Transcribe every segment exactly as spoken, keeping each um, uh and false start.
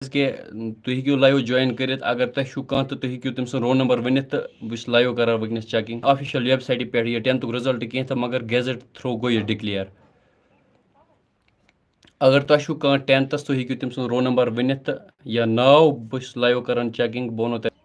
کیٛازِکہِ تُہۍ ہیٚکِو live join کٔرِتھ۔ اگر تۄہہِ چھُو کانٛہہ تہٕ تُہۍ ہیٚکِو تٔمۍ سُنٛد roll number ؤنِتھ تہٕ بہٕ چھُس live کران وٕنکیٚنَس checking official website پٮ۪ٹھ یہِ tenth ُک result کینٛہہ تہٕ مگر gazette through گوٚو یہِ declare۔ اگر تۄہہِ چھُو کانٛہہ tenth َس، تُہۍ ہیٚکِو تٔمۍ سُنٛد roll number ؤنِتھ تہٕ یا ناو، بہٕ چھُس live کران checking، بہٕ وَنو تۄہہِ۔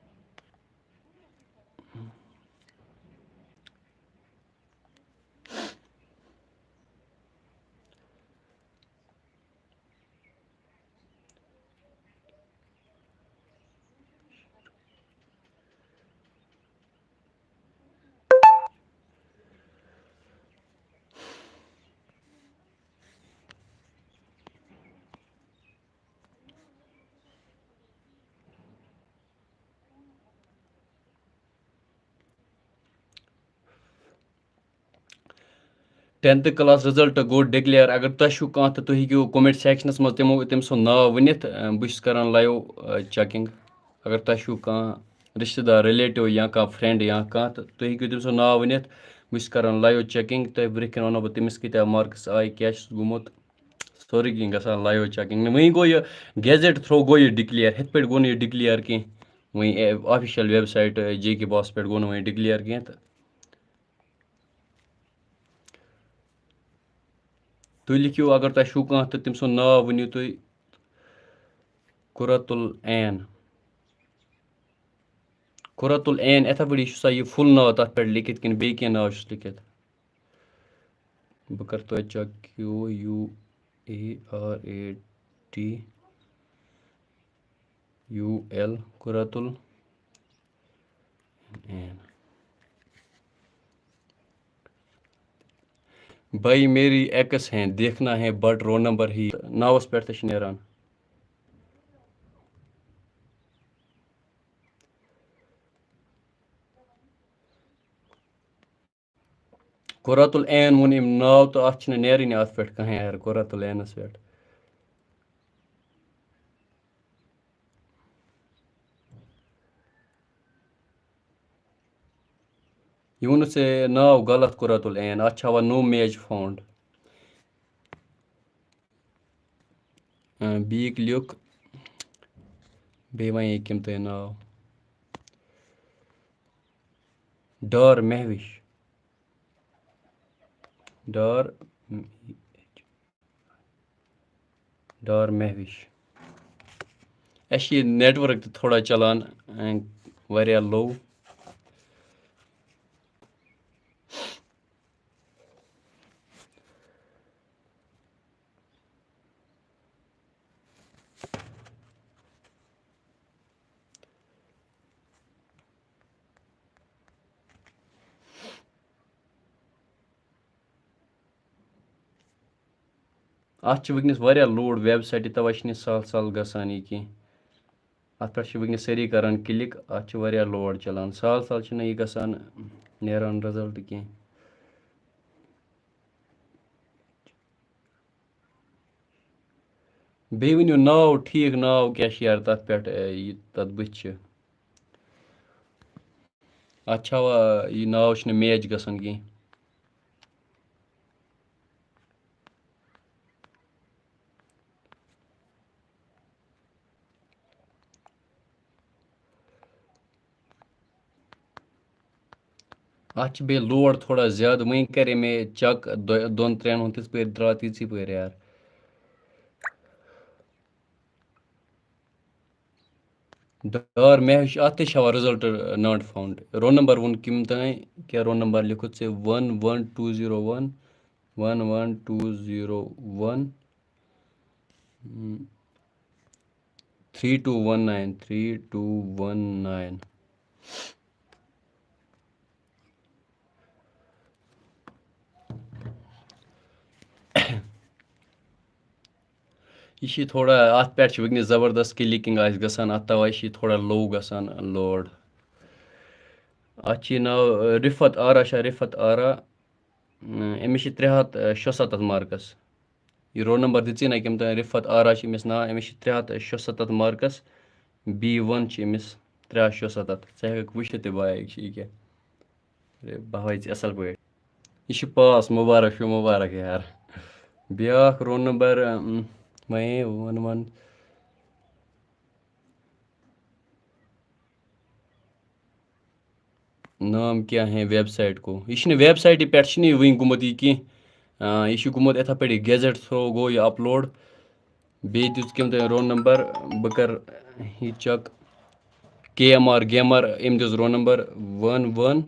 Tenth class result گوٚو declare۔ اگر تۄہہِ چھُو کانٛہہ تہٕ تُہۍ ہیٚکِو comment section َس منٛز تِمو، تٔمۍ سُنٛد ناو ؤنِتھ۔ اَ، بہٕ چھُس کران live، اَ، checking۔ اگر تۄہہِ چھُو کانٛہہ رِشتہٕ دار، relative یا کانٛہہ friend یا کانٛہہ، تہٕ تُہۍ ہیٚکِو تٔمۍ سُنٛد ناو ؤنِتھ۔ بہٕ چھُس کران live checking۔ تۄہہِ برٛونٛہہ کِنۍ وَنو بہٕ تٔمِس کۭتیٛاہ marks آے، کیٛاہ چھُس گوٚمُت۔ سورُے کینٛہہ گژھان live checking۔ نہ، وۄنۍ گوٚو یہِ gazette through گوٚو یہِ declare، ہُتھ پٲٹھۍ گوٚو نہٕ یہِ declare کینٛہہ۔ وۄنۍ، A, official website، A, J K Boss پٮ۪ٹھ گوٚو نہٕ وۄنۍ declare کینٛہہ تہٕ۔ تُہۍ لیکھِو، اگر تۄہہِ چھُو کانٛہہ تہٕ تٔمۍ سُنٛد ناو ؤنِو تُہۍ۔ قرۃ العین۔ قرۃ العین، یِتھے پٲٹھۍ چھُ سا یہِ full ناو تَتھ پٮ۪ٹھ لیکھِتھ کِنہٕ بیٚیہِ کینٛہہ ناو چھُس لیکھِتھ؟ بہٕ کَرٕ توتہِ check، Q U A R A T U L، قرۃ العین۔ بھائی میری ایکس ہیں، دیکھنا ہے بٹ رول نمبر ہی۔ ناوَس پٮ۪ٹھ تہِ چھِ نیران۔ قرۃ العین ووٚن أمۍ ناو تہٕ اَتھ چھِنہٕ نیرٲنی اَتھ پٮ۪ٹھ کٕہٕنۍ، یار، قرۃ العینَس پٮ۪ٹھ۔ یہِ ووٚنُتھ ژےٚ ناو غلط، قرۃ العین، اَتھ چھِ ہاوان no match found۔ اۭں، بیٚیہِ لیوٚکھ، بیٚیہِ وَنے کٔمۍ تۄہہِ ناو؟ ڈار مہوِش۔ ڈار، ڈار مہوِش۔ اَسہِ چھِ یہِ network تہِ تھوڑا چلان، اۭں، واریاہ low۔ اَتھ چھِ وٕنکیٚنَس واریاہ load website، تَوَے چھِنہٕ یہِ سَہل سَہل گژھان یہِ کینٛہہ۔ اَتھ پٮ۪ٹھ چھِ وٕنکیٚنَس سٲری کَران click، اَتھ چھِ واریاہ load چَلان، سَہل سَہل چھِنہٕ یہِ گژھان، نیران result کینٛہہ۔ بیٚیہِ ؤنِو ناو، ٹھیٖک ناو کیٛاہ چھِ یار تَتھ پٮ۪ٹھ، اے، یہِ تَتھ بٕتھِ چھِ؟ اَتھ چھا وا-، یہِ ناو چھُنہٕ match گژھان کینٛہہ۔ اَتھ چھِ بیٚیہِ load تھوڑا زیادٕ۔ وۄنۍ کَرے مےٚ check دۄ-، دۄن ترٛٮ۪ن ہُنٛد، تِتھ پٲٹھۍ درٛاو تِژھٕے پٲٹھۍ یار۔ ڈار مہوِش، اَتھ تہِ چھِ ہاوان result not found۔ Roll number ووٚن کٔمۍ تام، کیٛاہ roll number لیوٚکھُتھ ژےٚ؟ One one two zero one، one one two zero one، three two one nine، three two one nine۔ یہِ چھِ تھوڑا، اَتھ پٮ۪ٹھ چھِ وٕنکیٚنَس زبردست clicking آسہِ گژھان اَتھ، تَوَے چھِ یہِ تھوڑا low گژھان load۔ اَتھ چھِ یہِ ناو، اَ، رِفت آرا چھا؟ رِفت آرا، اَ، أمِس چھِ ترٛےٚ ہَتھ شُسَتَتھ marks۔ یہِ roll number دِژٕے نہ کٔمۍ تام، رِفت آرا چھِ أمِس ناو، أمِس چھِ ترٛےٚ ہَتھ شُسَتَتھ marks، B one چھِ أمِس ترٛےٚ ہَتھ شُسَتَتھ۔ ژٕ ہیٚکَکھ وٕچھِتھ تہِ بایِک چھِ یہِ کیٛاہ۔ اے، بہٕ ہاوَے ژےٚ اَصٕل پٲٹھۍ۔ یہِ چھِ pass، مُبارک چھُ، مُبارک یار۔ بیٛاکھ roll number، اۭں، وۄنۍ one one۔ نام کیا ہے ویب سائٹ کو؟ یہِ چھُنہٕ ویب سائٹہِ پٮ۪ٹھ چھُنہٕ یہِ وٕنہِ گوٚمُت یہِ کینٛہہ۔ آ، یہِ چھُ گوٚمُت یِتھے پٲٹھۍ گیزٹ تھرو گوٚو یہِ اپلوڈ۔ بیٚیہِ دِژ کٔمۍ تۄہہِ رول نمبر؟ بہٕ کَرٕ یہِ check. K M R gamer, أمۍ دِژ roll number one one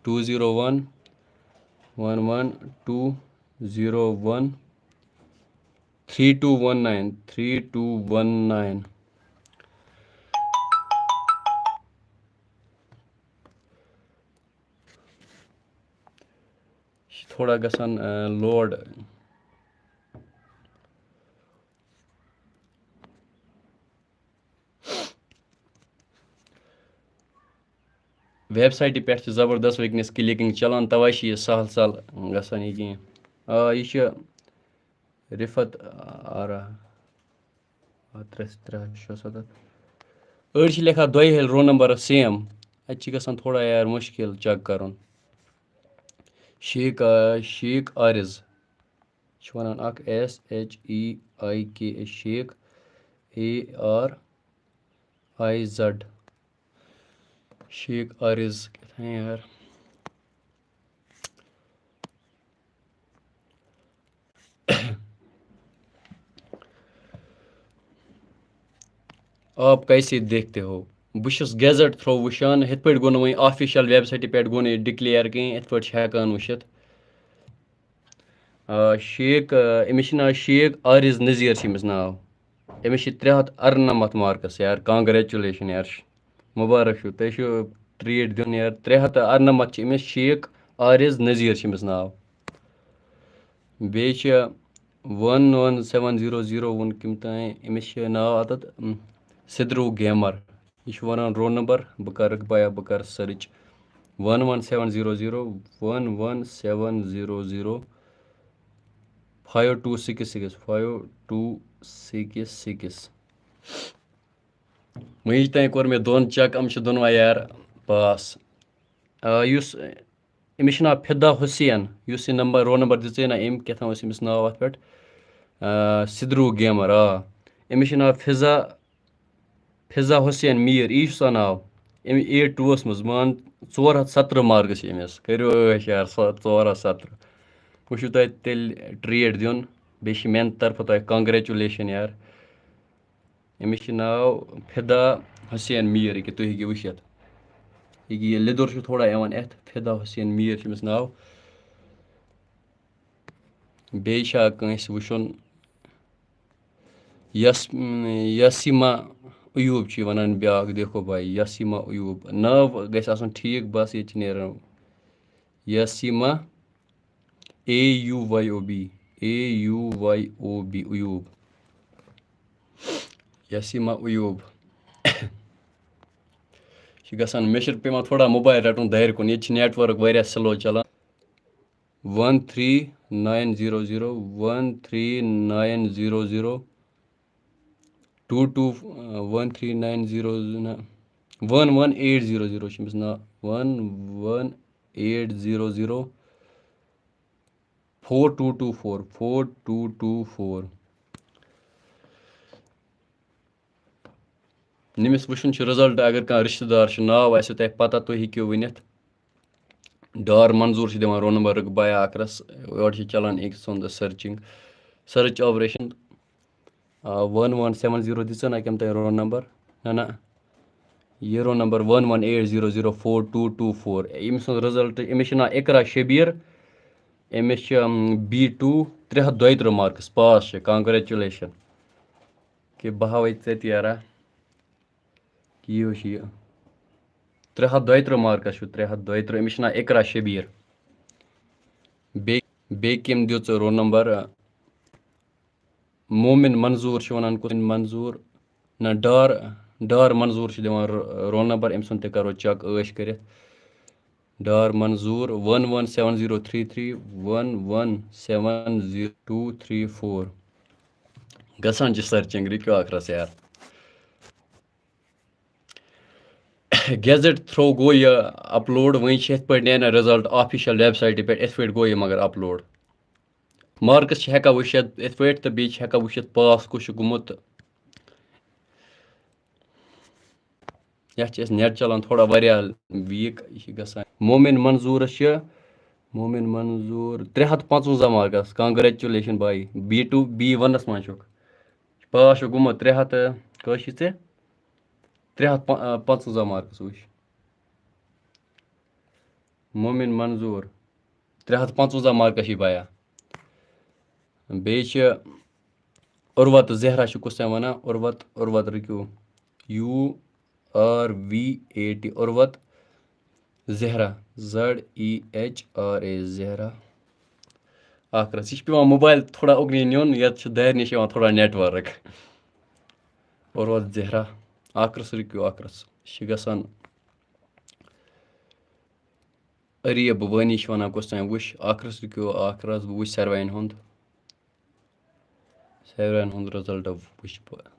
two zero one one one two zero one three two one nine, three two one nine. یہِ چھِ تھوڑا گژھان لوڈ۔ ویب سائٹہِ پٮ۪ٹھ چھِ زبردست وٕنکیٚنَس کلِکنگ چلان، توے چھِ یہِ سہل سہل گژھان یہِ گیم۔ آ، یہِ چھِ رفت آرا۔ آ، ترٛےٚ، ترٛےٚ ہَتھ شُسَتَتھ۔ أڑۍ چھِ لیکھان دۄیہِ ہِلہِ رول نمبر سیم۔ اَتہِ چھِ گژھان تھوڑا یار مُشکِل چیک کَرُن۔ شیخ، آ، شیخ عارض۔ چھِ وَنان اَکھ S H E I K, Sheikh, A R I Z. Sheikh Ariz کیٛاہ تام یار۔ آپ کیسے دیکھتے ہو؟ بہٕ چھُس گیزٹ تھرو وٕچھان، ہِتھ پٲٹھۍ گوٚو نہٕ وۄنۍ آفیشل ویب سایٹہِ پٮ۪ٹھ گوٚو نہٕ یہِ ڈِکلیئر کِہیٖنۍ، یِتھ پٲٹھۍ چھِ ہٮ۪کان وٕچھِتھ۔ آ، شیخ، آ، أمِس چھِ ناو شیخ عارض نذیر چھِ أمِس ناو۔ أمِس چھِ ترٛےٚ ہَتھ اَرنَمَتھ مارکس یار، کانگریچولیشن یار، مُبارک چھُ، تۄہہِ چھُ ٹریٹ دیُن یار، ترٛےٚ ہَتھ تہٕ اَرنَمَتھ چھِ أمِس، شیخ عارض نذیر چھِ أمِس ناو۔ بیٚیہِ چھِ ون ون سیون زیٖرو زیٖرو وُن کٔمۍ تام، أمِس چھِ ناو اَتَتھ، اُم، سِدرو گیمر۔ یہِ چھُ وَنان رول نمبر، بہٕ کَرٕ بایا، بہٕ کَرٕ سٔرٕچ۔ One one seven zero zero, one one seven zero zero, five two six six, five two six six. وٕنِچ تام کوٚر مےٚ دۄن چیک، یِم چھِ دۄنوَے یار پاس۔ آ، یُس أمِس چھُ ناو فدا حسین، یُس یہِ نمبر، رول نمبر دِژے نا أمۍ، کیٛاہ تام اوس أمِس ناو اَتھ پٮ۪ٹھ، آ، سِدرو گیمر، آ۔ أمِس چھُ ناو فضا، فضا حسین میٖر، یی چھُ سا ناو۔ أمۍ ایٹ ٹوٗوَس منٛز مان ژور ہَتھ سترٕہ مارکٕس چھِ أمِس۔ کٔرِو عٲش یار، سۄ ژور ہَتھ سترٕہ۔ وۄنۍ چھُو تۄہہِ تیٚلہِ ٹرٛیٖٹ دیُن، بیٚیہِ چھِ میٛانہِ طرفہٕ تۄہہِ کانگریچولیشن یار۔ أمِس چھِ ناو فدا حسین میٖر، ییٚکیٛاہ تُہۍ ہیٚکِو وٕچھِتھ۔ ییٚکیٛاہ یہِ لیٚدُر چھُ تھوڑا یِوان اَتھ، فدا حسین میٖر چھُ أمِس ناو۔ بیٚیہِ چھا کٲنٛسہِ وٕچھُن؟ یس-، یاسیما ایوب چھِ وَنان بیٛاکھ، دیکھو بھائی، یاسیما ایوب۔ ناو گژھِ آسُن ٹھیٖک، بس ییٚتہِ چھِ نیران Yasima, A U Y O B, A U Y O B, Ayub. Yasima Ayub. چھِ گژھان، مےٚ چھِ پٮ۪وان تھوڑا موبایل رَٹُن دارِ کُن، ییٚتہِ چھِ نیٹؤرٕک واریاہ سلو چلان۔ One three nine zero zero, one three nine zero zero, two two, one three nine zero, نہ، one one eight zero zero چھُ أمِس ناو، one one eight zero zero, four two two four, four two two four. ییٚمِس وٕچھُن چھُ result, اگر کانٛہہ رِشتہٕ دار چھُ، ناو آسِوٕ تۄہہِ پتہ، تُہۍ ہیٚکِو ؤنِتھ۔ ڈار منظور چھِ دِوان رول نمبر رُقبایا اکرس، یورٕ چھِ چلان أکۍ سُنٛد سٔرچِنٛگ، سٔرٕچ آپریشن۔ آ، ون ون سیون زیٖرو دِژ نا کٔمۍ تۄہہِ رول نمبر؟ نہ، نہ، یہِ roll number one one eight zero zero four two two four. أمۍ سُنٛد رِزلٹ، أمِس چھُ ناو اقرا شبیر، أمِس چھِ، اَم، بی ٹوٗ، ترٛےٚ ہَتھ دۄیہِ تٕرٛہ مارکس پاس چھِ، کانگریچولیشن۔ کہِ بہٕ ہاوَے ژےٚ تہِ یارا، کہِ یہِ چھُ یہِ۔ ترٛےٚ ہَتھ دۄیہِ تٕرٛہ مارکس چھُ، ترٛےٚ ہَتھ دۄیہِ تٕرٛہ۔ أمِس چھُ ناو اقرا شبیر۔ بیٚیہِ، بیٚیہِ کٔمۍ دیُت ژےٚ رول نمبر؟ مومن منظور چھِ وَنان، کُس منظور؟ نہ، ڈار، ڈار منظور چھِ دِوان رو-، رول نمبر، أمۍ سُنٛد تہِ کَرو چیک عٲش کٔرِتھ۔ Dar Manzoor, one one seven zero three three, one one seven zero two three four. گژھان چھِ سٔرچِنٛگ، رُکِو اَکھ رَژھ یار۔ گیزٹ تھرٛوٗ گوٚو یہِ اپلوڈ، وۄنۍ چھِ یِتھ پٲٹھۍ نیران رِزلٹ آفیشل ویب سایٹہِ پٮ۪ٹھ، یِتھ پٲٹھۍ گوٚو یہِ مگر اپلوڈ۔ مارکس چھِ ہٮ۪کان وٕچھِتھ یِتھ پٲٹھۍ، تہٕ بیٚیہِ چھِ ہٮ۪کان وٕچھِتھ پاس کُس چھُ گوٚمُت۔ یَتھ چھِ اَسہِ نیٹ چَلان تھوڑا واریاہ ویٖک، یہِ چھِ گژھان۔ مومِن منظوٗرَس چھِ، مومِن منظوٗر، ترٛےٚ ہَتھ پانٛژوَنٛزاہ marks, congratulation bhai، B two، B one-َس منٛز چھُکھ، پاس چھُ گوٚمُت ترٛےٚ ہَتھ، کٔژ چھِ ژےٚ؟ ترٛےٚ ہَتھ پانٛژوَنٛزاہ مارکَس وٕچھ۔ مومِن منظوٗر، ترٛےٚ ہَتھ پانٛژوَنٛزاہ مارکَس چھِ بَیا۔ بیٚیہِ چھِ عروت زہرا، چھُ کُس تام وَنان؟ عروت، عروت رُکِو۔ U R V A T، عروت Zahra, Z E H R A، Zahra. اَکھ رَژھ۔ یہِ چھِ پٮ۪وان موبایِل تھوڑا اُکنُے نیُن، یَتھ چھُ دارِ نِش یِوان تھوڑا network۔ عروت زہرا، اَکھ رَژھ رُکِو، اَکھ رَژھ۔ یہِ چھِ گژھان عریٖب وٲنی چھِ وَنان کُس تام، وٕچھ اَکھ رَژھ رُکِو، اَکھ رَژھ، بہٕ وٕچھِ ساروِیَن ہُنٛد، ساروِیَن ہُنٛد result وٕچھِ بہٕ۔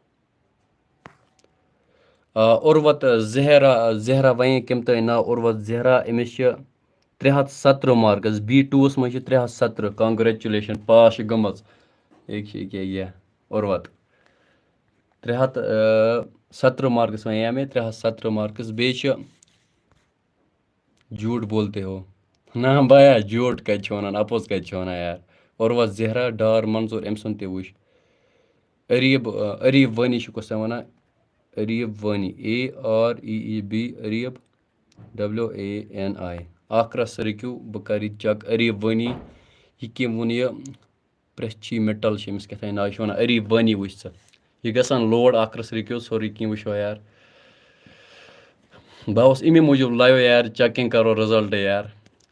آ، عروت زہرا، زہرا وَنے کٔمۍ تام ناو، عروت زہرا، أمِس چھِ ترٛےٚ ہَتھ ستترٕہ مارکٕس، B two-وَس منٛز چھِ ترٛےٚ ہَتھ ستترٕہ، congratulation، پاس چھِ گٔمٕژ۔ ییٚکیٛاہ، ییٚکیٛاہ، ییٚکیٛاہ، عروت۔ ترٛےٚ ہَتھ، آ، ستترٕہ مارکٕس وَنے مےٚ، ترٛےٚ ہَتھ ستترٕہ مارکٕس۔ بیٚیہِ چھِ جھوٹ بولتے ہو۔ نہ بھیا، جھوٹ کَتہِ چھِ وَنان، اَپُز کَتہِ چھِ وَنان یار؟ عروت زہرا، ڈار منظوٗر، أمۍ سُنٛد تہِ وٕچھ۔ عریٖب، آ، عریٖب وٲنی چھُ کُس تام وَنان؟ عریٖب وٲنی، A R E E B، عریٖب، W A N I۔ اَکھ رَژھ رُکِو، بہٕ کَرٕ یہِ check۔ عریٖب وٲنی، یہِ کٔمۍ ووٚن یہِ؟ پرٛیتھ چی مِٹل چھِ أمِس کیٛاہ تام ناو، یہِ چھِ وَنان عریٖب وٲنی، وٕچھ ژٕ۔ یہِ گژھان load، اَکھ رَژھ رُکِو، سورُے کینٛہہ وٕچھو یار۔ بہٕ اوسُس اَمی موٗجوٗب live یار، checking کَرو result یار۔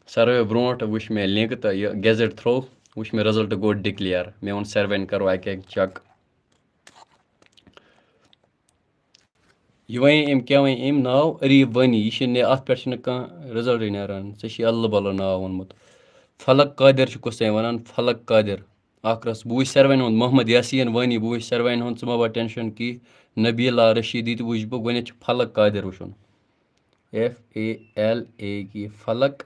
ساروٕے برونٛٹھ وٕچھ مےٚ link تہٕ یہِ gazette through، وٕچھ مےٚ result گوٚو declare۔ مےٚ ووٚن ساروِیَن کَرو اَکہِ اَکہِ check۔ یہِ وَنے أمۍ، کیٛاہ وَنے أمۍ ناو؟ عریٖب وٲنی۔ یہِ چھِنہٕ، اَتھ پٮ۪ٹھ چھِنہٕ کانٛہہ result نیران۔ ژےٚ چھِ اَلہٕ بَلہٕ ناو ووٚنمُت۔ فلک قادر چھُ کُس تام وَنان؟ فلک قادر۔ اَکھ رَژھ، بہٕ وٕچھِ ساروِیَن ہُنٛد۔ محمد یاسیٖن وٲنی، بہٕ وٕچھِ ساروِیَن ہُنٛد، ژٕ مہ بَر tension کینٛہہ۔ نبیٖلا رشیٖدی تہِ وٕچھِ بہٕ۔ گۄڈٕنٮ۪تھ چھُ فلک قادر وٕچھُن۔ F A L A K، Falaknuma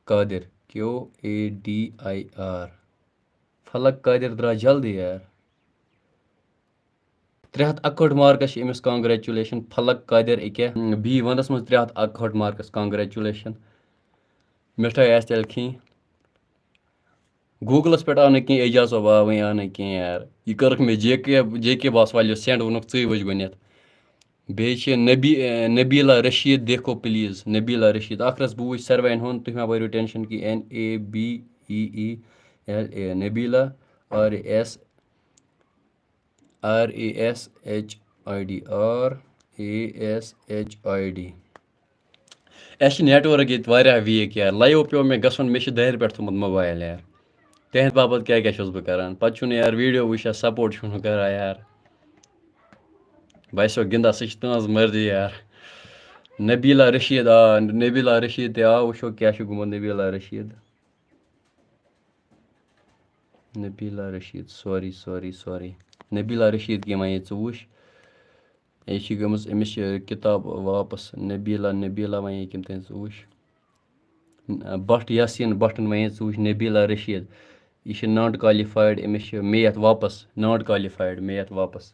Qadir, Q A D I R۔ فلک قادر درٛاو جلدی یار۔ ترٛےٚ ہَتھ اَکہٲٹھ مارکَس چھِ أمِس، congratulation، فلک قادر أکیٛاہ۔ B one-َس منٛز ترٛےٚ ہَتھ اَکہٲٹھ مارکَس، congratulation۔ مِٹھٲے آسہِ تیٚلہِ کھیٚنۍ۔ Google-َس پٮ۪ٹھ آو نہٕ کینٛہہ، اعجاز صٲب، آوٕے آو نہٕ کینٛہہ یار۔ یہِ کٔرٕکھ مےٚ J K، J K boss والیو send، ووٚنُکھ ژٕے وٕچھ گۄڈٕنٮ۪تھ۔ بیٚیہِ چھِ نبی-، اے، نبیٖلا رشیٖد، دیکھو please، نبیٖلا رشیٖد۔ اَکھ رَژھ، بہٕ وٕچھِ ساروِیَن ہُنٛد، تُہۍ مہ بٔرِو tension کینٛہہ۔ N A B E E L A، نبیٖلا، R S، R A S H I D، R A S H I D۔ اَسہِ چھِ network ییٚتہِ واریاہ weak یار۔ Live پیوٚو مےٚ گژھُن، مےٚ چھِ دارِ پٮ۪ٹھ تھوٚمُت موبایِل یار۔ تِہِنٛدِ باپَتھ کیٛاہ کیٛاہ چھُس بہٕ کَران؟ پَتہٕ چھُنہٕ یار video وٕچھان، support چھُنہٕ کَران یار۔ باسیو گِنٛدان، سُہ چھِ تٕہٕنٛز مرضی یار۔ نبیٖلا رشیٖد آ، نبیٖلا رشیٖد تہِ آو، وٕچھو کیٛاہ چھُ گوٚمُت نبیٖلا Rashid. نبیٖلا Rashid, sorry، sorry، sorry۔ نبیٖلا Rashid کیٛاہ وَنے ژٕ وٕچھ؟ یہِ چھِ گٔمٕژ، أمِس چھِ کِتاب واپَس۔ نبیٖلا، نبیٖلا وَنے کٔمۍ تام ژٕ وٕچھ۔ بٹ یاسیٖن بٹَن وَنے ژٕ وٕچھ نبیٖلا رشیٖد۔ یہِ چھِ not qualified، أمِس چھِ math واپَس، not qualified، math واپَس۔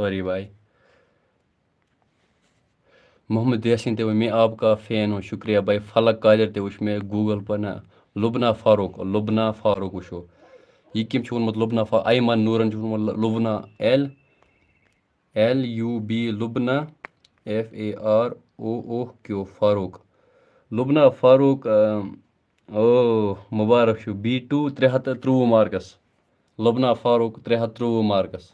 Sorry bhai۔ محمد یاسین تہِ ووٚن مےٚ آپ کا فین ہوں، شکریہ بھائی۔ فلک قادر تہِ وٕچھ مےٚ Google پر نہ۔ لبنہ فاروق، لبنہ فاروق وٕچھو۔ یہِ کٔمۍ چھُ ووٚنمُت لبنہ فا-، ایمن نورن چھُ ووٚنمُت ل-، Lubna L, L U B Lubna, F A R O O Q Farooq. Lubna Farooq, اۭں، او مبارک چھُ، B two ترٛےٚ ہَتھ تہٕ ترٛۆوُہ مارکس۔ لبنہ فاروق ترٛےٚ ہَتھ ترٛۆوُہ مارکس۔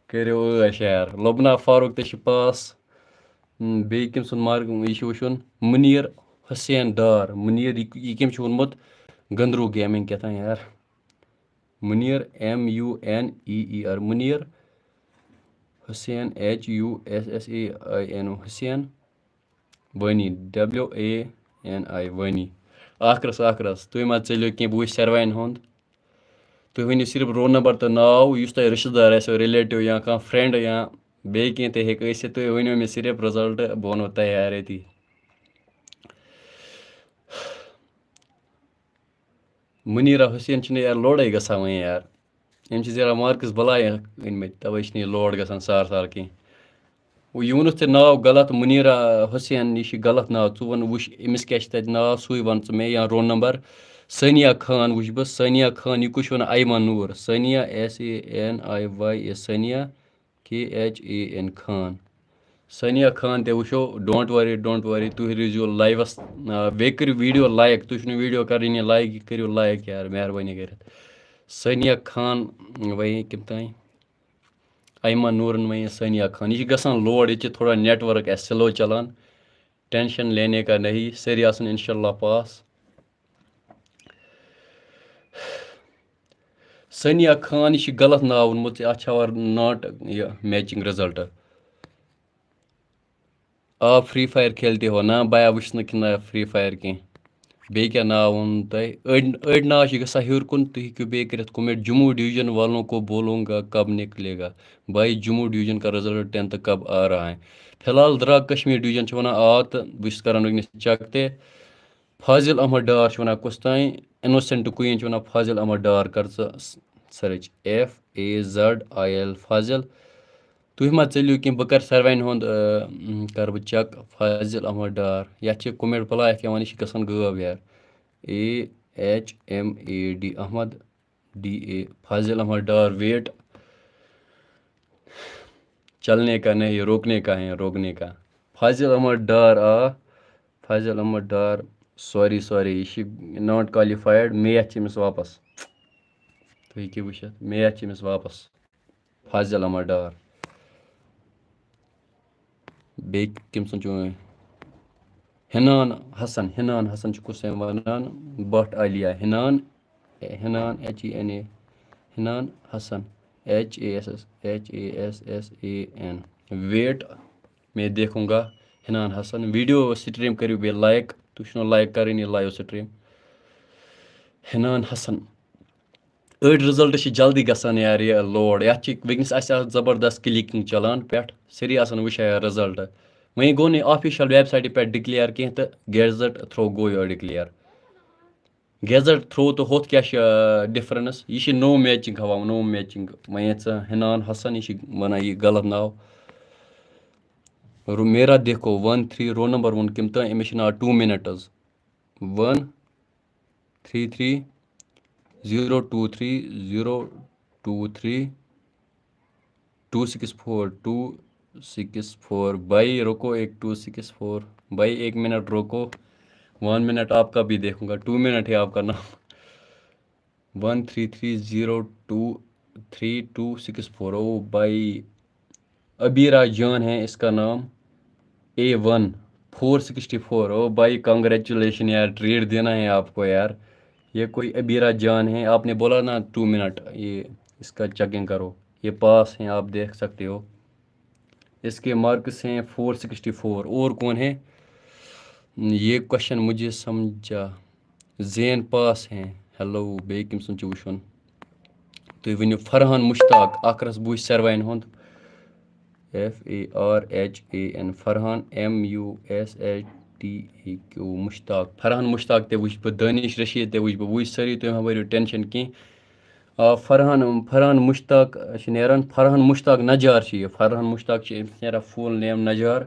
کٔرِو عٲش یار۔ لبنہ فاروق تہِ چھِ پاس۔ ہم، بیٚیہِ کٔمۍ سُنٛد مارک، یہِ چھُ وٕچھُن۔ مُنیٖر حسین ڈار۔ مُنیٖر، یہِ، یہِ کٔمۍ چھُ ووٚنمُت؟ گندرو گیمنگ کیٛاہ تام یار۔ مُنیٖر، M U N E E R، Munir Hussain, H U S S A I N O، Hussain وٲنی، W A N I، وٲنی۔ اکھ رَژھ، اکھ رَژھ۔ تُہۍ ما ژٔلِو کینٛہہ، بہٕ وٕچھِ ساروِیَن ہُنٛد۔ تُہۍ ؤنِو صرف roll number تہٕ ناو، یُس تۄہہِ رِشتہٕ دار آسیو، relative یا کانٛہہ friend یا بیٚیہِ کینٛہہ تہِ ہیٚکہِ ٲسِتھ، تُہۍ ؤنِو مےٚ صرف result، بہٕ وَنو تۄہہِ یار أتی۔ مُنیٖرا حسین چھِنہٕ یار load-ے گژھان وۄنۍ یار۔ أمۍ چھِ زیرا marks بَلاے أنۍمٕتۍ، تَوَے چھِنہٕ یہِ load گژھان سار سار کینٛہہ۔ یہِ ووٚنُتھ ژےٚ ناو غلط، منیٖرا حسین، یہِ چھُ غلط ناو۔ ژٕ وَن، وٕچھ أمِس کیٛاہ چھِ تَتہِ ناو، سُے وَن ژٕ مےٚ، یا roll number۔ سانیا خان وٕچھ بہٕ، سانیا خان، یہِ کُس چھُ وَنان؟ ایمن نوٗر۔ Sania, S A N I Y A، Sania, K H A N، Khan. Sania Khan تہِ وٕچھو، don't worry، don't worry، تُہۍ روٗزِو live-س، آ، بیٚیہِ کٔرِو video like، تُہۍ چھُو نہٕ video کَرٲنی like، یہِ کٔرِو like یار، مہربٲنی کٔرِتھ۔ سانیا خان، وۄنۍ کٔمۍ تام؟ ایمن نوٗرن وَنے سانیا خان۔ یہِ چھِ گژھان load، ییٚتہِ چھِ تھوڑا network اَسہِ slow چلان۔ Tension لینے کا نہیں، سٲری آسَن اِنشاء اللہ pass۔ سانیا خان، یہِ چھِ غلط ناو ووٚنمُت، اَتھ چھِ ہاوان not یہِ matching result۔ آپ Free Fire کھیلتے ہو؟ نہ، بیا وٕچھ نہٕ کِنہٕ Free Fire کینٛہہ۔ بیٚیہِ کیٛاہ ناو ووٚنوُ تۄہہِ؟ أڑۍ، أڑۍ ناو چھِ گژھان ہیوٚر کُن، تُہۍ ہیٚکِو بیٚیہِ کٔرِتھ comment، جموں division والوں کو بولوں گا کب نکلے گا؟ بھائی، جموں division کا result tenth کب آ رہا ہے؟ فی الحال درٛاو کشمیر division، چھِ وَنان آ، تہٕ بہٕ چھُس کَران وٕنکیٚنَس check تہِ۔ فاضل احمد ڈار چھُ وَنان کُس تام، innocent queen چھِ وَنان فاضل احمد ڈار، کر ژٕ search، F A Z I L، فاضل۔ تُہۍ ما ژٔلِو کینٛہہ، بہٕ کَرٕ ساروِیَن ہُنٛد، آ، کَرٕ بہٕ check۔ فاضل احمد ڈار، یَتھ چھِ comment بَلاے اَکھ یِوان، یہِ چھِ گژھان غٲب یار۔ A H M A D، Ahmad D A، Fazil Ahmad Dar, wait۔ چلنے کا نہیں، روکنے کا ہے، روکنے کا۔ فاضل احمد ڈار آ، فاضل احمد ڈار، sorry، sorry، یہِ چھِ not qualified، match چھِ أمِس واپَس۔ تُہۍ ہیٚکِو وٕچھِتھ، match چھِ أمِس واپَس۔ فاضل احمد ڈار۔ بیٚیہِ کٔمۍ سُنٛد چھُ وۄنۍ؟ حنان حسن، حنان حسن چھُ کُس تام وَنان؟ بٹ عالیہ، Hanan, Hanan, H E N A، Hanan Hassan, H A S S، H A S S A N۔ Wait، میں دیکھوں گا۔ حنان حسن، video stream کٔرِو بیٚیہِ like، تُہۍ چھُو نہٕ like کَرٲنی live stream۔ حنان حسن۔ أڑۍ result چھِ جلدی گژھان یار، یہِ load۔ یَتھ چھِ وٕنکیٚنَس اَسہِ اَتھ زبردست clicking چلان پٮ۪ٹھ، سٲری آسان وٕچھان یار result۔ وۄنۍ گوٚو نہٕ یہِ official website پٮ۪ٹھ declare کینٛہہ تہٕ gazette through گوٚو یہِ declare۔ Gazette through تہٕ ہُتھ کیٛاہ چھِ، آ، difference؟ یہِ چھِ no matching ہاوان، no matching۔ وۄنۍ یہِ ژٕ حنان حسن، یہِ چھِ وَنان یہِ غلط ناو۔ رو-، میرا دیکھو، one three roll number ووٚن کٔمۍ تام، أمِس چھِ ناو Two Minutes۔ One three three zero two three zero two three two six four two six four۔ भाई रुको एक, two six four। भाई एक मिनट रुको, one minute आपका भी देखूंगा, two minute है आपका नाम। One three three zero two three two six four। ओ भाई, अबीरा जान है इसका नाम। A one four sixty four। ओ भाई, congratulation यार, treat देना है आपको यार। ये कोई अबीरा जान है, आपने बोला ना two minute, ये इसका checking करो, ये pass हैं, आप देख सकते हो। इसके marks हैं four sixty four। और कौन है? ये question मुझे समझा। زین پاس ہیں۔ Hello، بیٚیہِ کٔمۍ سُنٛد چھُ وٕچھُن؟ تُہۍ ؤنِو فرحان مشتاق، اکھ رَس بوٗزۍ ساروِیَن ہُنٛد۔ F A R H A N، Farhan, M U S H T A Q، Mushtaq. Farhan Mushtaq تہِ وٕچھ بہٕ، دٲنِش رشیٖد تہِ وٕچھ بہٕ، وٕچھ سٲری، تُہۍ مہ بٔرِو tension کینٛہہ۔ آ، فرحان، فرحان مشتاق چھِ نیران، فرحان مشتاق نجار چھِ یہِ، فرحان مشتاق چھِ أمِس نیران full name نجار۔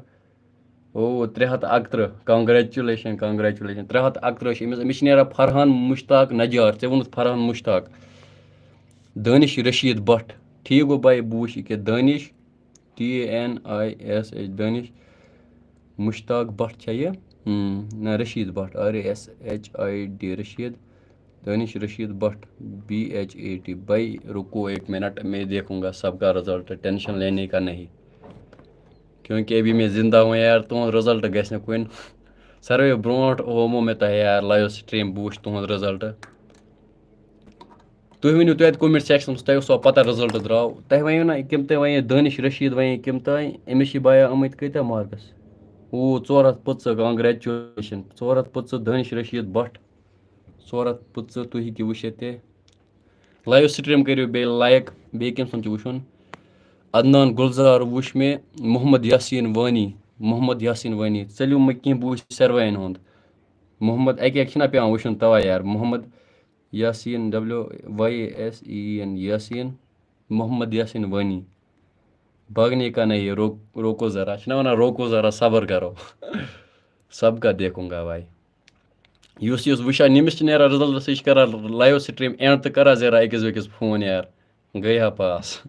او، ترٛےٚ ہَتھ اَکتٕرٛہ، congratulation، congratulation، ترٛےٚ ہَتھ اَکتٕرٛہ چھِ أمِس، أمِس چھِ نیران فرحان مشتاق نجار، ژےٚ ووٚنُتھ فرحان مشتاق۔ دٲنِش رشیٖد بٹ، ٹھیٖک گوٚو بھائی، بہٕ وٕچھِ ییٚکیٛاہ دٲنِش، T A N I S H، دٲنِش Mushtaq Bhat چھا یہِ؟ ہم، نہ، Rashid Bhat, R A S H I D، Rashid. دٲنِش Rashid Bhat, B H A T۔ بھائی رکو ایک منٹ، میں دیکھوں گا سب کا رزلٹ، ٹینشن لینے کا نہیں، کیونکہ ابھی میں زندہ ہوں یار، تُہُنٛد رزلٹ گژھِ نہٕ کُنہِ۔ ساروٕے برونٛٹھ ہومو مےٚ تۄہہِ یار live stream، بہٕ وٕچھِ تُہُنٛد رزلٹ۔ تُہۍ ؤنِو، تُہۍ اَتہِ comment section منٛز، تۄہہِ اوسوا پتہ رزلٹ درٛاو؟ تۄہہِ وَنیو نہ، کٔمۍ تام وَنے، دٲنِش رشیٖد وَنے کٔمۍ تام، أمِس چھِ بیا آمٕتۍ کۭتیٛاہ marks؟ او، ژور ہَتھ پٕنٛژٕہ، congratulation، ژور ہَتھ پٕنٛژٕہ، دٲنِش رشیٖد بٹ۔ ژور ہَتھ پٕنٛژٕہ، تُہۍ ہیٚکِو وٕچھِتھ تہِ۔ Live stream کٔرِو بیٚیہِ like، بیٚیہِ کٔمۍ سُنٛد چھُ وٕچھُن؟ عدنان گُلزار وٕچھ مےٚ، محمد یاسیٖن وانی، محمد یاسیٖن وانی، ژٔلِو مہٕ کینٛہہ، بہٕ وٕچھِ ساروِیَن ہُنٛد۔ محمد، اَکہِ اَکہِ چھِنہ پٮ۪وان وٕچھُن تَوَے یار، محمد یاسیٖن، W Y A S E E N، یاسیٖن، محمد یاسیٖن وانی۔ بھاگنے کا نہیں، روک روکو ذرا، چھِنہ وَنان روکو ذرا، صبر کرو۔ سب کا دیکھوں گا بھائی۔ یُس یُس وٕچھان، نٔمِس چھِ نیران رِزلٹ، سُہ چھِ کران لایِو سٹریٖم اینڈ تہٕ کران زیرا أکِس بیٚکِس فون یار۔ گٔے ہا پاس۔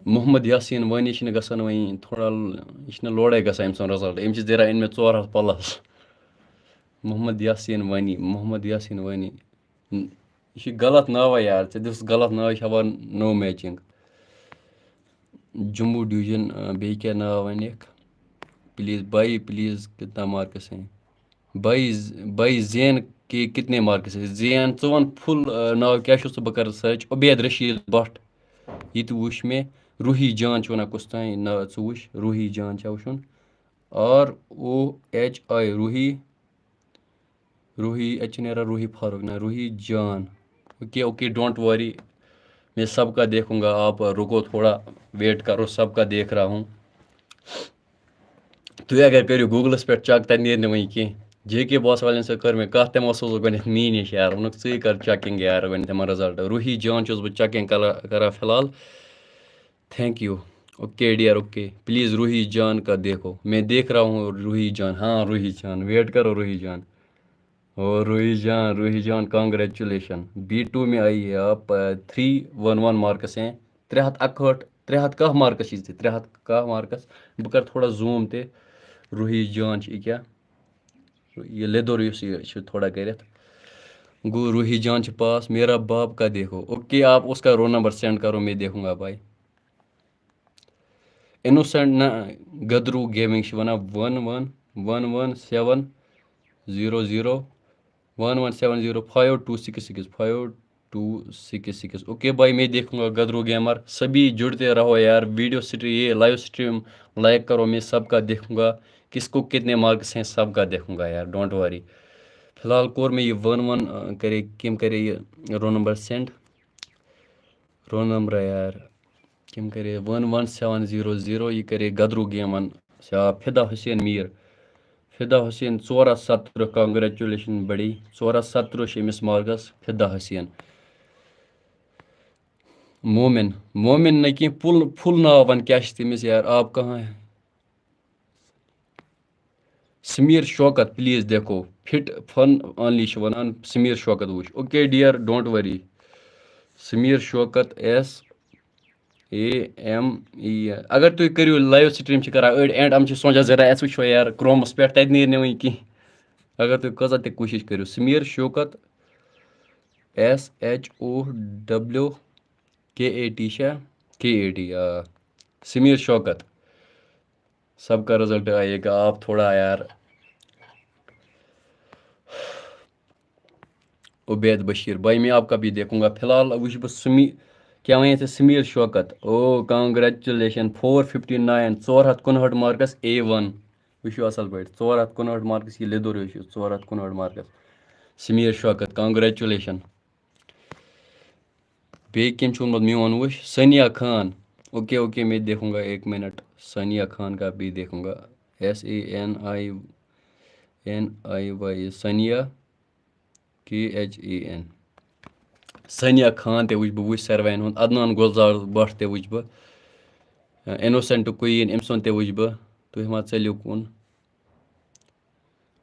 محمد یاسین وانی چھِنہٕ گژھان وۄنۍ تھوڑا، یہِ چھِنہٕ لوڑے گژھان أمۍ سُنٛد رِزلٹ۔ أمۍ چھِ زیرا أنۍ مےٚ ژور ہَتھ پلس۔ محمد یاسین وانی، محمد یاسین وانی۔ یہِ چھُ غلط ناوے یار، ژےٚ دِژ غلط ناو، یہِ چھِ ہاوان نو میچنگ۔ جموں ڈویژن، آ، بیٚیہِ کیٛاہ ناو وَنٮ۪کھ؟ پلیز بھائی، پلیز کتنا مارکس ہیں؟ بھائی، بھائی زین کے کتنے مارکس ہیں؟ زین، ژٕ وَن فُل، آ، ناو کیٛاہ چھُ، ژٕ بہٕ کَرٕ سٔرٕچ۔ عبید رشید بٹ، یہِ تہِ وٕچھ مےٚ۔ روحی جان چھُ وَنان کُس تام ناو، ژٕ وٕچھ، روحی جان چھا وٕچھُن؟ آر او ایچ آی، روحی۔ روحی، اَتہِ چھِ نیران روحی فاروق، نہ، روحی جان۔ اوکے، اوکے، ڈونٹ وری، میں سب کا دیکھوں گا، آپ رکو تھوڑا، ویٹ کرو، سب کا دیکھ رہا ہوں۔ تُہۍ اگر کٔرِو گوٗگلَس پٮ۪ٹھ چیک، تَتہِ نیرِ نہٕ وۄنۍ کینٛہہ۔ جے کے باس والٮ۪ن سۭتۍ کٔر مےٚ کَتھ، تِمو سوزُکھ گۄڈٕنٮ۪تھ میٛٲنۍ نِش یار، ووٚنُکھ، "ژٕے کر چیکِنٛگ یار، وۄنۍ تِمَن رِزلٹ۔" روحی جان چھُس بہٕ چیکِنٛگ کَران، کَران فی الحال۔ Thank you. Okay dear, okay. Please Roohi جان کا دیکھو۔ میں دیکھ رہا ہوں روحی جان۔ ہاں، روحی جان۔ ویٹ کرو، روحی جان۔ او روحی جان، روحی جان، کانگریچولیشن۔ بی ٹو میں آئی ہے آپ، آ، تھری ون ون مارکس ہیں۔ ترٛےٚ ہَتھ اَکہٲٹھ، ترٛےٚ ہَتھ کاہ مارکس چھِ ژےٚ، ترٛےٚ ہَتھ کاہ مارکس۔ بہٕ کَرٕ تھوڑا زوٗم تہِ۔ روحی جان چھِ یہِ کیٛاہ؟ یہِ لیٚدُر یُس یہِ چھُ تھوڑا کٔرِتھ۔ گوٚو روحی جان چھِ پاس۔ میرا باپ کا دیکھو۔ اوکے، آپ اس کا رول نمبر سینڈ کرو، میں دیکھوں گا بھائی۔ انوسنٹ نہ، گدرو گیمنگ چھِ وَنان one one one one seven zero zero one one seven zero five two six six, five two six six. Okay بھائی، میں دیکھوں گا گدرو گیمر۔ سبھی جڑتے رہو یار، ویڈیو سٹری-، یہ لائیو سٹریم لائک کرو، میں سب کا دیکھوں گا۔ کس کو کتنے مارکس ہیں، سب کا دیکھوں گا یار، ڈونٹ وری۔ فی الحال کوٚر مےٚ یہِ ون ون، آ، کرے، کٔمۍ کرے یہِ roll number send? Roll number یار، کٔمۍ کرے ون ون سیون زیٖرو زیٖرو، یہِ کرے گدرو گیمن۔ سا فدا حسین میر۔ فدا حسین ژور ہَتھ ستترٕہ، کانگریچولیشن بڑی۔ ژور ہَتھ ستترٕہ چھِ أمِس مارکس، فدا حسین۔ مومن، مومن نہٕ کینٛہہ، فُل، فُل ناو وَن کیٛاہ چھِ تٔمِس یار، آپ کہاں ہے؟ سمیر شوکت، پلیز دیکھو، فٹ فن اونلی چھِ وَنان، سمیر شوکت وٕچھ۔ Okay dear, don't worry. Sameer Shaukat, S A M E. اگر تُہۍ کٔرِو لایو سٹریم چھِ کران أڑۍ اینڈ، یِم چھِ سونچان زِ أسۍ وٕچھو یار کرومس پٮ۪ٹھ، تَتہِ نیرِ نہٕ وۄنۍ کینٛہہ۔ اگر تُہۍ کۭژاہ تہِ کوٗشِش کٔرِو، Sameer Shaukat, S H O W K A T چھا؟ کے اے ٹی، آ۔ سمیر شوکت۔ سب کا رزلٹ آئے گا، آپ تھوڑا یار۔ عبید بشیر، بھائی میں آپ کا بھی دیکھوں گا۔ فی الحال وٕچھ بہٕ سمی-، کیٛاہ وَنہِ ژےٚ؟ سمیر شوکت۔ او، کانگریچولیشن، فور ففٹی نائن، ژور ہَتھ کُنہٲٹھ مارکس، اے ون۔ وٕچھِو اَصٕل پٲٹھۍ، ژور ہَتھ کُنہٲٹھ مارکس، یہِ لیٚدُر ہیوٗ چھُ، ژور ہَتھ کُنہٲٹھ مارکس۔ سمیر شوکت، کانگریچولیشن۔ بیٚیہِ کٔمۍ چھُ ووٚنمُت میون وٕچھ؟ ثانیہ خان۔ اوکے، اوکے، میں دیکھوں گا، ایک منٹ۔ ثانیہ خان کا بھی دیکھوں گا۔ S A N I, N I Y, Sania, K H A N. Sania Khan تہِ وٕچھ بہٕ، وٕچھ ساروین ہُنٛد۔ عدنان گُلزار بٹ تہِ وٕچھ بہٕ۔ انوسنٹ کویٖن، أمۍ سُنٛد تہِ وٕچھ بہٕ۔ تُہۍ ما ژٔلِو کُن؟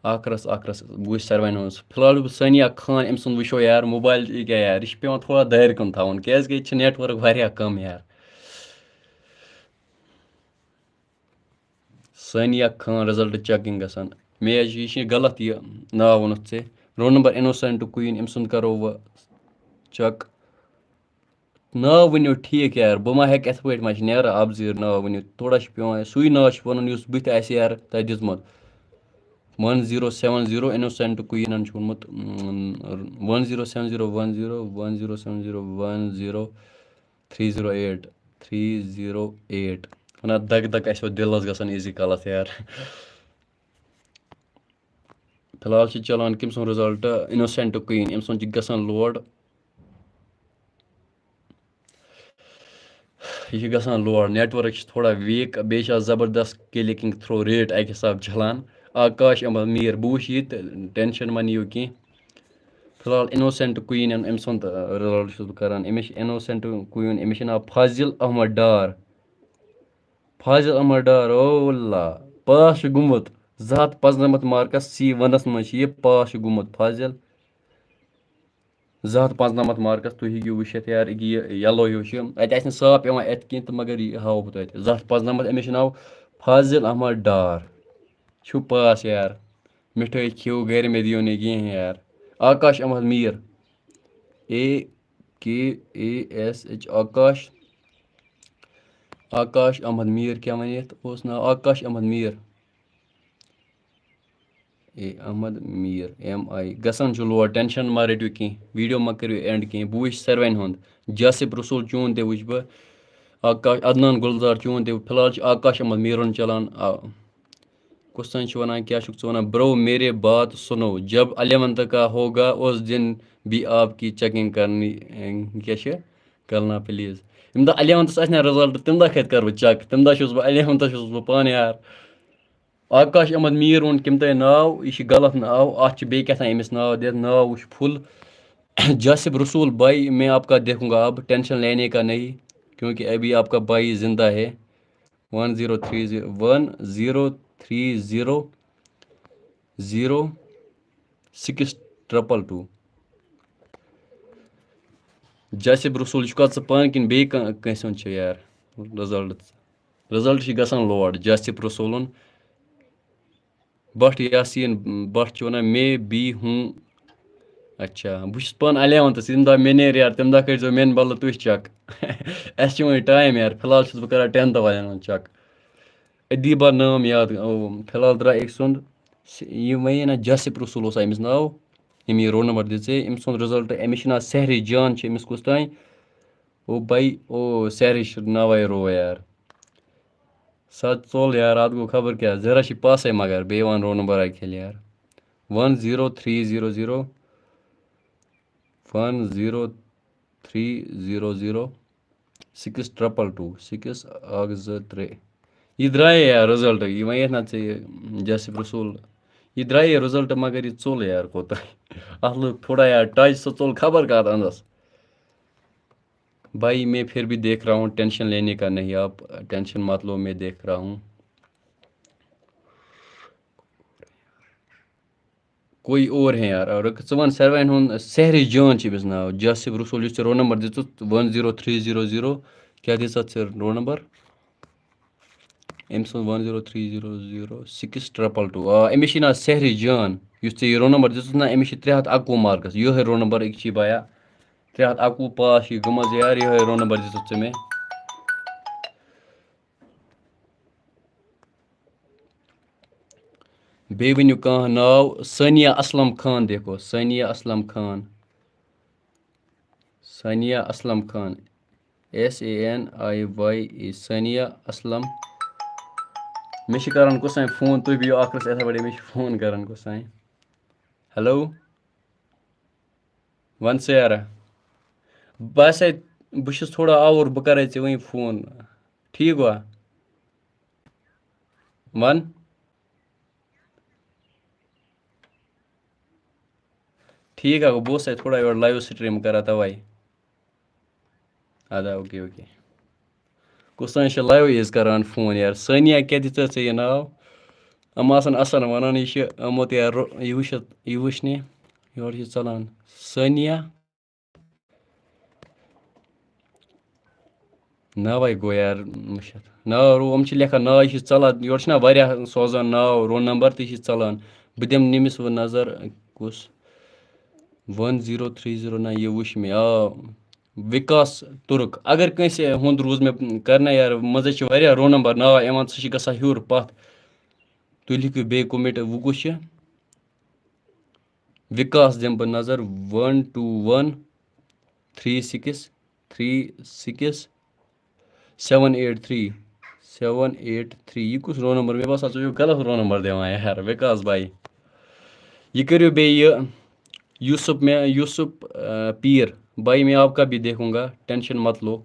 اکھ رس، اکھ رس، بہٕ وٕچھ ساروٕے ہٕنٛز۔ فی الحال چھُس بہٕ ثانیہ خان، أمۍ سُنٛد وٕچھو یار، موبایل یہِ کیٛاہ یار، یہِ چھُ پٮ۪وان تھوڑا دارِ کُن تھاوُن، کیٛازِکہِ ییٚتہِ چھِ نیٹؤرٕک واریاہ کم یار۔ ثانیہ خان، رِزلٹ چیکِنٛگ گژھان۔ میچ، یہِ چھِ غلط، یہِ ناو ووٚنُتھ ژےٚ۔ رول نمبر انوسنٹ کویٖن، أمۍ سُنٛد کرو وۄنۍ چیک۔ ناو ؤنِو ٹھیٖک یار، بہٕ ما ہٮ۪کہٕ یِتھ پٲٹھۍ، ما چھِ نیران اَپزیٖر ناو ؤنِتھ، تھوڑا چھِ پٮ۪وان سُے ناو چھِ وَنُن یُس بٕتھِ آسہِ یار تۄہہِ دیُتمُت۔ One zero seven zero, innocent کویٖنَن چھُ ووٚنمُت، one zero seven zero one zero, one zero seven zero one zero, three zero eight, three zero eight. وَنان دَگ دَگ آسہِ وۄنۍ دِلَس گژھان أزی کالَس یار۔ فی الحال چھِ چلان کٔمۍ سُنٛد رِزلٹ؟ انوسنٹ کویٖن، أمۍ سُنٛد چھِ گژھان لوڈ۔ یہِ چھِ گژھان لوڈ، نیٹؤرٕک چھِ تھوڑا ویٖک، بیٚیہِ چھِ اَتھ زبردست کلِکنگ تھرو ریٹ اَکہِ حساب چلان۔ آکاش احمد میٖر، بہٕ وٕچھِ یہِ تہٕ ٹینشن مہ نِیِو کینٛہہ۔ فی الحال اِنوسینٹ کویِن أمۍ سُنٛد رِزلٹ چھُس بہٕ کران، أمِس چھِ اِنوسینٹ کویِن، أمِس چھِ ناو فاضل احمد ڈار۔ فاضل احمد ڈار، او اللہ، پاس چھُ گوٚمُت۔ زٕ ہَتھ پانٛژنَمَتھ مارکس سی ونس منٛز چھِ یہِ پاس چھُ گوٚمُت فاضل۔ زٕ ہَتھ پانٛژنَمَتھ مارکس، تُہۍ ہیٚکِو وٕچھِتھ یار، یہِ یَلو ہیوٗ چھُ، اَتہِ آسہِ نہٕ صاف پٮ۪وان اَتھِ کینٛہہ تہٕ مگر یہِ ہاوو بہٕ تۄہہِ اَتہِ۔ زٕ ہَتھ پانٛژنَمَتھ، أمِس چھُ ناو فاضل احمد ڈار۔ چھُ پاس یار، مِٹھٲے کھیٚو گرِ، مےٚ دِیِو نہٕ کِہیٖنۍ یار۔ Aakash Ahmad Mir, A K A S H, Aakash, Aakash Ahmad Mir کیٛاہ وَنہِ یَتھ؟ اوس ناو Aakash Ahmad Mir. A Ahmad Mir, M I. گژھان چھُ لوڈ، ٹینشن مہ رٔٹِو کینٛہہ، ویڈیو مہ کٔرِو اینڈ کینٛہہ۔ بہٕ وٕچھِ ساروین ہُنٛد۔ جاسِب رسول چون تہِ وٕچھِ بہٕ۔ آکاش، عدنان گُلزار چون تہِ۔ فی الحال چھُ آکاش احمد میٖرُن چلان۔ آ، کُس تام چھُ وَنان، کیٛاہ چھُکھ ژٕ وَنان؟ برو میرے بات سنو، جب الیونتھ کا ہوگا اس دن بھی آپ کی چیکنگ کرنی، اے، کیٛاہ چھِ؟ کرنا پلیز۔ ییٚمہِ دۄہ الیونتھس آسہِ نا رِزلٹ، تَمہِ دۄہ کَتہِ کَرٕ بہٕ چیک؟ تَمہِ دۄہ چھُس بہٕ، الیونتھس چھُس بہٕ پانہٕ یار۔ آکاش احمد میٖر ووٚن کٔمۍ تۄہہِ ناو؟ یہِ چھُ غلط ناو، اَتھ چھُ بیٚیہِ کیٛاہ تام أمِس ناو دِتھ، ناو وٕچھ فُل۔ جاسِب رسول بھائی، میں آپ کا دیکھوں گا، اب ٹینشن لینے کا نہیں، کیونکہ ابھی آپ کا بھائی زندہ ہے۔ One zero three zero, one zero three zero zero six triple two. Jasib Rasool, یہِ چھُکھا ژٕ پانہٕ کِنہٕ بیٚیہِ کانٛہہ، کٲنٛسہِ ہُنٛد چھُ یار رِزلٹ؟ رِزلٹ چھِ گژھان لوڈ۔ جاسِب رسولُن بٹ یاسین بٹ چھُ وَنان، میں بھی ہوں۔ اچھا، بہٕ چھُس پانہٕ الیونتھس، ییٚمہِ دۄہ مےٚ نیرِ یار، تَمہِ دۄہ کٔرۍزیو میٛانہِ بدلہٕ تُہۍ چیک۔ اَسہِ چھِ وۄنۍ ٹایم یار، فی الحال چھُس بہٕ کران ٹینتھ والٮ۪ن ہُنٛد چیک۔ ادیبہ نام یاد، او، فی الحال درٛاو أکۍ سُنٛد، س-، یہِ وَنے نہ جاسِب رسول اوسا أمِس ناو، ییٚمۍ یہِ رول نمبر دِژے، أمۍ سُنٛد رِزلٹ، أمِس چھُ ناو سحری جان، چھُ أمِس کُس تام۔ او بھائی، او سحری چھُ ناوَے رو یار۔ سا ژوٚل یار، اَتھ گوٚو خبر کیٛاہ، زہرا چھِ پاسَے مگر، بیٚیہِ وَن رول نمبر اَکہِ کھیلہِ یار۔ One zero three zero zero, one zero three zero zero, six triple two, six اَکھ زٕ ترٛےٚ۔ یہِ درٛایے یار رِزلٹ، یہِ وَنہِ یَتھ نہ ژےٚ یہِ جاسِب رسول۔ یہِ درٛایے رِزلٹ مگر یہِ ژوٚل یار کوتاہ۔ اَتھ لوٚگ تھوڑا یار ٹچ، سُہ ژوٚل خبر کَتھ اَندَس۔ بھائی، میں پھر بھی دیکھ رہا ہوں، ٹینشن لینے کا نہیں، آپ ٹینشن مت لو، میں دیکھ رہا ہوں۔ کوئی اور ہے یار، اور ژٕ وَن ساروِین ہُنٛد، سحری جان چھُ أمِس ناو، جاسِب رسول، یُس ژےٚ رول نمبر دِژٕتھ، one zero three zero zero, کیٛاہ دِژٕتھ ژےٚ رول نمبر؟ أمۍ سُنٛد one zero three zero zero six triple two. آ، أمِس چھِ ناو سحری جان، یُس ژےٚ یہِ رول نمبر دِژٕتھ نا، أمِس چھِ ترٛےٚ ہَتھ اَکوُہ مارکس، یِہوٚے رول نمبر أکۍ چھی بایا۔ ترٛےٚ ہَتھ اَکوُہ پاس چھِ گٔمٕژ یار، یِہوٚے رول نمبر دِژٕتھ ژےٚ مےٚ۔ بیٚیہِ ؤنِو کانٛہہ ناو، ثانیہ اسلم خان دیکھو، Sania Aslam Khan, Sania Aslam Khan, S A N I Y A, Sania Aslam. مےٚ چھِ کران کُس تام فون، تُہۍ بِہِو اکھ رَژھ یِتھَے پٲٹھۍ، مےٚ چھِ فون کران کُس تام۔ ہیلو، وَن سا یارا، بہٕ ہسا، بہٕ چھُس تھوڑا آوُر، بہٕ کرے ژےٚ وۄنۍ فون، ٹھیٖک گوٚوا؟ وَن۔ ٹھیٖک ہا گوٚو، بہٕ اوسَے تھوڑا یورٕ لایِو سٹریٖم کران تَوَے۔ اَدا، اوکے، اوکے۔ کُس تام چھِ لایِو ییٖژ کران فون یار۔ ثانیہ کیٛاہ دِژٕتھ ژےٚ یہِ ناو؟ یِم آسَن اَصٕل وَنان، یہِ چھِ آمُت یار رو-، یہِ وٕچھِتھ، یہِ وٕچھنہِ۔ یورٕ چھِ ژَلان۔ ثانیہ۔ ناوَے گوٚو یار مٔشِتھ۔ ناو رو-، یِم چھِ لیکھان ناو، یہِ چھِ ژَلان، یورٕ چھِنہ واریاہ سوزان ناو، رول نمبر تہِ چھِ ژَلان۔ بہٕ دِمہٕ نٔمِس وۄنۍ نظر، کُس؟ ون زیٖرو تھری زیٖرو، نہ، یہِ وٕچھ مےٚ، آ، وِکاس تُرک۔ اگر کٲنٛسہِ ہُنٛد روٗز مےٚ کرنہ یار، منٛزَے چھِ واریاہ رول نمبر ناو یِوان، سُہ چھِ گژھان ہیوٚر پَتھ۔ تُہۍ لیکھِو بیٚیہِ کوٚمٮ۪نٹ، وۄنۍ کُس چھِ؟ وِکاس دِمہٕ بہٕ نظر، one two one three six three six seven eight three, seven eight three. یہِ کُس رول نمبر؟ مےٚ باسان، ژٕ چھُکھ غلط رول نمبر دِوان یار، وِکاس بھائی۔ یہِ کٔرِو بیٚیہِ یہِ یوٗسُف، مےٚ یوٗسُف، آ، پیٖر بھائی، میں آپ کا بھی دیکھوں گا، ٹینشن مت لو۔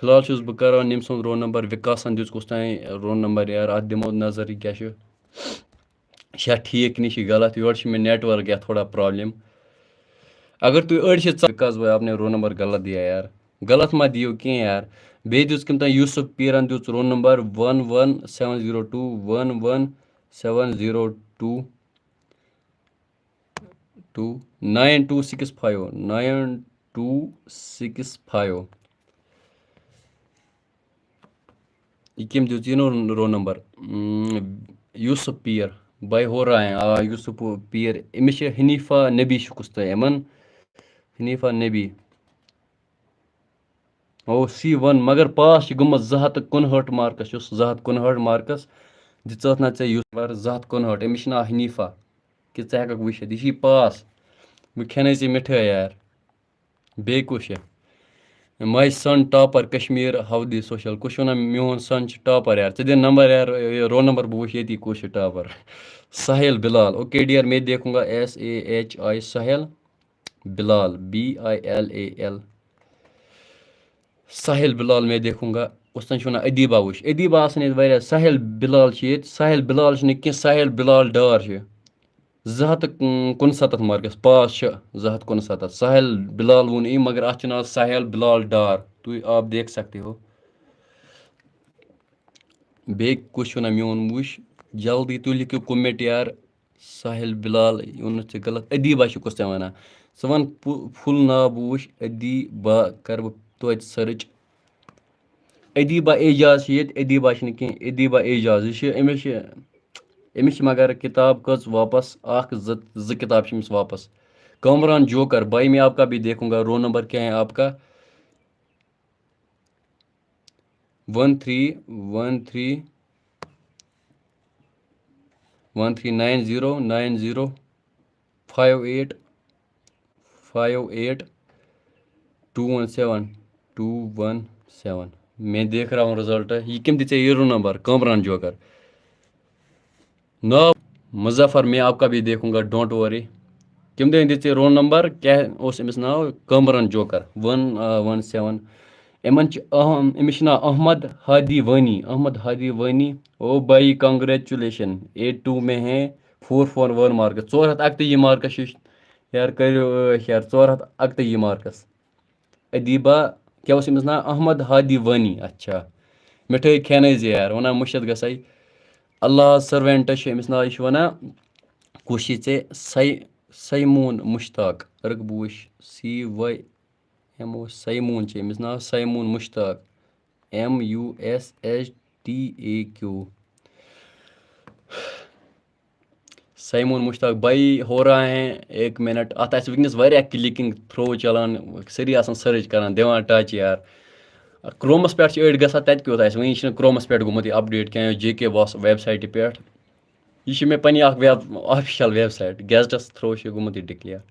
فی الحال چھُس بہٕ کران ییٚمۍ سُنٛد رول نمبر، وِکاسَن دیُت کُس تام رول نمبر یار، اَتھ دِمو نظر یہِ کیٛاہ چھُ۔ چھا ٹھیٖک کِنہٕ یہِ چھِ غلط؟ یورٕ چھِ مےٚ نیٹؤرٕک یا تھوڑا پرابلم۔ اگر تُہۍ أڑۍ چھِ ژ-، because وہ آپ نے roll number غلط دیا یار۔ غلط ما دِیِو کینٛہہ یار۔ بیٚیہِ دِژ کٔمۍ تام یوسف پیرن دِژ roll number one one seven zero two one one seven zero two two nine two six five nine two six five۔ یہِ کٔمۍ دیُت یہِ نو roll number؟ اۭں، یوسف پیر۔ بھائی ہو رہا ہے، آ، یوسف پیر۔ أمِس چھِ حنیفہ نبی چھُ کُس تام یِمن۔ حنیفہ نبی۔ او سی ون، مگر پاس چھِ گوٚمُت زٕ ہتھ تہٕ کُنہٲٹھ marks، یُس زٕ ہتھ کُنہٲٹھ marks دِژٕتھ نہ ژےٚ یوسف پیر، زٕ ہتھ کُنہٲٹھ۔ أمِس چھُ ناو حنیفہ۔ کہِ ژٕ ہٮ۪ککھ وٕچھِتھ، یہِ چھِ یہِ پاس۔ وۄنۍ کھٮ۪نٲے ژےٚ مِٹھٲے یار۔ بیٚیہِ کُس چھُ؟ My son topper Kashmir how the social۔ کُس چھُ وَنان میون son چھُ topper یار؟ ژٕ دِ number یار، یہِ roll number بہٕ وٕچھِ ییٚتی کُس چھُ topper۔ ساحل بلال۔ Okay dear، میں دیکھوں گا S A H I Sahil Bilal, B I L A L. Sahil Bilal میں دیکھوں گا۔ اوس تَن چھُ وَنان ادیبہ وٕچھ۔ ادیبہ آسَن ییٚتہِ واریاہ۔ ساحل بلال چھِ ییٚتہِ۔ ساحل بلال چھُنہٕ کینٛہہ، ساحل بلال ڈار چھُ۔ زٕ ہتھ تہٕ کُنسَتتھ marks، پاس چھِ زٕ ہتھ کُنسَتتھ۔ ساحل بلال ووٚن أمۍ، مگر اَتھ چھُ ناو ساحل بلال ڈار۔ تُہۍ آپ دیکھ سکتے ہو۔ بیٚیہِ کُس چھُ وَنان میون وٕچھ؟ جلدی تُہۍ لیکھِو comment یار۔ ساحل بلال، یہِ ووٚنُتھ ژےٚ غلط۔ ادیبہ چھُ کُس تام وَنان؟ ژٕ وَن پُ-، full ناو بہٕ وٕچھ۔ ادیبہ کَرٕ بہٕ توتہِ search۔ ادیبہ اعجاز چھِ ییٚتہِ، ادیبہ چھِنہٕ کینٛہہ، ادیبہ اعجاز۔ یہِ چھِ، أمِس چھِ، أمِس چھِ مگر کِتاب کٔژ واپس؟ اَکھ، زٕ، زٕ کِتاب چھِ أمِس واپس۔ کامران جوکر، بھائی میں آپ کا بھی دیکھوں گا، roll number کیا ہے آپ کا؟ One three one three one three nine zero nine zero five eight five eight two one seven two one seven۔ میں دیکھ رہا ہوں result۔ یہِ کٔمۍ دِژ ژےٚ یہِ roll number؟ کامران جوکر۔ ناو مظفر، میں آپ کا بھی دیکھوں گا، don't worry۔ کٔمۍ تام دِژ ژےٚ roll number؟ کیٛاہ اوس أمِس ناو؟ Kamran joker, one one seven۔ یِمن چھِ اہم، أمِس چھُ ناو احمد ہادی وانی، احمد ہادی وانی۔ او بھائی، congratulation، eight two میں ہیں، four four one marks، ژور ہتھ اکتٲجی marks چھِ۔ یار، کٔرِو عٲش یار، ژور ہتھ اکتٲجی marks۔ ادیبہ، کیٛاہ اوس أمِس ناو؟ احمد ہادی وانی۔ اچھا، مِٹھٲے کھیٛانٲے زِ یار، وَنان مُشِتھ گژھے۔ اللہ servant چھُ أمِس ناو، یہِ چھُ وَنان، کُس چھُے ژےٚ؟ سَے-، سیمون مُشتاق۔ رٕک بہٕ وٕچھ، سی واے ایم او، سیمون چھُ أمِس ناو، Simon Mushtaq, M U S H T A Q. Simon Mushtaq بھائی ہو رہا ہے، ایک منٹ۔ اتھ آسہِ وٕنکیٚنس واریاہ clicking through چلان، سٲری آسان search کران، دِوان touch یار۔ کرومس پٮ۪ٹھ چھِ أڑۍ گژھان، تتہِ کیُتھ آسہِ؟ وۄنۍ چھُنہٕ کرومس پٮ۪ٹھ گوٚمُت یہِ update کینٛہہ، جے کے باس website پٮ۪ٹھ۔ یہِ چھِ مےٚ پننہِ اکھ ویب، official website، gazetteس through چھُ گوٚمُت یہِ declare۔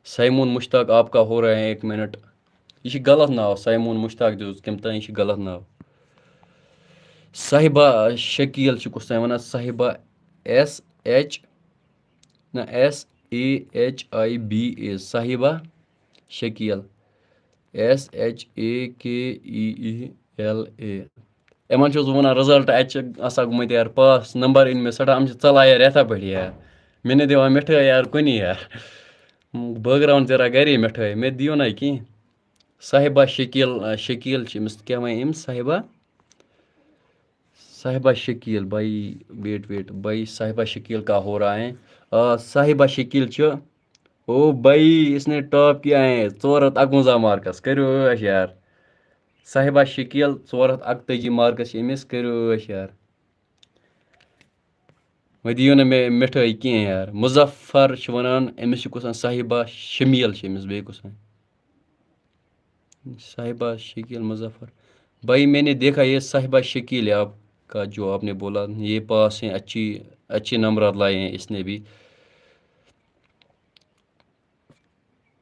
سیمون مشتاق آپ کا ہو رہا ہے، ایک منٹ۔ یہِ چھُ غلط ناو، سیمون مشتاق دیُت کٔمۍ تام، یہِ چھُ غلط ناو۔ صاحبہ شکیل چھُ کُس تام وَنان، صاحبہ، ایس ایچ، نہ، S A H I B A, Sahiba Shakeel, S H A K E E L A. یِمن چھُس بہٕ وَنان result، اَتہِ چھِ آسان گوٚمُت یار pass، number أنۍ مےٚ سٮ۪ٹھاہ، یِم چھِ ژَلان یار یِتھے پٲٹھۍ یار۔ مےٚ نہٕ دِوان مِٹھٲے یار کُنی یار۔ بٲگراوُن ژےٚ را گَرے مِٹھٲے، مےٚ دِیِو نہ کِہیٖنۍ۔ صاحبہ شکیل، آ، شکیل چھِ أمِس، کیٛاہ وَنہِ أمِس؟ صاحبہ؟ صاحبہ شکیل، بھائی، wait، wait، بھائی، صاحبہ شکیل کا ہو رہا ہے؟ آ، صاحبہ شکیل چھُ، او بھائی، اس نے top کیا ہے، ژور ہتھ اَکوَنزاہ marks، کٔرِو عٲش یار۔ صاحبہ شکیل، ژور ہتھ اَکتٲجی marks چھِ أمِس، کٔرِو عٲش یار۔ وۄنۍ دِیِو نہٕ مےٚ مِٹھٲے کینٛہہ یار۔ مظفر چھُ وَنان، أمِس چھُ کُس تام صاحبہ شمیٖل چھِ أمِس، بیٚیہِ کُس تام؟ صاحبہ شکیل مظفر۔ بھائی، میں نے دیکھا یہ صاحبہ شکیل ہے آپ کا، جو آپ نے بولا، یہ پاس ہیں، اچھی، اچھے نمبرات لائے ہیں اس نے بھی۔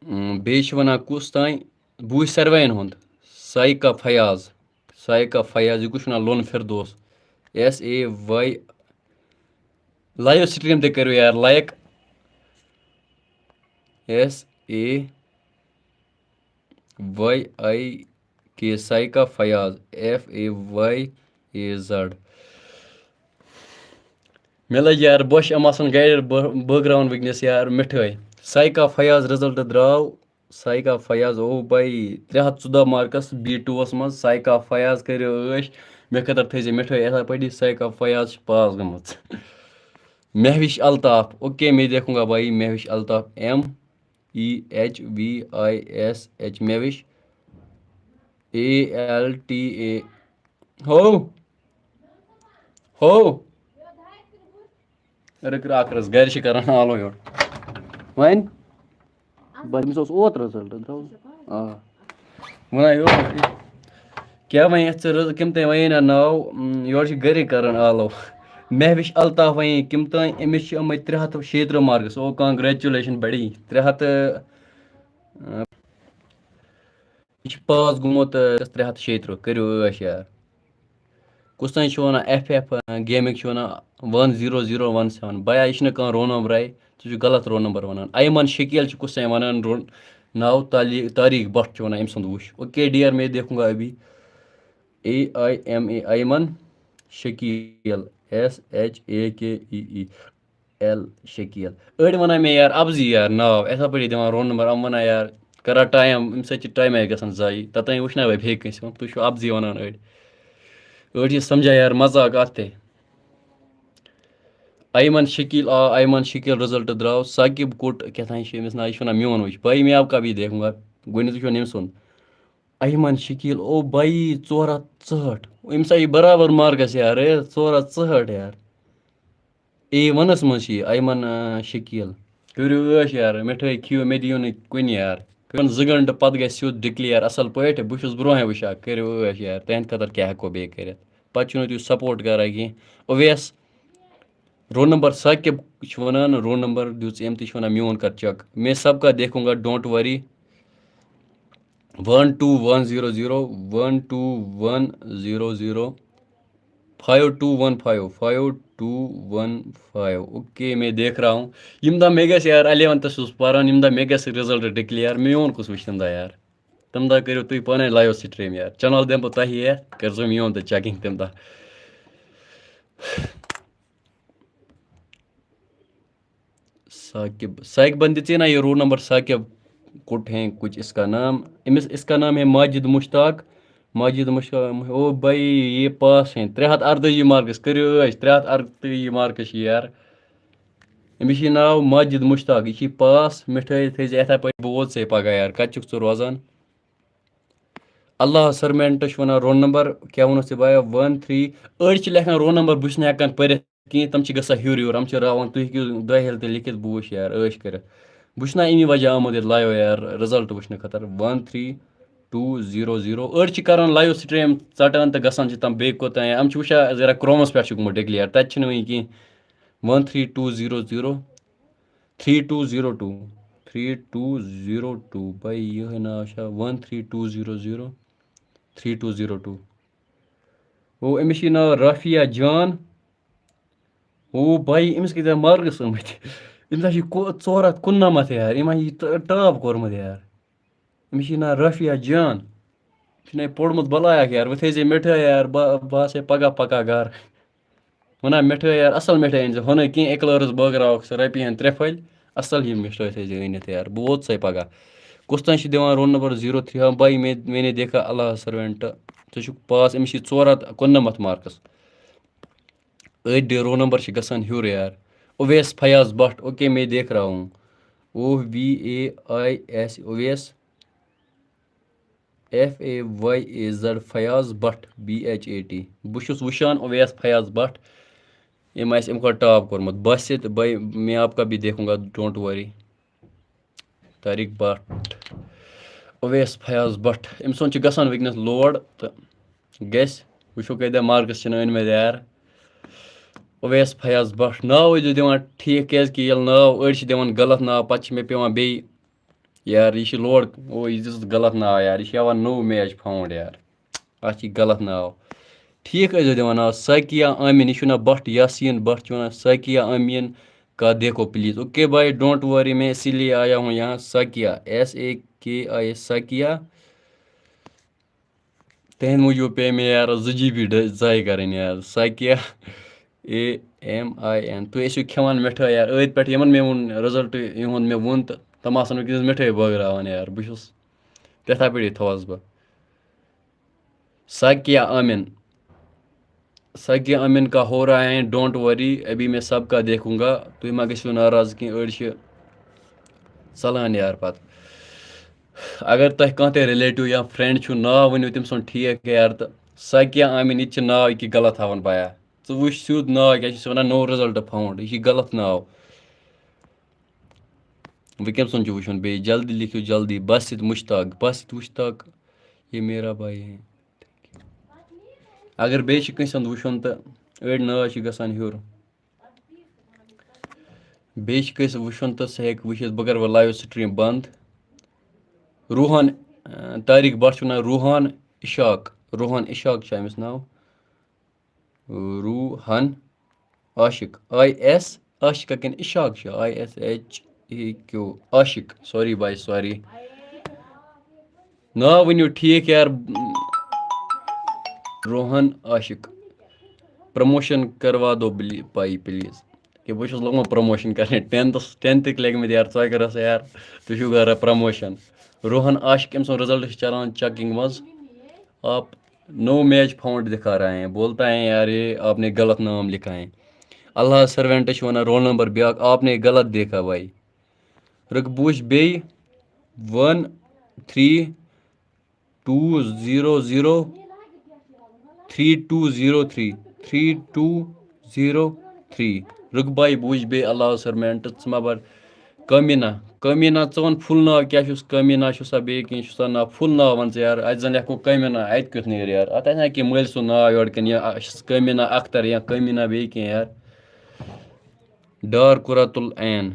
اۭں، بیٚیہِ چھِ وَنان کُس تام، بوٗزۍ ساروِیَن ہُنٛد، سائقہ فیاض، سائقہ فیاض، یہِ کُس چھُ وَنان؟ Lone Firdous, S A Y, live stream تہِ کٔرِو یار like، S A Y I K, Saiqa Fayaz, F A Y A Z. مےٚ لٔج یار بۄچھِ، یِم آسَن گَرِ بٲ-، بٲگراوان وٕنکیٚنَس یار مِٹھٲے۔ سایکا فیاض رِزلٹ درٛاو۔ سایکا فیاض، او بھائی، ترٛےٚ ہَتھ ژۄداہ مارکس بی ٹوٗوَس منٛز۔ سایکا فیاض، کٔرِو عٲش، مےٚ خٲطرٕ تھٲیزِ مِٹھٲے یِتھَے پٲٹھی۔ سایکا فیاض چھِ پاس گٔمٕژ۔ مہوش الطاف، اوکے، میں دیکھوں گا بھائی، Mahvash Altaf, M E H V I S H, Mahvash, A L T A, ہو، ہو۔ رٕکرٕ اکھ رٕژ گرِ چھِ کران آلو یورٕ۔ وۄنۍ؟ بہٕ، أمِس اوس اوترٕ رِزلٹ درٛاو۔ آ۔ وۄنۍ یورٕ۔ کیٛاہ وۄنۍ یَتھ ژٕ رٕژ، کٔمۍ تام وَنے نہ ناو، اۭں، یورٕ چھِ گرِ کران آلو۔ مہوِش الطاف وَنے کٔمۍ تام، أمِس چھِ آمٕتۍ ترٛےٚ ہَتھ شیٚیہِ تٕرٛہ مارکس۔ او، congratulation buddy۔ ترٛےٚ ہَتھ، اۭں، یہِ چھُ پاس گوٚمُت، اۭں، ترٛےٚ ہَتھ شیٚیہِ تٕرٛہ۔ کٔرِو عٲش یار۔ کُس تام چھُ وَنان ایف ایف، اۭں، گیمِنٛگ چھُ وَنان one zero zero one seven۔ بیا، یہِ چھُنہٕ کانٛہہ رول نمبرے، ژٕ چھُکھ غلط رول نمبر وَنان۔ ایمن شکیل چھُ کُس تام وَنان رول، ناو تالی-، طاریق بٹ چھُ وَنان أمۍ سُنٛد وٕچھ۔ اوکے ڈیئر، میں دیکھوں گا ابھی۔ A I M A, Aiman Shakeel, S H A K E E. L Shakeel. أڑۍ وَنان مےٚ یار اَپزی یار ناو، یِتھَے پٲٹھۍ دِوان رول نمبر، یِم وَنان یار، کَران ٹایم، اَمہِ سۭتۍ چھِ ٹایمَے گژھان ضایع۔ تَتٮ۪ن وٕچھناوے بیٚیہِ کٲنٛسہِ، وۄنۍ تُہۍ چھِو اَپزی وَنان أڑۍ۔ أڑۍ چھِ سَمجھان یار مَزاق اَتھ تہِ۔ ایمن شکیل آ، ایمن شکیل رِزلٹ درٛاو، ثاقب کُٹ کیٛاہ تام چھُ أمِس ناو، یہِ چھُ وَنان میون وٕچھ۔ بھائی میں آپ کا بھی دیکھوں گا، گۄڈٕنیتھٕے چھُ وَنان أمۍ سُنٛد۔ ایمن شکیل، او بھائی، ژور ہَتھ ژُہٲٹھ۔ أمِس آیہِ برابر مارکس یار، اے، ژور ہَتھ ژُہٲٹھ یار۔ اے ونس منٛز چھِ یہِ ایمن، آ، شکیل۔ کٔرِو عٲش یار، مِٹھٲے کھیٚیِو، مےٚ دِیِو نہٕ کُنہِ یار۔ کٔرِو زٕ گھنٹہٕ پتہٕ گژھِ سیوٚد ڈکلیئر اصل پٲٹھۍ، بہٕ چھُس برونٛہہ وٕچھان، کٔرِو عٲش یار، تُہنٛدِ خٲطرٕ کیٛاہ ہٮ۪کو بیٚیہِ کٔرِتھ؟ پتہٕ چھُنہٕ تُہۍ سپورٹ کران کینٛہہ۔ اویس، رول نمبر ثاقب چھُ ونان، رول نمبر دیُت أمۍ تہِ چھُ ونان میون کر چیک، میں سب کا دیکھوں گا، don't worry۔ One two one zero zero, one two one zero zero, five two one five, five two one five. Okay, میں دیکھ رہا ہوں۔ ییٚمہِ دۄہ مےٚ گژھِ یار الیونتھس چھُس پران، ییٚمہِ دۄہ مےٚ گژھِ رِزلٹ ڈکلیئر، میون کُس وٕچھِ تَمہِ دۄہ یار؟ تَمہِ دۄہ کٔرِو تُہۍ پانے لایو سٹریم یار۔ چینل دِمہٕ بہٕ تۄہہِ یتھ، کٔرۍزیو میون تہِ چیکنگ تَمہِ دۄہ۔ ثاقب، ثاقبن دِژے نا یہِ رول نمبر؟ ثاقب کُٹ ہیں کچھ اس کا نام، أمِس، اس کا نام ہے ماجد مشتاق۔ ماجد مشتاق، او بھائی، یہ پاس ہیں، ترٛےٚ ہَتھ اَردٲہِم مارکس، کٔرِو عٲش، ترٛےٚ ہَتھ اَردٲہِم مارکس چھِ یار۔ أمِس چھِ ناو ماجد مشتاق، یہِ چھِ پاس۔ مِٹھٲے تھٲیزِ یِتھے پٲٹھۍ، بہٕ ووتسَے پگاہ یار، کَتہِ چھُکھ ژٕ روزان؟ اللہ سرمینٹ چھُ وَنان رول نمبر، کیٛاہ ووٚنُتھ ژےٚ بایا؟ One three۔ أڑۍ چھِ لیکھان رول نمبر، بہٕ چھُس نہٕ ہٮ۪کان پٔرِتھ کِہیٖنۍ، تِم چھِ گژھان ہیوٚر یوٚر، یِم چھِ راوان، تُہۍ ہیٚکِو دۄیہِ ہِلہِ تہِ لیکھِتھ، بہٕ وٕچھِ یار، عٲش کٔرِتھ۔ بہٕ چھُس نہ اَمی وجہ آمُت ییٚتہِ لایو یار، رِزلٹ وٕچھنہٕ خٲطرٕ۔ One three two zero zero۔ أڑۍ چھِ کران لایو سٹریم ژَٹان تہٕ گژھان چھِ تِم بیٚیہِ کوٚت تام۔ یِم چھِ وٕچھان ذرا کرومَس پٮ۪ٹھ چھُ گوٚمُت ڈکلیئر، تَتہِ چھِنہٕ وٕنہِ کینٛہہ۔ One three two zero zero, three two zero two, three two zero two۔ بھائی، یِہوٚے ناو چھا؟ One three two zero zero, three two zero two۔ او، أمِس چھِ ناو رافیہ جان۔ او بھائی، أمِس کۭتیٛاہ مارکس آمٕتۍ؟ أمِس ہا چھِ کو-، ژور ہَتھ کُننَمَتھ یار، أمۍ ہا چھِ ٹ-، ٹاپ کوٚرمُت یار۔ أمِس چھِ ناو رافیہ جان۔ أمۍ چھُنہ یہِ پوٚرمُت بَلایَکھ یار، وۄنۍ تھٲیزِ مِٹھٲے یار، بہٕ، بہٕ آسہٕ ہے پَگاہ پَکان گَرٕ۔ وَنان مِٹھٲے یار، اَصٕل مِٹھٲے أنۍ زِ، ہُہ نہٕ کینٛہہ، اِکلٲرٕس بٲگراوَکھ سُہ رۄپیہِ ہَن ترٛےٚ پھٔلۍ، اَصٕل ہِوۍ مِٹھٲے تھٲیزِ أنِتھ یار، بہٕ ووتسَے پَگاہ۔ کُس تام چھِ دِوان رول نمبر zero three، ہاں بھائی، میں، میں نے دیکھا اللہ سرونٹ، ژٕ چھُکھ پاس، أمِس چھِ ژور ہَتھ کُننَمَتھ مارکس۔ أڑۍ رول نمبر چھِ گژھان ہیوٚر یار۔ اویس فیاض بٹ، اوکے، میں دیکھ رہا ہوں۔ O V A I S, Owais, F A Y A Z, Fayaz Bhat, B H A T. بہٕ چھُس وٕچھان اویس فیاض بٹ، أمۍ آسہِ اَمہِ کھۄتہٕ ٹاپ کوٚرمُت۔ باسط بھائی، میں آپ کا بھی دیکھوں گا، don't worry۔ طاریق بٹ، اویس فیاض بٹ، أمۍ سُنٛد چھُ گژھان وٕنکیٚنَس لوڈ تہٕ گژھِ، وٕچھو کۭتیٛاہ مارکس چھِنہٕ أنۍ مٕتۍ یار۔ اویس فیاض بٹ، ناو ٲسۍزیو دِوان ٹھیٖک، کیٛازِکہِ ییٚلہِ ناو أڑۍ چھِ دِوان غلط ناو، پَتہٕ چھِ مےٚ پٮ۪وان بیٚیہِ یار، یہِ چھِ لوڈ، او، یہِ دِژٕس غلط ناو یار، یہِ چھِ یِوان نوٚو میچ فاوُنٛڈ یار، اَتھ چھِ غلط ناو۔ ٹھیٖک ٲسۍزیو دِوان ناو، ساقیہ آمین، یہِ چھُ ناو بٹ یاسین بٹ، چھُ وَنان ساقیہ آمین کا دیکھو پلیز۔ اوکے بھائی، ڈونٹ وری، میں اسی لیے آیا ہوں یہاں، ساقیہ، ایس اے کے آئی، ساقیہ۔ تُہنٛدِ موٗجوٗب پیٚیہِ مےٚ یارٕ زٕ جی بی ڈ-، ضایع کَرٕنۍ یارٕ۔ ساقیہ اے ایم آی این۔ تُہۍ ٲسِو کھٮ۪وان مِٹھٲے یار، أتھۍ پٮ۪ٹھ یِمَن مےٚ ووٚن رِزَلٹ، یِہُنٛد مےٚ ووٚن تہٕ تِم آسَن وٕنکیٚنَس مِٹھٲے بٲگراوان یار۔ بہٕ چھُس تِتھَے پٲٹھی تھاوَس بہٕ۔ ساقیہ آمِن، ساقیہ آمِن کا ہو رہا ہے، ڈونٹ وری، ابھی میں سب کا دیکھوں گا۔ تُہۍ ما گٔژھِو ناراض کینٛہہ، أڑۍ چھِ ژَلان یار پَتہٕ۔ اگر تۄہہِ کانٛہہ تہِ رِلیٹِو یا فرٛٮ۪نٛڈ چھُو، ناو ؤنِو تٔمۍ سُنٛد ٹھیٖک یار، تہٕ ساقیہ آمِن، یہِ تہِ چھِ ناو یہِ کہِ غلط ہاوان بایا۔ ژٕ وٕچھ سیوٚد ناو کیٛاہ چھِ سُہ وَنان، نو رِزَلٹ فاوُنٛڈ، یہِ چھِ غلط ناو۔ وۄنۍ کٔمۍ سُنٛد چھُ وٕچھُن بیٚیہِ؟ جلدی لیکھِو، جلدی۔ باسط مشتاق، باسط مشتاق، یہ میرا بھائی ہے۔ اگر بیٚیہِ چھِ کٲنٛسہِ ہُنٛد وٕچھُن تہٕ أڑۍ ناو چھِ گژھان ہیوٚر۔ بیٚیہِ چھِ کٲنٛسہِ وٕچھُن تہٕ سُہ ہیٚکہِ وٕچھِتھ۔ بہٕ کَرٕ وۄنۍ لایِو سٹریٖم بنٛد۔ روحان، اَ، طارق بٹ چھُ ناو روحان اِشاق۔ روحان اِشاق چھُ أمِس ناو۔ روحان عاشق، آی ایس عاشق کِنہٕ اِشاق چھُ؟ آی ایس ایچ ای کیو عاشق، سوری بھائی، سوری۔ ناو ؤنِو ٹھیٖک یار۔ روحان عاشق، پروموشن کروا دو بلی-، بھائی پلیز۔ یہِ بہٕ چھُس لوٚگمُت پروموشن کرنہِ، ٹینتھس، ٹینتھٕکۍ لٔگۍ مٕتۍ یار، ژٕ کر سا یار، تُہۍ چھِو کران پروموشن۔ روحان عاشق، أمۍ سُنٛد رِزلٹ چھُ چلان چیکنگ منٛز۔ آپ نو میچ فاؤنڈ دکھا رہے ہیں، بولتا ہے یار، یہ آپ نے غلط نام لکھا ہے۔ اللہ سروینٹ چھُ ونان رول نمبر بیاکھ، آپ نے غلط دیکھا بھائی۔ رُک بہٕ وٕچھِ بیٚیہِ، one three two zero zero three two zero three, three two zero three. رُک بھائی، بہٕ وٕچھِ بیٚیہِ اللہ سروینٹ، ژٕ ما بر۔ کٲمیٖنہ، کٲمیٖنہ، ژٕ وَن فُل ناو کیٛاہ چھُس؟ کٲمیٖنہ چھُسا بیٚیہِ کینٛہہ چھُسا ناو؟ فُل ناو وَن ژٕ یار، اَتہِ زَن لیکھو کٲمیٖنہ، اَتہِ کیُتھ نیرِ یار؟ اَتھ آسہِ نہ کینٛہہ مٲلۍ سُنٛد ناو یورٕ کِنہٕ یہِ، آ، چھُس کٲمیٖنہ اختر یا کٲمیٖنہ بیٚیہِ کینٛہہ یار۔ ڈار قرۃ العین۔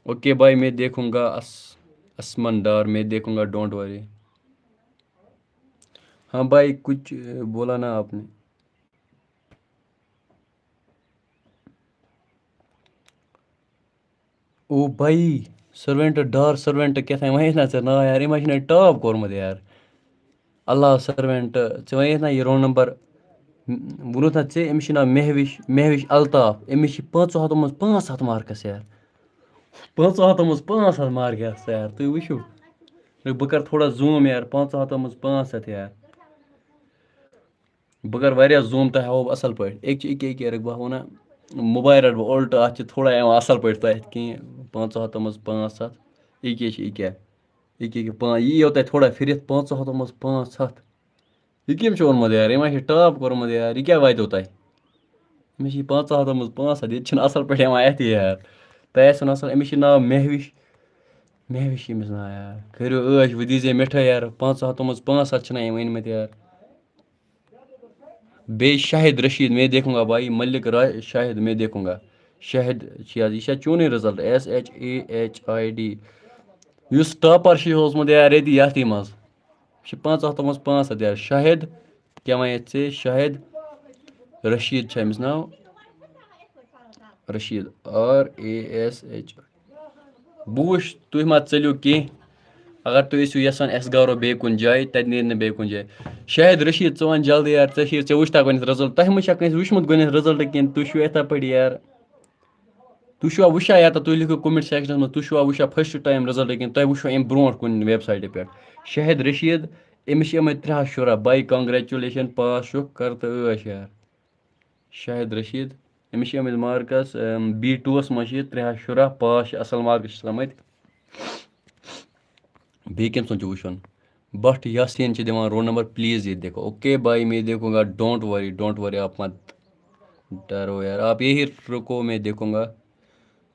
اوکے بھائی، میں دیکھوں گا اس-، اسمن ڈار، میں دیکھوں گا، ڈونٹ وری۔ ہاں بھائی، کچھ، اے، بولا نا آپ نے۔ او بھائی، سروینٹ، ڈار سروینٹ کیٛاہ تام وَنہِ نا ژےٚ ناو یار، أمۍ ما چھُنہ ٹاپ کوٚرمُت یار۔ اللہ سروینٹ، ژےٚ وَنہِ نا یہِ رول نمبر، ووٚنُتھ نا ژےٚ، أمِس چھُ ناو مہوِش، مہوِش الطاف، أمِس چھِ پانٛژو ہَتو منٛز پانٛژھ ہَتھ مارکس یار۔ پانٛژو ہَتو منٛز پانٛژھ ہَتھ مارکس یار، تُہۍ وٕچھِو۔ بہٕ کَرٕ تھوڑا زوٗم یار، پانٛژو ہَتو منٛز پانٛژھ ہَتھ یار۔ بہٕ کَرٕ واریاہ زوٗم، تۄہہِ ہاوو بہٕ اَصٕل پٲٹھۍ۔ أکہِ چھِ، أکہِ، أکہِ، رَٹہٕ بہٕ ہاوو نا، موبایِل رَٹہٕ بہٕ اُلٹہٕ، اَتھ چھِ تھوڑا یِوان اَصٕل پٲٹھۍ تۄہہِ اَتھِ کِہیٖنۍ۔ پانٛژو ہَتو منٛز پانٛژھ ہَتھ، یہِ کیٛاہ چھِ، یہِ کیٛاہ؟ یہِ کیٛاہ، یہِ کیٛاہ، پانٛژھ، یہِ یِیو تۄہہِ تھوڑا پھِرِتھ، پانٛژو ہَتو منٛز پانٛژھ ہَتھ۔ یہِ کٔمۍ چھُ اوٚنمُت یارٕ؟ أمۍ ما چھِ ٹاپ کوٚرمُت یارٕ؟ یہِ کیٛاہ واتیو تۄہہِ؟ أمِس چھِ یہِ پانٛژو ہَتو منٛز پانٛژھ ہَتھ، ییٚتہِ چھِنہٕ اَصٕل پٲٹھۍ یِوان اَتھِ یار۔ تۄہہِ آسِوٕ نہٕ اَصٕل، أمِس چھِ ناو مہوِش، مہوِش چھِ أمِس ناو یار۔ کٔرِو عٲش، وۄنۍ دیٖزِ مِٹھٲے یار، پانٛژو ہَتو منٛز پانٛژھ ہَتھ چھِنہ أمۍ أنۍمٕتۍ یار۔ بیٚیہِ شاہد رشید، میں دیکھوں گا بھائی، ملک را-، شاہد، میں دیکھوں گا۔ شاہد چھِ یہِ حظ، یہِ چھا چونُے result? S H A H I D. یُس ٹاپر چھُ اوسمُت یار ییٚتہِ یَتھ منٛز، یہِ چھِ پانٛژو ہَتو منٛز پانٛژھ ہَتھ یار۔ شاہد، کیٛاہ وَنہِ ژےٚ؟ شاہد رشید چھُ أمِس ناو۔ Rashid, R A S H. بہٕ وٕچھ، تُہۍ ما ژٔلِو کینٛہہ۔ اگر تُہۍ ٲسِو یَژھان، اَسہِ گارو بیٚیہِ کُنہِ جایہِ، تَتہِ نیرِ نہٕ بیٚیہِ کُنہِ جایہِ۔ شاہد رشید، ژٕ وَن جلدی یار، ژےٚ چھِ، ژےٚ وٕچھتا گۄڈٕنٮ۪تھ رِزلٹ؟ تۄہہِ ما چھا کٲنٛسہِ وٕچھمُت گۄڈٕنٮ۪تھ رِزلٹ کِنہٕ تُہۍ چھِو یِتھَے پٲٹھۍ یار؟ تُہۍ چھِوا وٕچھان یا تہٕ تُہۍ لیکھِو comment sectionَس منٛز، تُہۍ چھِوا وٕچھان first time رِزلٹ کِنہٕ تۄہہِ وٕچھو اَمہِ برونٛٹھ کُنہِ وٮ۪بسایٹہِ پٮ۪ٹھ؟ شاہد رشید، أمِس چھِ یِمَے ترٛےٚ ہَتھ شُراہ، بھائی congratulation، پاس چھُکھ، کر تہٕ عٲش یار۔ شاہد رشید، أمِس چھِ آمٕتۍ مارکس، اَم، بی ٹوٗوَس منٛز چھِ یہِ ترٛےٚ ہَتھ شُراہ، پاس چھِ اَصٕل مارکس چھِ آمٕتۍ۔ بیٚیہِ کٔمۍ سُنٛد چھُ وٕچھُن؟ بٹ یاسین چھِ دِوان رول نمبر، پلیز یہ دیکھو۔ اوکے بھائی، میں دیکھوں گا، ڈونٹ وری، ڈونٹ وری، آپ مت ڈرو یار، آپ یہی رکو، میں دیکھوں گا۔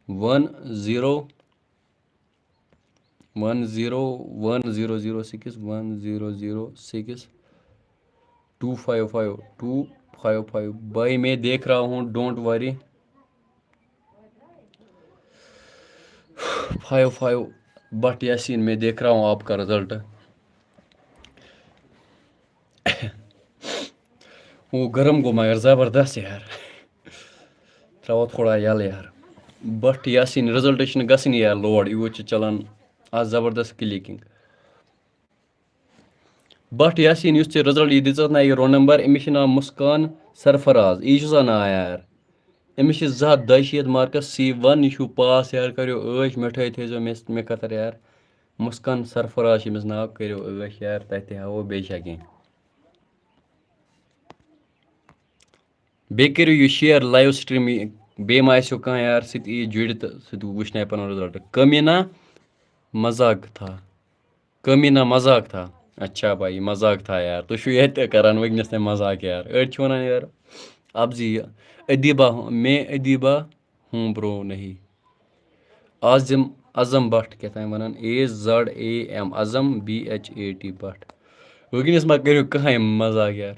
One zero one zero one zero zero six one zero zero six two five five two five five. بھائی، میں دیکھ رہا ہوں، don't worry. Five five Bhat Yasin, میں دیکھ رہا ہوں آپ کا رزلٹ۔ وہ گرم گوٚو مگر زبردست یار۔ ترٛاوو تھوڑا یَلہٕ یار۔ بٹ یاسین، رزلٹ چھِنہٕ گژھٲنی یار لوڈ، یوٗت چھِ چلان آز زبردست کلِکنگ۔ بٹ یاسین، یُس ژےٚ رزلٹ یہِ دِژٕتھ نہ یہِ رول نمبر، أمِس چھِ ناو مسکان سرفراز، یہِ چھُ سا ناو یار؟ أمِس چھِ زٕ ہَتھ دۄیہِ شیٖتھ مارکس، سی ون، یہِ چھُو پاس یار، کٔرِو عٲش، مِٹھٲے تھٲیزیو مےٚ، مےٚ خٲطرٕ یار۔ مسکان سرفراز چھِ أمِس ناو، کٔرِو عٲش یار، تۄہہِ تہِ ہاوو بیٚیہِ چھا کینٛہہ۔ بیٚیہِ کٔرِو یہِ share live stream، یہِ بیٚیہِ ما آسیو کانٛہہ یار، سُہ تہِ یی جُڑِتھ تہٕ سُہ تہِ وٕچھنایہِ پَنُن result۔ کٔمی نا مزاق تھا، کٔمی نا مزاق تھا۔ اچھا بھائی، مزاق تھا یار، تُہۍ چھِو ییٚتہِ تہِ کران وٕنکیٚنَس تہِ مزاق یار۔ أڑۍ چھِ وَنان یار، اَپزِ یہِ ادیبہ، میں ادیبہ ہوں برو نہیں۔ عازم، عزم بٹ کیٛاہ تام وَنان، A Z A M, Azam, B H A T Bhat. وٕنکیٚنَس ما کٔرِو کٕہٕنۍ مزاق یار۔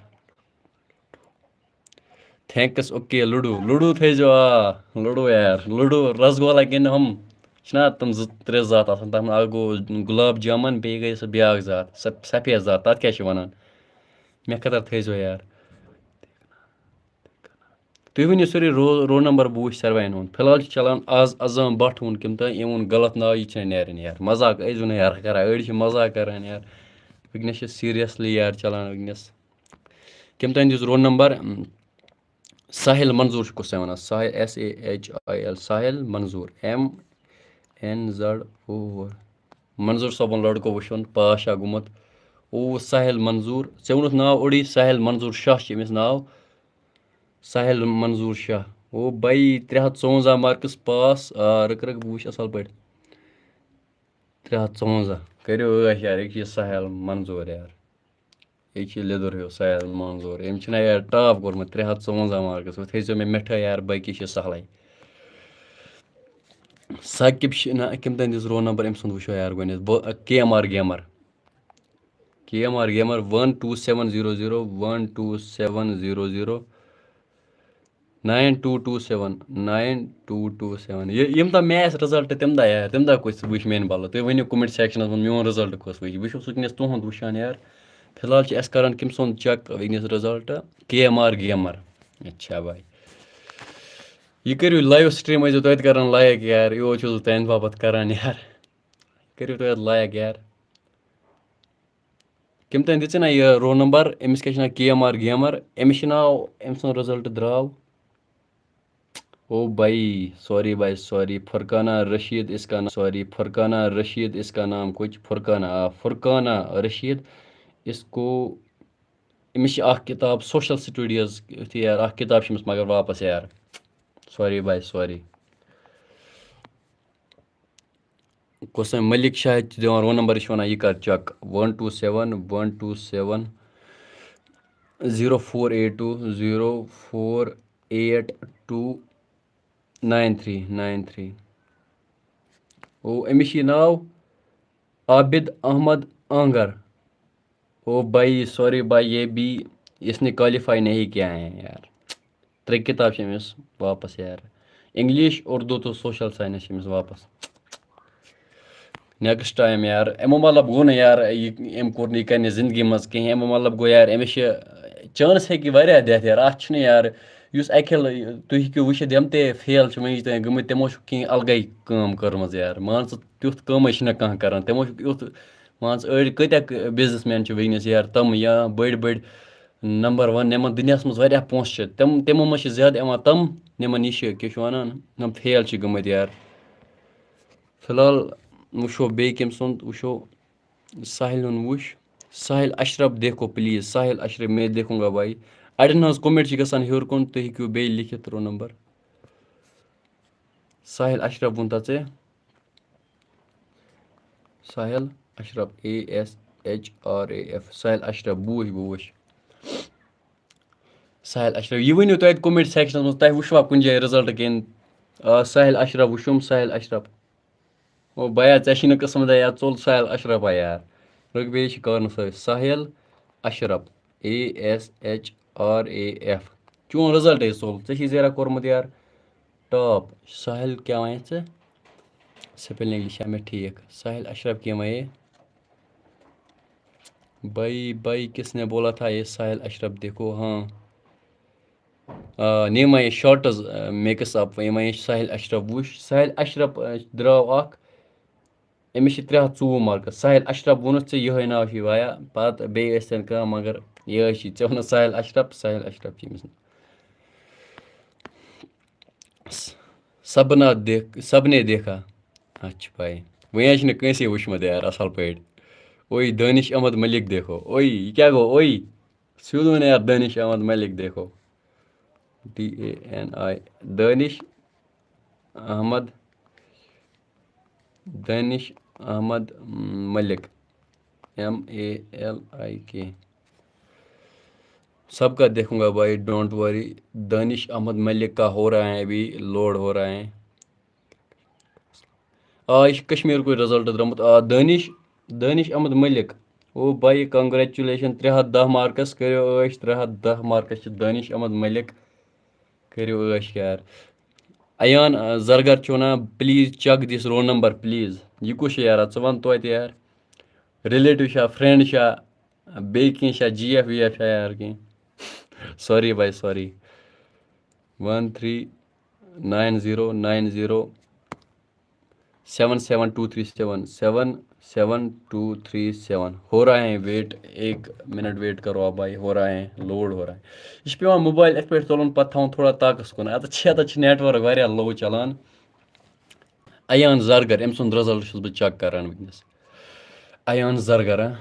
Thanks، okay، لُڈو، لُڈو تھٲیزیو، آ، لُڈو یار، لُڈو، رسگولا کِنہٕ ہُم چھِنہ تِم زٕ ترٛےٚ زات آسان، تَتھ منٛز اَکھ گوٚو گُلاب جامُن، بیٚیہِ گٔے سۄ بیٛاکھ زات، سۄ سفید زات، تَتھ کیٛاہ چھِ وَنان؟ مےٚ خٲطرٕ تھٲیزیو یار۔ تُہۍ ؤنِو سٲری رو-، roll number، بہٕ وٕچھِ ساروِیَن ہُنٛد۔ فی الحال چھِ چلان آز عزام بٹ ہُنٛد کِم تام، یِہُنٛد غلط ناو، یہِ چھِنہٕ نیران یار۔ مزاق ٲسۍ زیو نہٕ یار کران، أڑۍ چھِ مزاق کران یار۔ وٕنکیٚنَس چھِ seriously یار چلان وٕنکیٚنَس۔ کِم تام دِژ roll number، اۭں، ساحل منظور چھُ کُس تام وَنان، Sahil, S A H I L, Sahil Manzoor, M N Z O. Manzoor صٲبُن لٔڑکہٕ وٕچھُن پاس چھا گوٚمُت۔ او ساحل منظور، ژےٚ ووٚنُتھ ناو اوٚڑُے، ساحل منظور شاہ چھُ أمِس ناو۔ ساحل منظور شاہ۔ او بھائی، ترٛےٚ ہَتھ ژُوَنزاہ marks پاس۔ آ، رٕکھ رٕکھ، بہٕ وٕچھِ اَصٕل پٲٹھۍ۔ ترٛےٚ ہَتھ ژُوَنزاہ۔ کٔرِو عٲش یار، یہِ چھِ ساحل منظور یار۔ یہِ چھِ لیٚدُر ہیوٗ ساحل منظور۔ أمۍ چھِنہ یار top کوٚرمُت، ترٛےٚ ہَتھ ژُوَنزاہ marks۔ وۄنۍ تھٲیزیو مےٚ مِٹھٲے یار، باقی چھِ سہلٕے۔ ثاقب چھِ نہ، کِم تام دِژ roll number، أمۍ سُنٛد وٕچھو یار گۄڈٕنٮ۪تھ۔ بہٕ، K M R gamer. K M R gamer, one two seven zero zero، one two seven zero zero، nine two two seven، nine two two seven۔ یہِ، یِم دۄہ مےٚ آسہِ result، تَمہِ دۄہ یار، تَمہِ دۄہ کُس وٕچھ میٛانہِ بدلہٕ؟ تُہۍ ؤنِو comment sectionس منٛز، میون result کُس وٕچھ؟ بہٕ چھُس وٕنکیٚنَس تُہُنٛد وٕچھان یار۔ فی الحال چھِ اَسہِ کران کٔمۍ سُنٛد check وٕنکیٚنَس result؟ کے ایم آر گیمر۔ اچھا بھائی۔ یہِ کٔرِو live stream، ٲسۍزیو تُہۍ تہِ کران like یار، یہِ چھُس بہٕ تُہٕنٛدِ باپتھ کران یار۔ کٔرِو تُہۍ اَتھ like یار۔ کٔمۍ تام دِژٕے نہ یہِ roll number، أمِس کیٛاہ چھِ ناو؟ کے ایم آر گیمر۔ أمِس چھِ ناو، أمۍ سُنٛد result درٛاو۔ او بھائی، sorry بھائی، sorry، فرقانہ رشید اس کا نام، sorry، فرقانہ رشید اس کا نام کچھ، فرقانہ، آ، فرقانہ رشید اس کو، أمِس چھِ اَکھ کِتاب social studies، یُتھُے یار، اَکھ کِتاب چھِ أمِس مگر واپَس یار۔ Sorry بھائی، sorry۔ کُس تام ملک شاہد چھِ دِوان roll number، یہِ چھِ وَنان، یہِ کر check، one two seven one two seven zero four eight two zero four eight two nine three nine three۔ او، أمِس چھِ یہِ ناو عابد احمد آنگر۔ او بھائی، sorry بھائی، یہ بھی، اس نے qualify نہیں کیا ہے یار۔ ترٛےٚ کِتاب چھِ أمِس واپَس یار۔ English، اردو تہٕ social science چھِ أمِس واپَس۔ Next time یار، اَمیُک مطلب گوٚو نہٕ یار، یہِ، أمۍ کوٚر نہٕ یہِ کَرِ نہٕ زِندگی منٛز کِہیٖنۍ۔ اَمیُک مطلب گوٚو یار، أمِس چھِ chance ہیٚکہِ واریاہ دِتھ یار۔ اَتھ چھُنہٕ یار، یُس اَکہِ لَ-، تُہۍ ہیٚکِو وٕچھِتھ، یِم تہِ fail چھِ وٕنِچ تام گٔمٕتۍ، تِمو چھُ کینٛہہ الگٕے کٲم کٔرمٕژ یار۔ مان ژٕ، تیُتھ کٲمٕے چھِنہٕ کانٛہہ کَران۔ تِمو چھُ یُتھ، مان ژٕ، أڑۍ کۭتیٛاہ businessman چھِ وٕنکیٚنَس یار، تِم یا بٔڑۍ بٔڑۍ number one، یِمَن دُنیاہَس منٛز واریاہ پونٛسہٕ چھِ، تِم، تِمو منٛز چھِ زیادٕ یِوان تِم، یِمَن یہِ چھِ، کیٛاہ چھِ وَنان، یِم fail چھِ گٔمٕتۍ یار۔ فی الحال وٕچھو بیٚیہِ کٔمۍ سُنٛد، وٕچھو ساحِل ہُنٛد وٕچھ۔ ساحِل اشرف دیکھو please، ساحِل اشرف، میں دیکھوں گا بھائی۔ اَڑٮ۪ن ہٕنٛز comment چھِ گژھان ہیوٚر کُن، تُہۍ ہیٚکِو بیٚیہِ لیکھِتھ roll number۔ ساحِل اشرف ووٚن تَتھ ژےٚ؟ Sahil Ashraf, A S H R A F, Sahil Ashraf, بہٕ وٕچھ، بہٕ وٕچھ۔ ساحِل اشرف، یہِ ؤنِو تُہۍ اَتہِ comment sectionس منٛز، تۄہہِ وٕچھوا کُنہِ جایہِ result کِنہٕ؟ آ، ساحِل اشرف وٕچھُم، ساحِل اشرف۔ او بیا، ژےٚ چھی نہٕ قٕسمت یا، ژوٚل ساحِل اشرفا یار۔ رُک، بیٚیہِ چھِ کَرُن سۭتۍ Sahil Ashraf, A S H R A F. چون result ہے ژوٚل، ژےٚ چھی زیرہ کوٚرمُت یار top۔ ساحِل کیٛاہ وَنیٚتھ ژےٚ؟ spelling لیکھا مےٚ ٹھیٖک۔ ساحِل اشرف کیٛاہ وَنے؟ بھائی، بھائی، کس نے بولا تھا یہ ساحِل اشرف دیکھو؟ ہاں۔ آ، نیم آیہِ shorts، آ، mix up، یِم آیہِ ساحِل اشرف وٕچھ۔ ساحِل اشرف، آ، درٛاو اَکھ، أمِس چھِ ترٛےٚ ہَتھ ژوٚوُہ marks۔ ساحِل اشرف ووٚنُتھ ژےٚ، یِہوٚے ناو چھُے وایا، پَتہٕ بیٚیہِ ٲسۍ تَن کانٛہہ، مگر یہِ حظ چھِ، ژےٚ ووٚنُتھ ساحِل اشرف، ساحِل اشرف چھِ أمِس ناو۔ سبنا دیکھ، سب نے دیکھا۔ اچھا بھائی، وۄنۍ حظ چھِنہٕ کٲنٛسے وٕچھمُت یار اَصٕل پٲٹھۍ۔ اوے دٲنِش احمد مٔلِک دیکھو۔ اوے، یہِ کیٛاہ گوٚو؟ اوے، سیوٚد وَن یار، دٲنِش احمد مٔلِک دیکھو۔ D A N I, Danish Ahmad, Danish Ahmad Malik, M A L I K. سب کا دیکھوں گا بھائی، ڈونٹ وری۔ دانش احمد ملک کا ہو رہا ہے، ابھی لوڈ ہو رہا ہے۔ آ، یہِ چھُ کشمیٖرکُے رِزلٹ درٛامُت۔ آ، دٲنِش، دٲنِش احمد ملک۔ او بھائی، کنگریچولیشن، ترٛےٚ ہَتھ دَہ مارکس، کٔرِو عٲش، ترٛےٚ ہَتھ دَہ مارکس چھِ دٲنِش احمد ملک۔ کٔرِو عٲش یار۔ ایان، آ، زرگر چھُ وَنان، please check this roll number please۔ یہِ کُس چھُ یارا؟ ژٕ وَن توتہِ یار۔ ریلیٹو چھا، فرینڈ چھا، بیٚیہِ کینٛہہ چھا، جی ایف وی ایف چھا یار کینٛہہ؟ سوری بھائی، sorry. One three nine zero nine zero seven seven two three seven, seven seven two three seven. ہو رہا ہے ویٹ، ایک منٹ ویٹ کرو آپ بھائی، ہو رہا ہے، لوڈ ہو رہا ہے۔ یہِ چھُ پٮ۪وان موبایل یِتھ پٲٹھۍ تُلُن، پتہٕ تھاوُن تھوڑا طاقس کُن۔ اَتَتھ چھِ، اَتَتھ چھِ نیٹورک واریاہ لو چلان۔ ایان زرگر، أمۍ سُنٛد رِزلٹ چھُس بہٕ چیک کران وٕنکیٚنَس۔ ایان زرگر، ہاں؟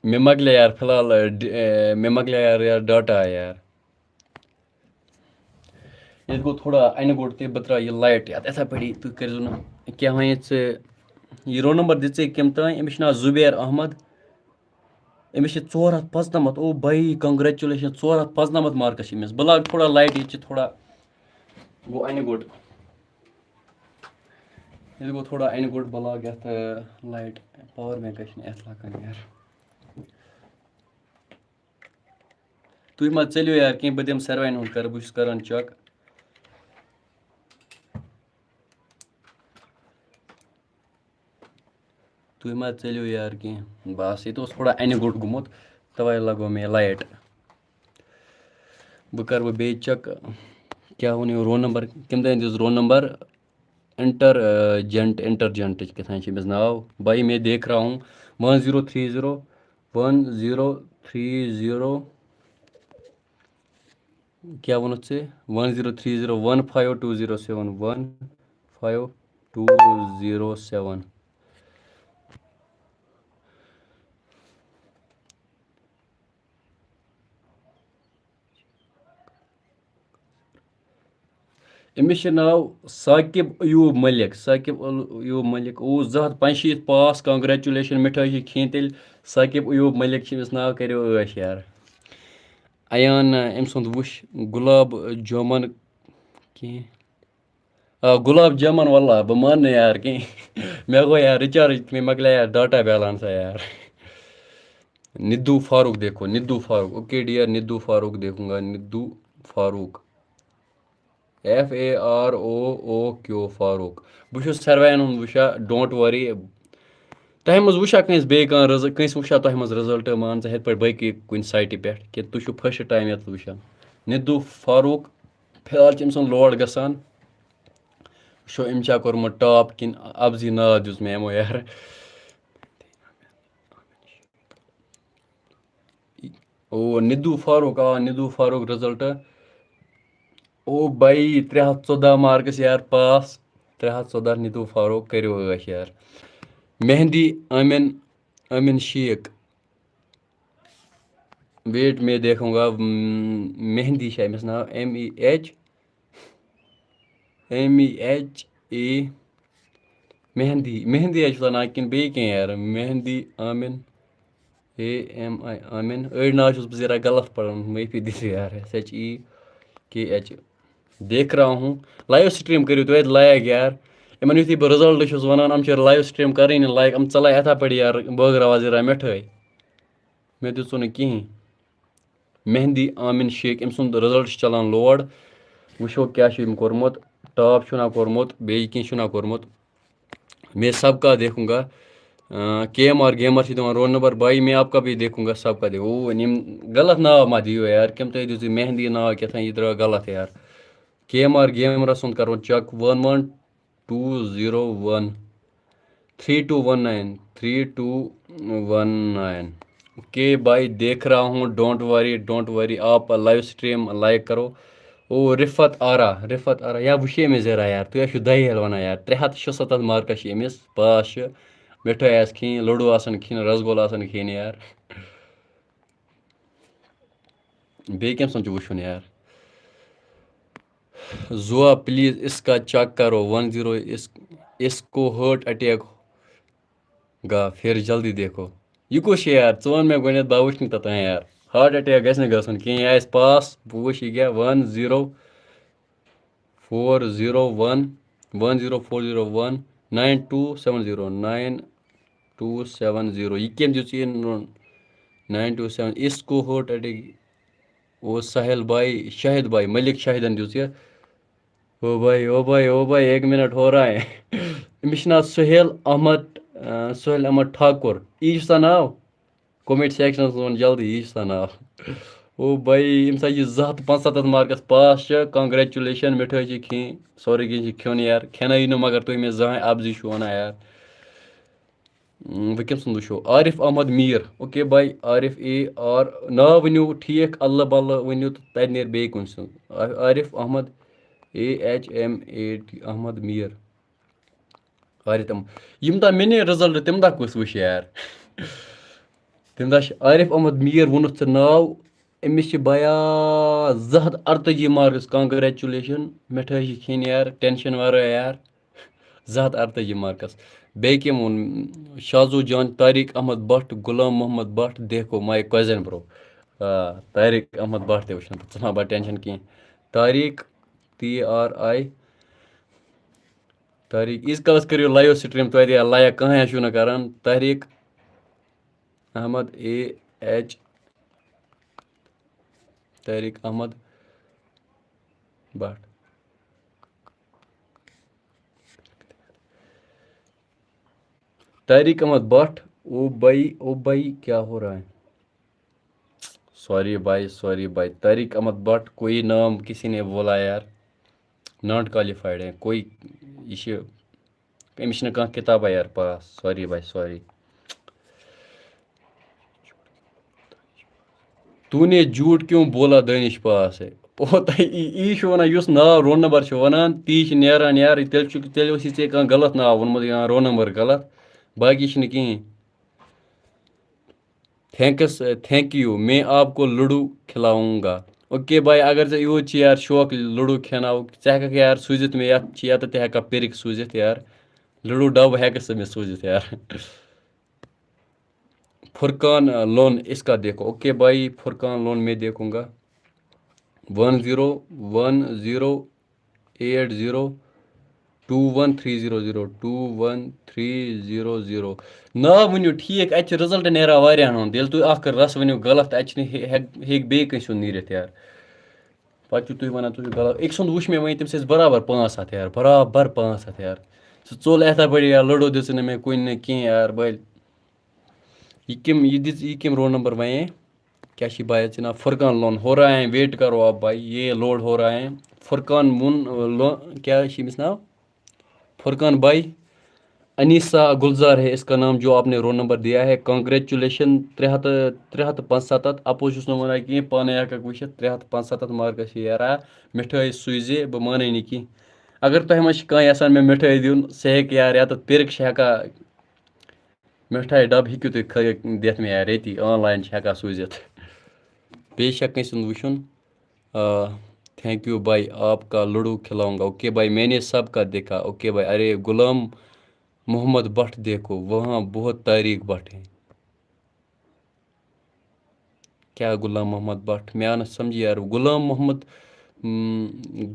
مےٚ مۄکلے یار فی الحال، ڈ-، اے، مےٚ مۄکلے یار، یار ڈاٹا یار۔ ییٚتہِ گوٚو تھوڑا اَنہِ گوٚٹ تہِ، بہٕ ترٛاوٕ یہِ لایٹ یَتھ یِتھَے پٲٹھی، تُہۍ کٔرۍزیو نہٕ کینٛہہ وۄنۍ یہِ ژٕ، یہِ رول نمبر دِژے کٔمۍ تام، أمِس چھُ ناو زُبیر احمد، أمِس چھِ ژور ہَتھ پانٛژنَمَتھ، او بھائی، کنگریچولیشن، ژور ہَتھ پانٛژنَمَتھ مارکس چھِ أمِس۔ بہٕ لاگہٕ تھوڑا لایٹ، ییٚتہِ چھِ تھوڑا گوٚو اَنہِ گوٚٹ۔ ییٚتہِ گوٚو تھوڑا اَنہِ گوٚٹ، بہٕ لاگہٕ یَتھ، آ، لایٹ، پاور بینک چھِنہٕ یَتھ لَگان یار۔ تُہۍ ما ژٔلِو یار کینٛہہ، بہٕ دِمہٕ ساروِیَن ہُنٛد کَرٕ، بہٕ چھُس کَران چیک۔ تُہۍ ما ژٔلِو یار کینٛہہ، بَس ییٚتہِ اوس تھوڑا اَنہِ گوٚٹ گوٚمُت، تَوَے لَگوو مےٚ لایٹ۔ بہٕ کَرٕ وۄنۍ بیٚیہِ چیک، کیٛاہ ووٚن یہِ رول نمبر، کٔمۍ تام دیُت رول نمبر، انٹر، آ، جنٹ، انٹر جنٹ کیٛاہ تام چھِ أمِس ناو۔ بھائی میں دیکھ رہا ہوں، ون zero three zero, one zero three zero, کیٛاہ ووٚنُتھ ژےٚ؟ ون زیٖرو تھرٛی زیٖرو، ون فایو ٹوٗ زیٖرو سیون، ون فایو ٹوٗ زیٖرو سیون۔ أمِس چھُ ناو ثاقب ایوب ملک۔ ثاقب ال-، ایوب ملک اوس زٕ ہَتھ پانٛژشیٖتھ پاس۔ کنگریچولیشن، مِٹھٲے چھِ کھیٚنۍ تیٚلہِ۔ ثاقب ایوب ملک چھِ أمِس ناو، کٔرِو عٲش یار۔ ایان، أمۍ سُنٛد وٕچھ، گُلاب جامن کینٛہہ۔ آ، گُلاب جامن، واللہ بہٕ مانہٕ نہٕ یار کینٛہہ۔ مےٚ گوٚو یار رِچارٕج، مےٚ مۄکلیٛاو یار ڈاٹا بیلنس یار۔ ندو فاروق دیکھو، ندو فاروق۔ اوکے ڈیئر، ندو فاروق دیکھوں گا، Nadu Farooq. F A R O O Q Farooq. بہٕ چھُس ساروِیَن ہُنٛد وٕچھان، ڈونٹ وری۔ تۄہہِ منٛز وٕچھا کٲنٛسہِ بیٚیہِ کانٛہہ رِزَ-، کٲنٛسہِ وٕچھا تۄہہِ منٛز رِزَلٹ، مان ژٕ، ہُتھ پٲٹھۍ باقٕے کُنہِ سایٹہِ پٮ۪ٹھ، کہِ تُہۍ چھِو فٔسٹ ٹایم یَتھ وٕچھان؟ ندو فاروق، فی الحال چھِ أمۍ سُنٛد لوڈ گژھان۔ وٕچھو أمۍ چھا کوٚرمُت ٹاپ کِنہٕ اَپزی ناو دیُت مےٚ یِمو یارٕ۔ او، ندو فاروق، آ، ندو فاروق رِزلٹ۔ او بھائی، ترٛےٚ ہَتھ ژۄداہ مارکس یار پاس۔ ترٛےٚ ہَتھ ژۄداہ ندو فاروق، کٔرِو عٲش یار۔ مہندی امین، امین شیخ۔ ویٹ میں دیکھوں گا، م-، مہندی چھا أمِس ناو، M E H, M E H E, Mehndi, Mehndi حظ چھُ وَنان کِنہٕ بیٚیہِ کینٛہہ یارٕ؟ Mehndi Amin, A M I Amin. أڑۍ ناو چھُس بہٕ ذرا غلط پَران، معٲفی دِژ یار، ایس ایچ ای کے ایچ۔ دیکھ رہا ہوں، لایِو سٹریٖم کٔرِو تُہۍ اَتہِ لایک یار۔ یِمَن یُتھُے بہٕ رِزَلٹ چھُس وَنان، یِم چھِ لایِو سٹریٖم کَرٕنۍ لایک، یِم ژَلان یِتھَے پٲٹھۍ یار، بٲگراوان ذرا مِٹھٲے۔ مےٚ دِژوٗ نہٕ کِہیٖنۍ۔ مہندی آمِن شیخ، أمۍ سُنٛد رِزلٹ چھُ چَلان لوڈ۔ وٕچھو کیٛاہ چھُ أمۍ کوٚرمُت، ٹاپ چھُنہ کوٚرمُت، بیٚیہِ کینٛہہ چھُنہ کوٚرمُت۔ میں سب کا دیکھوں گا۔ آ، کے ایم آر گیمر چھِ دِوان رول نمبر، بھائی میں آپ کا بھی دیکھوں گا، سب کا دیکھوں۔ او، یِم غلط ناو ما دِیِو یار، کٔمۍ تۄہہِ دِژوٗ مہندی ناو کیٛاہ تام، یہِ درٛاو غلط یار۔ کے ایم آر گیمرَس سُنٛد کَرُن چیک، ون ون ٹوٗ زیٖرو ون، تھرٛی ٹوٗ ون ناین، تھرٛی ٹوٗ ون ناین۔ اوکے بھائی، دیکھ رہا ہوں، ڈونٹ وری، ڈونٹ وری، آپ لائیو سٹریم لائک کرو۔ او رِفت آرا، رِفت آرا، یا وٕچھے مےٚ زیرا یار، تُہۍ حظ چھِو دَہہِ ہَلہِ وَنان یار، ترٛےٚ ہَتھ تہٕ شُسَتَتھ مارکَس چھِ أمِس، پاس چھِ، مِٹھٲے آسہِ کھیٚنۍ، لٔڈوٗ آسَن کھیٚنۍ، رَسگولا آسَن کھیٚنۍ یار۔ بیٚیہِ کٔمۍ سُنٛد چھُ وٕچھُن یار؟ زُوا پلیز اس کا چیک کرو، ون زیٖرو، اس اس کو ہارٹ اٹیک گا، پھر جلدی دیکھو۔ یہِ کُس چھُ یار؟ ژٕ وَن مےٚ گۄڈٕنٮ۪تھ، بہٕ وٕچھِ نہٕ توٚتام یار۔ ہارٹ اٹیک گژھِ نہٕ گژھُن کِہیٖنۍ، یہِ آسہِ پاس، بہٕ وٕچھِ یہِ کیٛاہ، one zero four zero one, one zero four zero one, nine two seven zero, nine two seven zero. یہِ کٔمۍ دیُت ژےٚ یہِ ناین ٹوٗ سیون؟ اس کو ہارٹ اٹیک، او ساحل بھائی، شاہد بھائی، ملک شاہدن دیُت یہِ۔ او بھائی، او بھائی، او بھائی، ایک منٹ ہو رہا ہے۔ أمِس چھُ ناو سُہیل احمد، آ، سُہیل احمد ٹھاکُر۔ یی چھُ سا ناو؟ کومنٹ سیکشنس منٛز وَن جلدی، یی چھُ سا ناو؟ او بھائی، ییٚمہِ ساتہٕ یہِ زٕ ہَتھ پانٛژھ سَتَتھ مارکس پاس چھِ، کنگریچولیشن، مِٹھٲے چھِ کھیٚنۍ، سورُے کینٛہہ چھِ کھیوٚن یار۔ کھٮ۪نٲیِو نہٕ مگر تُہۍ مےٚ زٕہٕنۍ، اَپزِ چھُو وَنان یار۔ اۭں، وۄنۍ کٔمۍ سُنٛد وٕچھو؟ عارف احمد میٖر۔ اوکے بھائی، عارف اے آر، ناو ؤنِو ٹھیٖک، اللہ باللہ ؤنِو تہٕ تَتہِ نیرِ بیٚیہِ کُنہِ سُنٛد۔ عا-، Arif Ahmad, A H M A T, Ahmad Mir. Arif Ahmad, ییٚمہِ دۄہ مےٚ نیرِ رِزلٹ، تَمہِ دۄہ کُس وٕچھِ یار؟ تَمہِ دۄہ چھِ عارف احمد میٖر ووٚنُتھ ژےٚ ناو، أمِس چھِ بیا زٕ ہَتھ اَرتٲجی مارکس، کنگریچولیشن، مِٹھٲے چھِ کھیٚنۍ یار، ٹینشن ورٲے یار۔ زٕ ہَتھ اَرتٲجی مارکس۔ بیٚیہِ کٔمۍ ووٚن؟ شازو جان، طاریق احمد بٹ، غلام محمد بٹ، دیکھو ماے کۄزٮ۪ن برو۔ آ، طاریق احمد بٹ تہِ وٕچھُن، ژٕ ما بر ٹینشن کینٛہہ۔ Tariq, T R I, Tariq, ییٖتِس کالس کٔرِو لایِو سٹریٖم توتہِ یا لایک، کٕہٕنۍ چھُو نہٕ کران۔ Tariq Ahmad A H, Tariq Ahmad Bhat. طاریق احمد بٹ، او بھائی، او بھائی، کیا ہو رہا ہے؟ سوری بھائی، سوری بھائی، طاریق احمد بٹ، کوئی نام کسی نے بولا یار، ناٹ کوالیفائڈ ہے کوئی، یہِ چھِ، أمِس چھِنہٕ کانٛہہ کِتابہ یار پاس، سوری بھائی، سوری۔ تو نے جھوٹ کیوں بولا دانش پاس ہے؟ او تۄہہِ یی، یی چھُ وَنان، یُس ناو رول نمبر چھُ وَنان، تی چھِ نیران یار، تیٚلہِ چھُ، تیٚلہِ اوس یہِ ژےٚ کانٛہہ غلط ناو ووٚنمُت یا رول نمبر غلط، باقی چھِنہٕ کِہیٖنۍ۔ تھینکس، تھینک یو، میں آپ کو لڈو کھلاؤں گا۔ اوکے بھائی، اگر ژےٚ یوٗت چھِ یار شوق لڈو کھیناوُک، ژٕ ہٮ۪ککھ یار سوٗزِتھ مےٚ یَتھ، چھِ یَتَتھ تہِ ہٮ۪ککھ پِرِک سوٗزِتھ یار۔ لڈو ڈَبہٕ ہٮ۪ککھ ژٕ مےٚ سوٗزِتھ یار۔ فرقان، آ، لون اس کا دیکھو۔ اوکے بھائی، فرقان لون میں دیکھوں گا۔ One zero one zero eight zero two one three zero zero two one three zero zero. ناو ؤنِو ٹھیٖک، اَتہِ چھِ رِزلٹ نیران واریاہَن ہُنٛد۔ ییٚلہِ تُہۍ اَکھ رَس ؤنِو غلط، تہٕ اَتہِ چھِنہٕ ہے-، ہیٚک-، ہیٚکہِ بیٚیہِ کٲنٛسہِ ہُنٛد نیٖرِتھ یار۔ پَتہٕ چھِو تُہۍ وَنان، تُہۍ چھِو غلط۔ أکۍ سُنٛد وٕچھ مےٚ وۄنۍ، تٔمِس ٲسۍ برابر پانٛژھ ہَتھ یار، برابر پانٛژھ ہَتھ یار۔ سُہ ژوٚل یِتھَے پٲٹھۍ یار، لٔڑو دِژٕن نہٕ مےٚ کُنہِ نہٕ کینٛہہ یار، بٔلۍ۔ یہِ کٔمۍ، یہِ دِژ، یہِ کٔمۍ رول نمبر وَنے؟ کیا شی بھائی، ژٕ نا فرقان لون، ہو رہا ہے، ویٹ کرو آپ بھائی، یہ لوڈ ہو رہا ہے۔ فرقان ووٚن، لو-، کیا چھِ أمِس ناو؟ فرقان بھائی، انیسا گلزار ہے اس کا نام، جو آپ نے رول نمبر دیا ہے۔ کنگریچولیشن، ترٛےٚ ہَتھ، ترٛےٚ ہَتھ تہٕ پانٛژھ سَتَتھ، اَپوز چھُس نہٕ وَنان کِہیٖنۍ، پانَے ہٮ۪کَکھ وٕچھِتھ، ترٛےٚ ہَتھ تہٕ پانٛژھ سَتَتھ مارکَس چھِ یارا، مِٹھٲے سوٗزِ، بہٕ مانَے نہٕ کینٛہہ۔ اگر تۄہہِ منٛز چھِ کانٛہہ یَژھان مےٚ مِٹھٲے دیُن، سُہ ہیٚکہِ یار یَتَتھ پِرِک چھِ ہٮ۪کان، مِٹھایہِ ڈَبہٕ ہیٚکِو تُہۍ کھٲ-، دِتھ مےٚ یار ییٚتی، آن لاین چھِ ہٮ۪کان سوٗزِتھ۔ بیٚیہِ چھا کٲنٛسہِ ہُنٛد وٕچھُن؟ آ، تھینک یو بھائی، آپ کا لڈو کھلاؤں گا۔ اوکے بھائی، میں نے سب کا دیکھا۔ اوکے بھائی، ارے غلام محمد بٹ دیکھو، وہاں بہت طاریق بٹ ہیں۔ کیا غلام محمد بٹ؟ مےٚ آو نہٕ سمجھی یار۔ غلام محمد، م،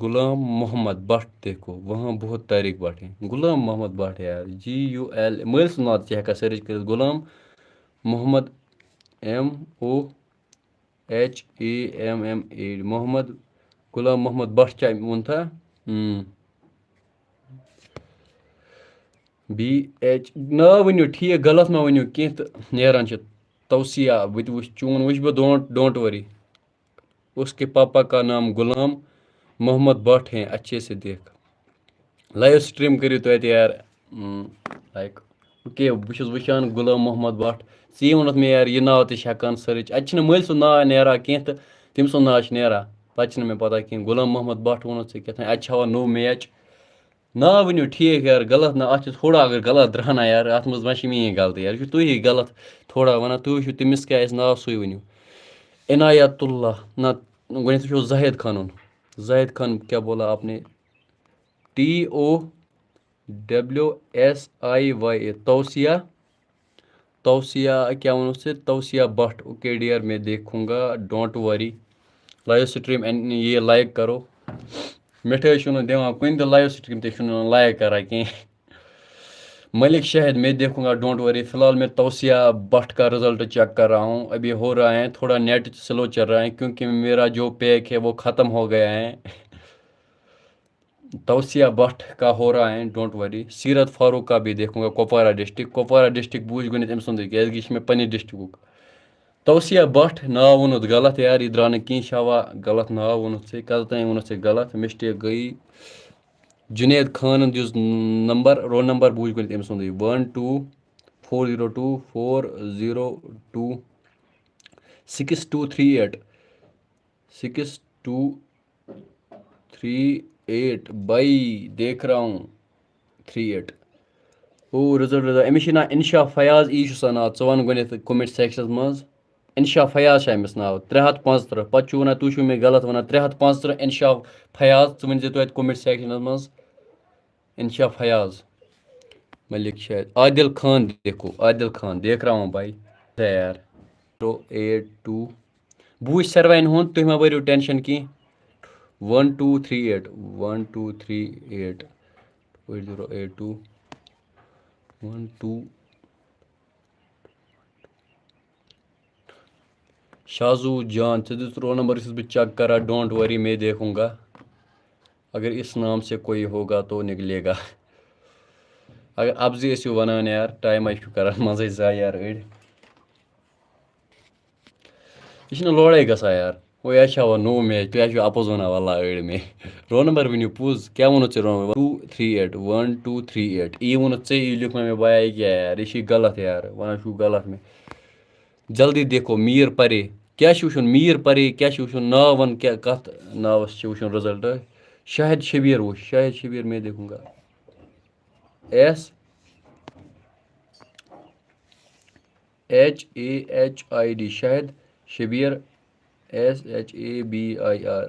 غلام محمد بٹ دیکھو، وہاں بہت طاریق بٹ ہیں۔ غلام محمد بٹ یار، جی یو ایل، مٲلۍ سُنٛد ناو تہِ چھِ ہٮ۪کان سٔرٕچ کٔرِتھ۔ Ghulam Mohammad, M O H A M M A, Mohammad, Ghulam Mohammad Bhat چھا ووٚن تھا؟ اۭں۔ بی ایچ، ناو ؤنِو ٹھیٖک، غلط مہ ؤنِو کینٛہہ تہٕ نیران چھِ توسیع۔ بہٕ تہِ وٕچھ چون، وٕچھ بہٕ، don't, don't worry۔ اس کے پاپا کا نام غلام محمد بٹ ہیں، اچھے سے دیکھ۔ لایِو سٹریٖم کٔرِو تُہۍ اَتہِ یار، اۭں، لایِک۔ اوکے، بہٕ چھُس وٕچھان غلام محمد بٹ۔ ژےٚ ووٚنُتھ مےٚ یار، یہِ ناو تہِ چھِ ہٮ۪کان سٔرٕچ۔ اَتہِ چھِنہٕ مٲلۍ سُنٛد ناو نیران کینٛہہ تہٕ تٔمۍ سُنٛد ناو چھِ نیران۔ پَتہٕ چھِنہٕ مےٚ پَتہ کِہیٖنۍ۔ غلام محمد بٹ ووٚنُتھ ژےٚ کیٛاہ تام، اَتہِ چھِ ہاوان نوٚو میچ۔ ناو ؤنِو ٹھیٖک یار، غلط نہ، اَتھ چھِ تھوڑا اگر غلط درٛاو نا یار، اَتھ منٛز ما چھِ میٛٲنۍ غلطی یار، یہِ چھُ تُہی غلط تھوڑا وَنان، تُہۍ وٕچھِو تٔمِس کیٛاہ آسہِ ناو، سُے ؤنِو۔ عنایت اللہ، نہ، گۄڈٕنٮ۪تھ وٕچھو زاہد خانُن۔ زاہد خان کیٛاہ بولا آپ نے؟ T O W S I Y A, Tausiya. Tausiya کیٛاہ ووٚنُتھ ژےٚ؟ توسیہ بٹ۔ اوکے ڈیئر، میں دیکھوں گا، ڈونٹ ؤری۔ لائیو سٹریم یہِ لائک کرو۔ مِٹھٲے چھُنہٕ دِوان کُنہِ تہِ، لائیو سٹریم تہِ چھُنہٕ لائک کران کینٛہہ۔ ملک شاہد، میں دیکھوں گا، ڈونٹ ؤری۔ فی الحال میں توسیہ بٹ کا رزلٹ چیک کر رہا ہوں، ابھی ہو رہا ہے، تھوڑا نیٹ سلو چل رہا ہے کیونکہ میرا جو پیک ہے وہ ختم ہو گیا ہے۔ توسیہ بٹ کا ہو رہا ہے، ڈونٹ ؤری۔ سیرت فاروق کا بھی دیکھوں گا، کپوارہ ڈسٹرکٹ۔ کپوارہ ڈسٹرکٹ بوٗزۍ گۄڈٕنٮ۪تھ أمۍ سُنٛدٕے، کیٛازِکہِ یہِ چھِ مےٚ پنٛنہِ ڈسٹرکُک۔ توسیہ بٹ، ناو ووٚنُتھ غلط یار، یہِ درٛاو نہٕ کِہیٖنۍ، یہِ چھِ ہاوان غلط ناو ووٚنُتھ ژےٚ، کَتھ تام ووٚنُتھ ژےٚ غلط، مسٹیک گٔیی۔ جُنید خانَن دیُت نمبر، رول نمبر بوٗزۍ گۄڈٕنٮ۪تھ أمۍ سُنٛدٕے، one two four zero two four zero two six two three eight, six two three eight, بھائی دیکھ رہا ہوں، تھرٛی ایٹ۔ او رِزلٹ، رِزلٹ، أمِس چھِ ناو اِنشا فیاض، یی چھُ سا ناو، ژٕ وَن گۄڈٕنٮ۪تھ کمنٹ سیکشنَس منٛز۔ اِنشا فیاض چھُ أمِس ناو، ترٛےٚ ہَتھ پانٛژترٕٛہ۔ پَتہٕ چھُو وَنان، تُہۍ چھُو مےٚ غلط وَنان، ترٛےٚ ہَتھ پانٛژترٕٛہ اِنشا فیاض، ژٕ ؤنۍ زِ توتہِ کمنٹ سیکشنَس منٛز۔ اِنشا فیاض، ملک شاہد، عادل خان، دیکھو عادل خان، دیکھ رہا ہوں بھائی۔ ہے یار، زیٖرو ایٹ ٹوٗ۔ بہٕ وٕچھِ ساروِیَن ہُنٛد، تُہۍ مہ بٔرِو ٹٮ۪نشَن کینٛہہ۔ One two three eight, one two three eight, eight zero eight two, one two. Shazu جان، ژےٚ دیُت رول نمبر، یُس بہٕ چیک کرا، ڈونٹ وری، میں دیکھوں گا۔ اگر اس نام سے کوئی ہوگا تو نکلے گا۔ اگر اَپزی ٲسِو وَنان یار، ٹایم ہَے چھُ کران منٛزَے ضایع یار أڑۍ۔ یہِ چھِنہٕ لوڑے گژھان یار۔ وۄنۍ یہِ چھا وۄنۍ نوٚو میچ، تُہۍ ہا چھِو اَپُز وَنان، وَلہ أڑۍ مے۔ رول نمبر ؤنِو پوٚز، کیٛاہ ووٚنُتھ ژےٚ roll number? Two three eight, one two three eight. یی ووٚنُتھ ژےٚ، یہِ لیوٗکھ مےٚ، مےٚ بایہِ کیٛاہ یار، یہِ چھِ غلط یار، وَنان چھُو غلط مےٚ۔ جلدی دیکھو، میٖر پرے۔ کیٛاہ چھُ وٕچھُن؟ میٖر پرے کیٛاہ چھُ وٕچھُن؟ ناو وَن، کیٛاہ، کَتھ ناوَس چھِ وٕچھُن رِزلٹ؟ شاہد شبیٖر وٕچھ، شاہد شبیٖر میں دیکھوں گا۔ S H A H I D, Shahid Shabir, S H A B I R.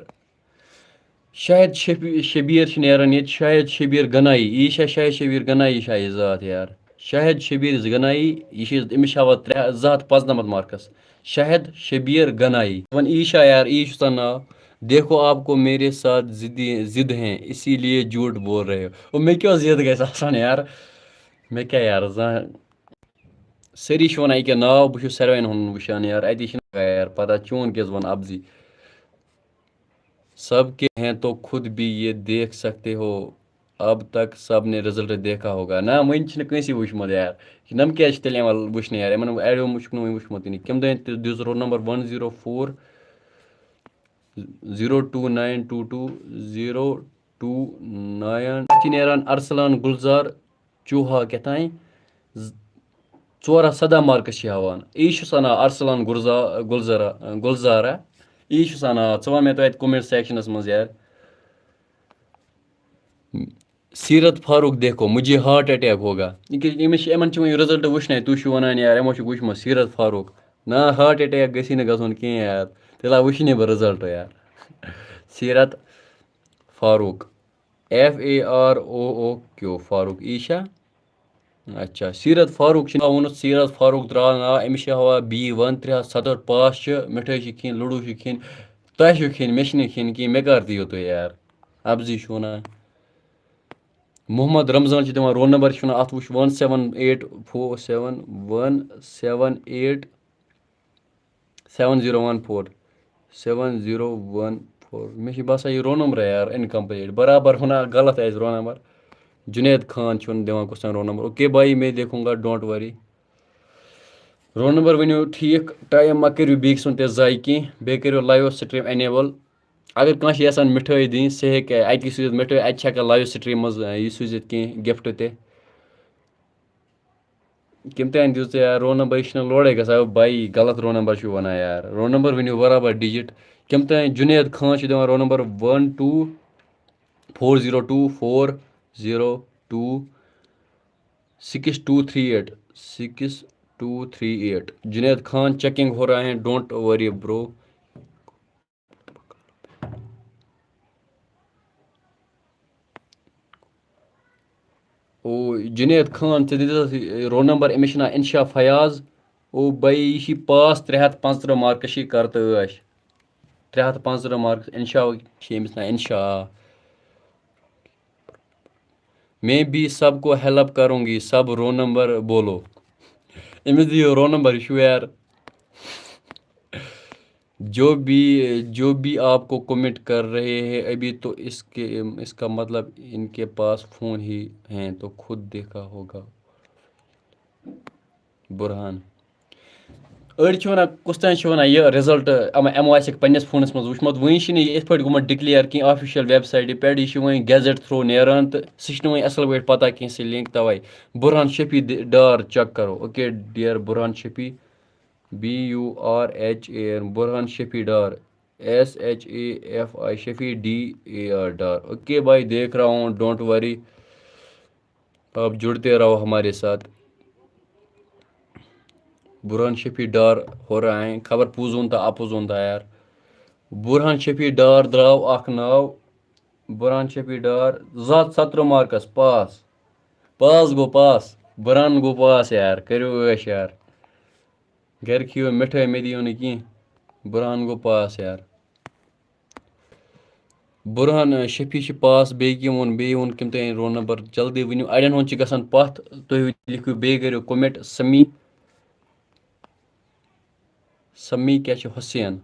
Shahid شبی-، شبیٖر چھِ نیران ییٚتہِ، شاہد شبیٖر گنایی۔ یہِ چھا شاہد شبیٖر گنایی، چھا یہِ ذات یار؟ شاہد شبیٖر گنایی، یہِ چھِ أمِس چھِ ہاوان ترٛےٚ، زٕ ہَتھ پانٛژنَمَتھ مارکس۔ شاہد شبیٖر گنایی۔ وۄنۍ یی چھا یار، یی چھُ سا ناو؟ دیکھو آپ کو میرے ساتھ ضدی، ضد ہیں، اسی لیے جھوٹ بول رہے ہو۔ او، مےٚ کیٛاہ ضد گژھِ آسان یار؟ مےٚ کیٛاہ یار، زانٛہہ سٲری چھِ وَنان ییٚکیٛاہ ناو، بہٕ چھُس ساروِیَن ہُنٛد وٕچھان یار، اَتی چھِنہٕ یار پَتہ چون کیٛاہ وَن اَپزی۔ سب کے ہیں تو خود بھی یہ دیکھ سکتے ہو، اب تک سب نے رزلٹ دیکھا ہوگا۔ نہ، وٕنہِ چھِنہٕ کٲنٛسی وٕچھمُت یار۔ یِم کیٛازِ چھِ تیٚلہِ یِوان وٕچھنہٕ یار؟ یِمَن اَڑیو چھُکھ نہٕ وٕنہِ وٕچھمُت یہِ نہٕ۔ کَمہِ دۄہ تہِ دِژ roll number one zero four zero two nine two two zero two nine. اَتھ چھِ نیران ارسلان گُلزار چوہا کیٛاہ تام۔ ز-، ژور ہَتھ سَداہ مارکس چھِ ہاوان۔ یی چھُ سا ناو ارسلان گُرزا-، گُلزارا، گُلزارا۔ یی چھُ سا ناو۔ ژٕ وَن مےٚ توتہِ کمنٹ سیکشنس منٛز یار۔ سیرت فاروق دیکھو، مجھے ہارٹ اٹیک ہوگا۔ یہِ کیٛاہ، أمِس چھِ، یِمن چھِ وۄنۍ رِزلٹ وٕچھنَے، تُہۍ چھِو وَنان یار، یِمو چھُکھ وٕچھمُت سیرت فاروق۔ نہ، ہارٹ اٹیک گژھی نہٕ گژھُن کینٛہہ یار، تیٚلہِ ہا وٕچھِ نہٕ بہٕ رِزلٹ یار۔ Seerat Farooq, F A R O O Q, Farooq, یی چھا؟ اچھا، سیرت فاروق چھُ ناو ووٚنمُت، سیرت فاروق درٛاو ناو، أمِس چھِ ہاوان بی ون، ترٛےٚ ہَتھ سَتہٕ ہٲٹھ پاس چھِ، مِٹھٲے چھِ کھیٚنۍ، لڈوٗ چھِ کھیٚنۍ، تۄہہِ چھُو کھیٚنۍ، مےٚ چھِنہٕ کھیٚنۍ کِہیٖنۍ، مےٚ کر دِیِو تُہۍ یار؟ اَپزی چھُو وَنان۔ محمد رمضان چھُ دِوان رول نمبر، چھُ وَنان اَتھ وٕچھ، ون سیون ایٹ فور سیون ون سیون ایٹ سیون زیٖرو ون فور، سیون زیٖرو ون فور۔ مےٚ چھِ باسان، یہِ رول نمبر یار اِنکمپلیٖٹ، برابر ہُنا غلط آسہِ رول نمبر۔ جُنید خان چھُنہٕ دِوان کُس تام رول نمبر۔ اوکے بھائی، میں دیکھوں گا، ڈونٹ وری۔ رول نمبر ؤنِو ٹھیٖک، ٹایم مہ کٔرِو بیٚکہِ سُنٛد تہِ ضایع کینٛہہ، بیٚیہِ کٔرِو لایِو سٹریٖم انیبل۔ اگر کانٛہہ چھِ یَژھان مِٹھٲے دِنۍ، سُہ ہیٚکہِ اَتی سوٗزِتھ مِٹھٲے، اَتہِ چھِ ہٮ۪کان لایِو سٹریٖم منٛز، یہِ سوٗزِتھ کینٛہہ گفٹ تہِ۔ کٔمۍ تام دِژ ژےٚ یار رول نمبر، یہِ چھُنہٕ لوڈے گژھان، بھائی غلط رول نمبر چھُ وَنان یار، رول نمبر ؤنِو برابر ڈِجِٹ۔ کٔمۍ تام جُنید خان چھُ دِوان roll number one two four zero two four zero two six two three eight, six two three eight. Junaid Khan, checking ہو رہا ہے، ڈونٹ ؤری برو۔ او جُنید خان، ژےٚ دِژ رول نمبر، أمِس چھُ ناو اِنشا فیاض۔ او بھائی، یہِ چھِ پاس، ترٛےٚ ہَتھ پانٛژترٕٛہ مارکس چھِ کرتہٕ ٲش۔ ترٛےٚ ہَتھ پانٛژترٕٛہ مارکس، اِنشا چھِ أمِس ناو، اِنشا۔ میں بھی سب کو ہیلپ کروں گی، سب رول نمبر بولو۔ أمِس دِیِو رول نمبر، یہِ چھُ یار۔ جو بھی جو بھی آپ کو کمنٹ کر رہے ہیں ابھی، تو اس کے اس کا مطلب ان کے پاس فون ہی ہیں، تو خود دیکھا ہوگا۔ برہان۔ أڑۍ چھِ وَنان، کُس تام چھِ وَنان، یہِ رِزَلٹ یِمو آسٮ۪کھ پنٛنِس فونَس منٛز وٕچھمُت، وٕنہِ چھِنہٕ یہِ یِتھ پٲٹھۍ گوٚمُت ڈِکلیَر کینٛہہ آفِشَل ویبسایٹہِ پٮ۪ٹھ، یہِ چھِ وۄنۍ گیزٹ تھرٛوٗ نیران، تہٕ سُہ چھِنہٕ وۄنۍ اَصٕل پٲٹھۍ پَتہ کینٛہہ سُہ لِنک، تَوَے۔ برہان شفیع دِ-، ڈار چیک کَرو، okay dear Burhan Shafi, B U R H A N, Burhan Shafi Dar, S H A F I, Shafi D A R Dar. Okay بھائی، دیکھ رہا ہوں، ڈونٹ وری، آپ جڑتے رہو ہمارے ساتھ۔ برہان شفیع ڈار ہو رہا ہے، خبر پوٚز ووٚن تہٕ اَپُز ووٚن تہٕ یار۔ برہان شفیع ڈار درٛاو اکھ ناو، برہان شفیع ڈار، زٕ ہَتھ ستترٕٛہ مارکس پاس۔ پاس گوٚو پاس، برہان گوٚو پاس یار، کٔرِو عٲش یار۔ گرِ کھیٚیِو مِٹھٲے، مےٚ دِیِو نہٕ کینٛہہ۔ برہان گوٚو پاس یار۔ برہان، آ، شفیع چھِ پاس، بیٚیہِ کیٚنٛہہ ووٚن، بیٚیہِ ووٚن کٔمۍ تام رول نمبر، جلدی ؤنِو، اَڑٮ۪ن ہُنٛد چھِ گژھان پَتھ، تُہۍ لیکھِو بیٚیہِ کٔرِو کومٮ۪نٹ، سمی، سمی کیٛاہ چھِ؟ Hussain,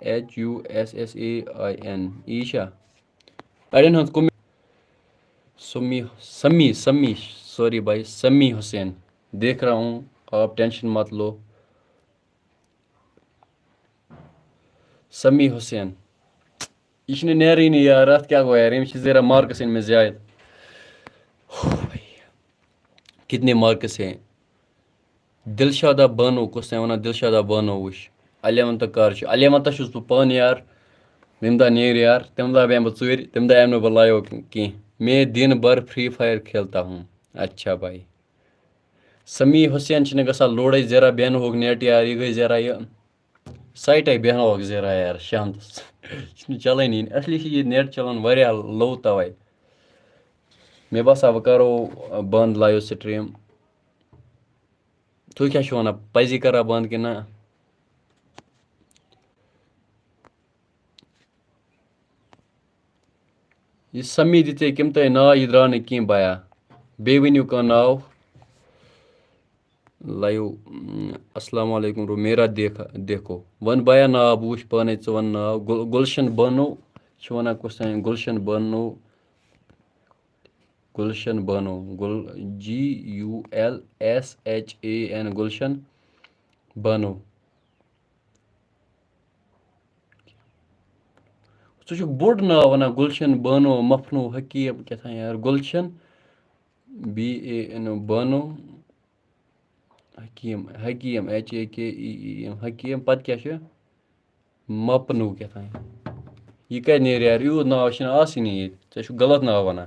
H U S S A I N, یی چھا؟ اَڑٮ۪ن ہٕنٛز کومٮ۪نٹ، سمی، سمی، سمی، سوری بھائی، سمی حسین، دیکھ رہا ہوں، آپ ٹینشن مت لو۔ سمی حسین۔ یہِ چھِنہٕ نیرٲنی یار، اَتھ کیٛاہ گوٚو یار؟ أمِس چھِ زیرہ مارکس أنۍ مٕتۍ زیادٕ۔ کتنے مارکس ہیں؟ دلشادہ بانو، کُس تام وَنان دلشادہ بانو وٕچھ۔ الیونتھ کر چھُ؟ الیونتھ چھُس بہٕ پانہٕ یار۔ ییٚمہِ دۄہ نیرِ یار، تَمہِ دۄہ بیٚہمہٕ بہٕ ژوٗرِ، تَمہِ دۄہ یِمہٕ نہٕ بہٕ لایو کینٛہہ۔ میں دن بھر فری فائر کھیلتا ہوں۔ اچھا بھائی۔ سمی حسین چھِنہٕ گژھان لوڈے، زیرہ بیٚہنہٕ ہوگ نیٹ یار، یہِ گٔے زیرہ یہِ۔ سایٹے بیٚہنہٕ ہوگ زیرہ یار شامتس۔ یہِ چھُنہٕ چلٲنی۔ اصلی چھِ یہِ نیٹ چلان واریاہ لو توے۔ مےٚ باسان وۄنۍ کرو بنٛد لایو سٹریٖم۔ تُہۍ کیٛاہ چھِو وَنان؟ پَزی کَرا بنٛد کِنہٕ نہ؟ یہِ سمی دِژے کٔمۍ تۄہہِ ناو؟ یہِ درٛاو نہٕ کینٛہہ بایا۔ بیٚیہِ ؤنِو کانٛہہ ناو۔ لایِو، اَم، السلام علیکم رو میرا دیکھ، دیکھو۔ وَن بایا ناو، بہٕ وٕچھ پانَے، ژٕ وَن ناو۔ گُل-، گُلشن بانو چھِ وَنان کُس تام، گُلشن بانو۔ گُلشن بانو، گُل، G U L S H A N, Gulshan Bano. ژٕ چھُکھ بوٚڑ ناو وَنان، گُلشن بانو، مفنو حکیٖم کیٛاہ تام یار، Gulshan, B A N O, Bano, Hakeem, Hakeem, H A K E E M, Hakeem, پَتہٕ کیٛاہ چھُ؟ مپنو کیٛاہ تام۔ یہِ کَتہِ نیرِ یار؟ یوٗت ناو چھِنہٕ آسٲنی ییٚتہِ۔ ژےٚ چھُکھ غلط ناو وَنان۔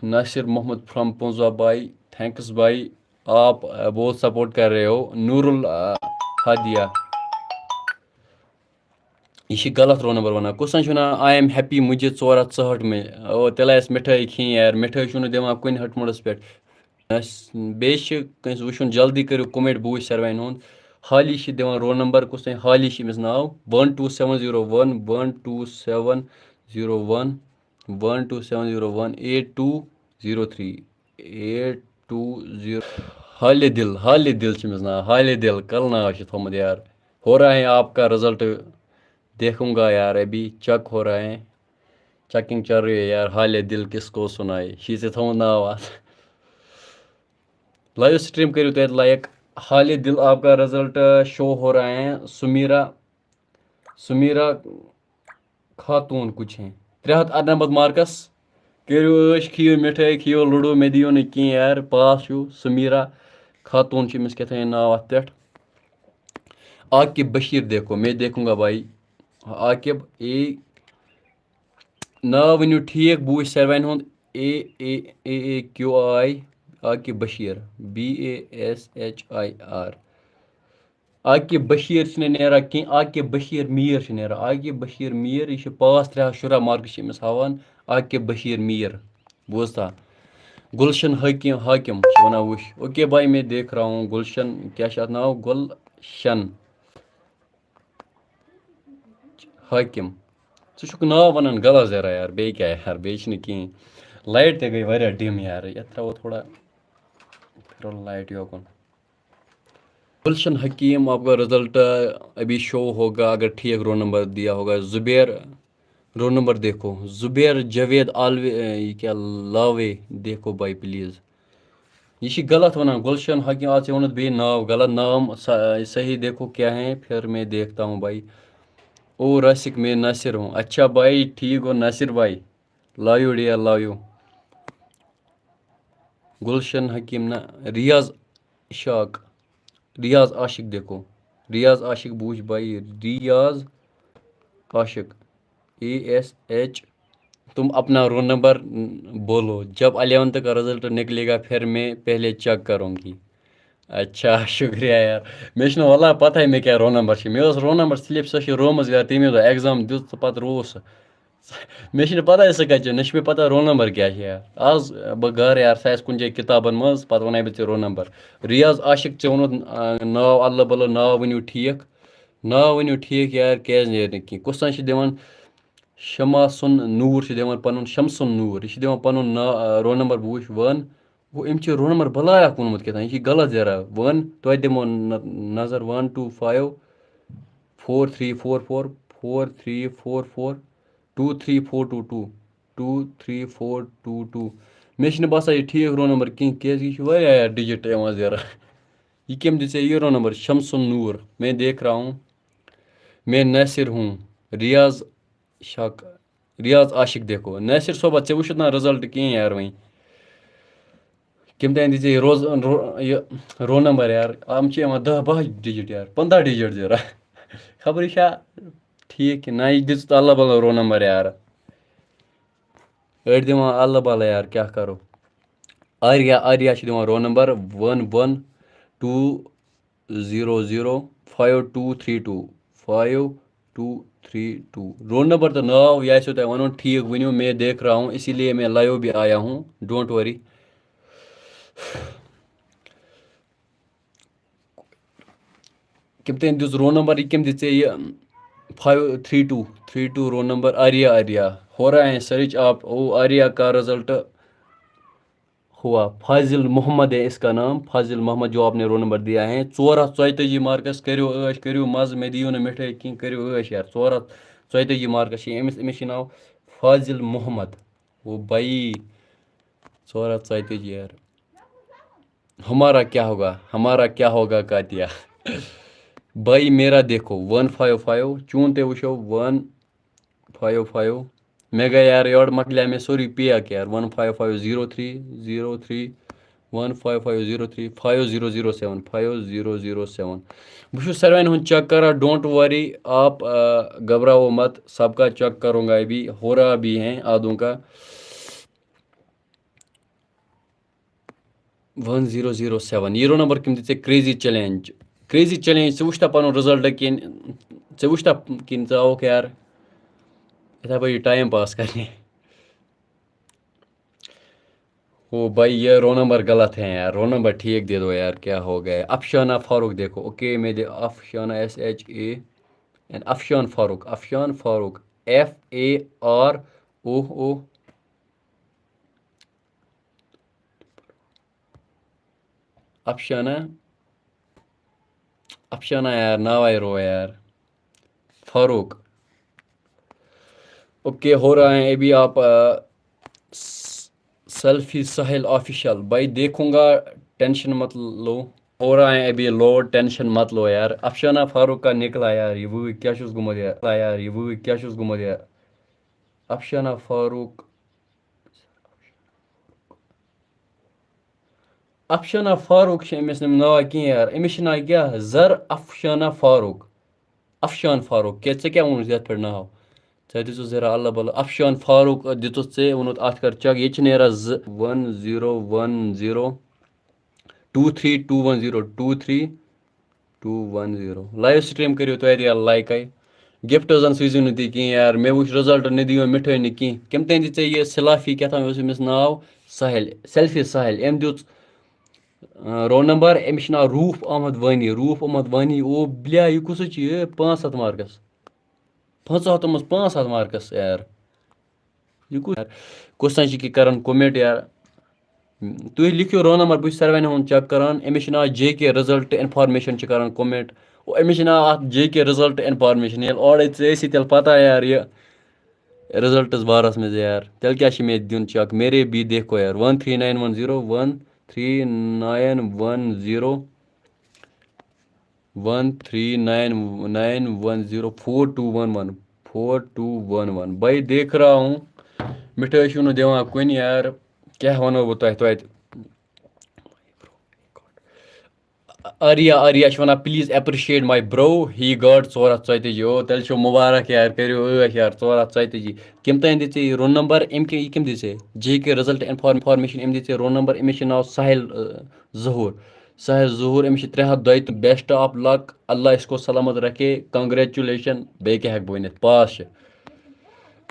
ناصر محمد from پونزہ بھائی، thanks بھائی، آپ، آ، بہت سپورٹ کر رہے ہو۔ نورل، آ، ہادیہ۔ یہِ چھِ غلط رول نمبر وَنان۔ کُس تام چھُ وَنان، I am happy، مجھے ژور ہَتھ ژُہٲٹھ میں۔ او، تیٚلہِ آسہِ مِٹھٲے کھیٚنۍ یار۔ مِٹھٲے چھُنہٕ دِوان کُنہِ ہَٹہٕ موڈَس پٮ۪ٹھ۔ نہ، بیٚیہِ چھِ کٲنٛسہِ وٕچھُن، جلدی کٔرِو کومٮ۪نٹ، بہٕ وٕچھِ ساروِیَن ہُنٛد۔ حالی چھِ دِوان رول نمبر، کُس تام حالی چھِ أمِس ناو، one two seven zero one, one two seven zero one, one two seven zero one, eight two zero three, eight two zero. حالِ دِل، حالِ دِل چھِ أمِس ناو، حالِ دِل، کَلہٕ ناو چھِ تھوٚمُت یار۔ ہو رہا ہے آپ کا رزلٹ، دیکھوں گا یار، ابھی چیک ہو رہا ہے۔ چیکنگ چل رہی ہے یار، حالِ دِل کس کو سنائے، چھِ ژےٚ تھوٚومُت ناو اَتھ۔ لایِو سٹریٖم کٔرِو تُہۍ اَتہِ لایِک۔ حالِ دِل آپ کا رزلٹ شو ہو رہا ہے۔ سمیرا، سمیرا خاتون کچھ ہیں۔ ترٛےٚ ہَتھ اَرنَمَتھ مارکس۔ کٔرِو عٲش، کھیٚیِو مِٹھٲے، کھیٚیِو لُڈو، مےٚ دِیِو نہٕ کینٛہہ یار، پاس چھُ۔ سمیٖرا خاتوٗن چھِ أمِس کیٛاہ تام ناو اَتھ پٮ۪ٹھ۔ عاقب بشیر دیکھو، میں دیکھوں گا بھائی۔ عاقب اے، ناو ؤنِو ٹھیٖک، بہٕ وٕچھِ ساروِیَن ہُنٛد۔ A A A A Q I, Aqib Bashir, B A S H I R. Aqib Bashir چھُنہٕ نیران کینٛہہ، عاقب بشیر میٖر چھُ نیران۔ عاقب بشیر میٖر، یہِ چھُ پاس ترٛےٚ ہَتھ شُراہ مارکٕس چھِ أمِس ہاوان۔ عاقب بشیر میٖر، بوٗزتھا؟ گُلشن حٲکِم، حاکِم چھُ وَنان وٕچھ۔ اوکے بھائی، میں دیکھ رہا ہوں۔ گُلشن، کیٛاہ چھُ اَتھ ناو؟ گُلشن حاکِم۔ ژٕ چھُکھ ناو وَنان غلط ذرا یار، بیٚیہِ کیٛاہ یار، بیٚیہِ چھِنہٕ کِہیٖنۍ۔ لایٹ تہِ گٔے واریاہ ڈِم یار، یَتھ ترٛاوو تھوڑا، پھِرو لایٹ یوکُن۔ گلشن حکیم، آپ کا رزلٹ ابھی شو ہوگا اگر ٹھیک رول نمبر دیا ہوگا۔ زبیر، رول نمبر دیکھو۔ زبیر جاوید آلوے، اے، یہ کیا لاوے؟ دیکھو بھائی پلیز۔ یہ چھ غلط ونان۔ گلشن حکیم، آ، ژےٚ ووٚنُتھ بیٚیہِ ناو غلط۔ نام ص-، صحیح دیکھو کیا ہے، پھر میں دیکھتا ہوں بھائی۔ او راسک، میں ناصر ہوں۔ اچھا بھائی، ٹھیک ہو ناصر بھائی؟ Love you dear, love you. گلشن حکیم نہ، ریاض عاشق، ریاض عاشق دیکھو، ریاض عاشق بوٗچھ بھائی، ریاض عاشق، اے ایس ایچ، تم اپنا رول نمبر بولو، جب الیونتھ کا رزلٹ نکلے گا پھر میں پہلے چیک کروں گی۔ اچھا، شکریہ یار۔ مےٚ چھُنہٕ واللہ پتہٕے مےٚ کیٛاہ رول نمبر چھِ۔ مےٚ ٲس رول نمبر سلپ، سۄ چھِ رٲومٕژ یار تَمے دۄہ، ایگزام دیُت تہٕ پتہٕ روو سُہ۔ مےٚ چھِنہٕ پتہ سُہ کَتہِ چھِ، نہ چھِ مےٚ پتہ رول نمبر کیٛاہ چھِ یار۔ آز بہٕ گَرٕ یار، سُہ آسہِ کُنہِ جایہِ کِتابَن منٛز، پتہٕ وَنَے بہٕ ژےٚ رول نمبر۔ ریاض عاشق، ژےٚ ووٚنُتھ، آ، ناو اَدلہٕ بدلہٕ، ناو ؤنِو ٹھیٖک۔ ناو ؤنِو ٹھیٖک یار، کیٛازِ نیرِ نہٕ کِہیٖنۍ؟ کُس تام چھِ دِوان شمع سُن نوٗر، چھِ دِوان پَنُن شمسُن نوٗر، یہِ چھِ دِوان پَنُن نا-، آ، رول نمبر بہٕ وٕچھِ وَن۔ گوٚو أمۍ چھِ رول نمبر بَلایا کُنمُت کیٛاہ تام، یہِ چھِ غلط زیرا۔ وَن، تۄہہِ دِمو نہ-، نظر، one two five four three four four, four three four four, two three four two two, two three four two two. مےٚ چھِنہٕ باسان یہِ ٹھیٖک رول نمبر کِہیٖنۍ، کیٛازِکہِ یہِ چھِ واریاہ ڈِجِٹ یِوان زیرا۔ یہِ کٔمۍ دِژ ژےٚ یہِ رول نمبر؟ شمسُن نوٗر، میں دیکھ رہا ہوں، میں ناصر ہوں، ریاض شک، ریاض عاشق دیکھو۔ ناصر صٲبہ، ژےٚ وٕچھُتھ نا رِزلٹ کِہیٖنۍ یار وۄنۍ؟ کٔمۍ تام دِژ ژےٚ یہِ روز-، رو-، یہِ رول نمبر یار؟ یِم چھِ یِوان دَہ باہ ڈِجِٹ یار، پنٛداہ ڈِجِٹ زیرا۔ خبر یہِ چھا ٹھیٖک کِنہٕ نہ؟ یہِ دِژ ژٕ اللہ بالہ رول نمبر یار۔ أڑۍ دِوان اللہ بالہ یار، کیٛاہ کَرو؟ آریا، آریا چھِ دِوان roll number one one two zero zero five two three two, five two three two. Roll number تہٕ ناو یہِ آسیو تۄہہِ وَنُن ٹھیٖک، ؤنِو، میں دیکھ رہا ہوں، اسی لیے میں لائیو بھی آیا ہوں، ڈونٹ ؤری۔ کٔمۍ تام دیُت رول نمبر، یہِ کٔمۍ دِژ ژےٚ یہِ؟ Five three two, three two roll number, Arya, Arya. ہو رہا ہے سرچ آپ، او آریا کا رزلٹ ہوا، فاضل محمد ہے اس کا نام، فاضل محمد جو آپ نے رول نمبر دیا ہے۔ ژور ہَتھ ژۄیتٲجی مارکس، کٔرِو عٲش، کٔرِو مزٕ، مےٚ دِیِو نہٕ مِٹھٲے کینٛہہ، کٔرِو عٲش یار۔ ژور ہَتھ ژۄیتٲجی مارکس چھِ أمِس، أمِس چھِ ناو فاضل محمد۔ او بھائی، ژور ہَتھ ژۄیتٲجی یار۔ ہمارا کیا ہوگا، ہمارا کیا ہوگا کاتیا۔ بھائی میرا دیکھو، ون فایِو فایِو، چون تہِ وٕچھو، ون فایِو فایِو۔ مےٚ گٔے یار، یورٕ مۄکلیٛاو مےٚ سورُے پیک یار۔ One five five zero three zero three, one five five zero three, five zero zero seven, five zero zero seven. بہٕ چھُس ساروِیَن ہُنٛد چیک کران، ڈونٹ ؤری، آپ، آ، گھبراؤ مت، سب کا چیک کروں گا ابھی، ہو رہا بھی ہے آدھوں کا۔ ون زیٖرو زیٖرو سیوَن، یہِ رول نمبر کٔمۍ دیُت ژےٚ؟ کریزی چیلنج، کریزی چیلنج، ژٕ وٕچھتا پنُن رِزلٹ کِنہٕ، ژےٚ وٕچھتا کِنہٕ ژٕ آوُکھ یار یِتھے پٲٹھۍ یہِ ٹایم پاس کرنہِ؟ او بھائی، یہ رول نمبر غلط ہے یار، رول نمبر ٹھیک دے دو یار، کیا ہو گیا؟ افشانہ فاروق دیکھو، اوکے، میں دے Afshana, S H A, and Afshan Farooq, Afshan Farooq, F A R O O. Afshana, Afshana یار، ناو آئی رو یار۔ فاروق۔ اوکے، ہو رہا ہے ابھی آپ، آ، س-، سیلفی ساحل آفیشل۔ بھائی دیکھوں گا، ٹینشن مت لو۔ ہو رہا ہے ابھی لوڈ، ٹینشن مت لو یار۔ افشانہ فاروق کا نکلا یار، یہ وہ کیا چھُس گوٚمُت یار؟ یار، یہ وہ کیا چھُس گوٚمُت یار؟ افشانہ فاروق۔ افشانہ فاروق چھِ أمِس نہٕ ناو کینٛہہ یار، أمِس چھِ ناو کیٛاہ؟ زر افشانہ فاروق۔ افشان فاروق، کیٛاہ ژےٚ کیٛاہ ووٚنُتھ یَتھ پٮ۪ٹھ ناو؟ ژےٚ دِژٕتھ زہرا اللہ بلہٕ۔ افشان فاروق دِژٕتھ ژےٚ، ووٚنُتھ اَتھ کر چیک، ییٚتہِ چھِ نیران زٕ، ون zero one zero two three two ون زیٖرو ٹوٗ تھرٛی ٹوٗ ون زیٖرو۔ لایِو سٹریٖم کٔرِو تُہۍ یار لایکَے۔ گفٹہٕ زَن سوٗزِو نہٕ تُہۍ کِہیٖنۍ یار، مےٚ وٕچھ رِزلٹ نہٕ دِیو مِٹھٲے نہٕ کِہیٖنۍ۔ کٔمۍ تانۍ دِژے یہِ سِلافی کیٛاہ تام اوس أمِس ناو؟ ساحل، سیلفی ساحل، أمۍ دیُت رول نمبر، أمِس چھُ ناو روٗف احمد وانی۔ روٗف احمد وانی، او بلیا، یہِ کُس چھُ یہِ؟ پانٛژھ ہَتھ مارکس۔ پانٛژھ ہَتھ منٛز پانٛژھ ہَتھ مارکس یار۔ یہِ کُس یار؟ کُس تام چھِ کہِ کران کومینٹ یار۔ تُہۍ لیکھِو رول نمبر، بہٕ چھُس ساروِنٕے ہُنٛد چیک کران۔ أمِس چھُ ناو جے کے رِزلٹ انفارمیشن چھِ کران کومینٹ۔ او، أمِس چھُ ناو اَتھ جے کے رِزلٹ انفارمیشن۔ ییٚلہِ اورَے ژٕ ٲسی، تیٚلہِ پتہ یار یہِ رِزلٹس بارس منٛز یار۔ تیٚلہِ کیٛاہ چھِ مےٚ دیُن چیک؟ میرے بھی دیکھو یار، ون تھرٛی ناین ون زیٖرو ون تھرٛی ناین ون زیٖرو ون تھرٛی ناین ناین ون زیٖرو فور ٹوٗ ون ون فور ٹوٗ ون ون۔ بھائی دیکھ رہا ہوں، مِٹھٲے چھُو نہٕ دِوان کُنہِ یار، کیٛاہ وَنو بہٕ تۄہہِ توتہِ؟ آریا، آریا چھِ وَنان، please appreciate my bro, he got ژور ہَتھ ژۄیتٲجی۔ او، تیٚلہِ چھو مُبارک یار، کٔرِو عٲش یار، ژور ہَتھ ژۄیتٲجی۔ کٔمۍ تام دِژے یہِ رول نمبر؟ أمۍ کہِ-، یہِ کٔمۍ دِژے؟ جے کے رِزلٹ انفارمیشن، أمۍ دِژے رول نمبر، أمِس چھِ ناو ساحل، اَ، ظہوٗر۔ ساحل ظہوٗر، أمِس چھِ ترٛےٚ ہَتھ دۄیہِ تہٕ best of luck، اللہ اس کو سلامت رکھے، congratulation۔ بیٚیہِ کیٛاہ ہٮ۪کہٕ بہٕ ؤنِتھ؟ پاس چھِ۔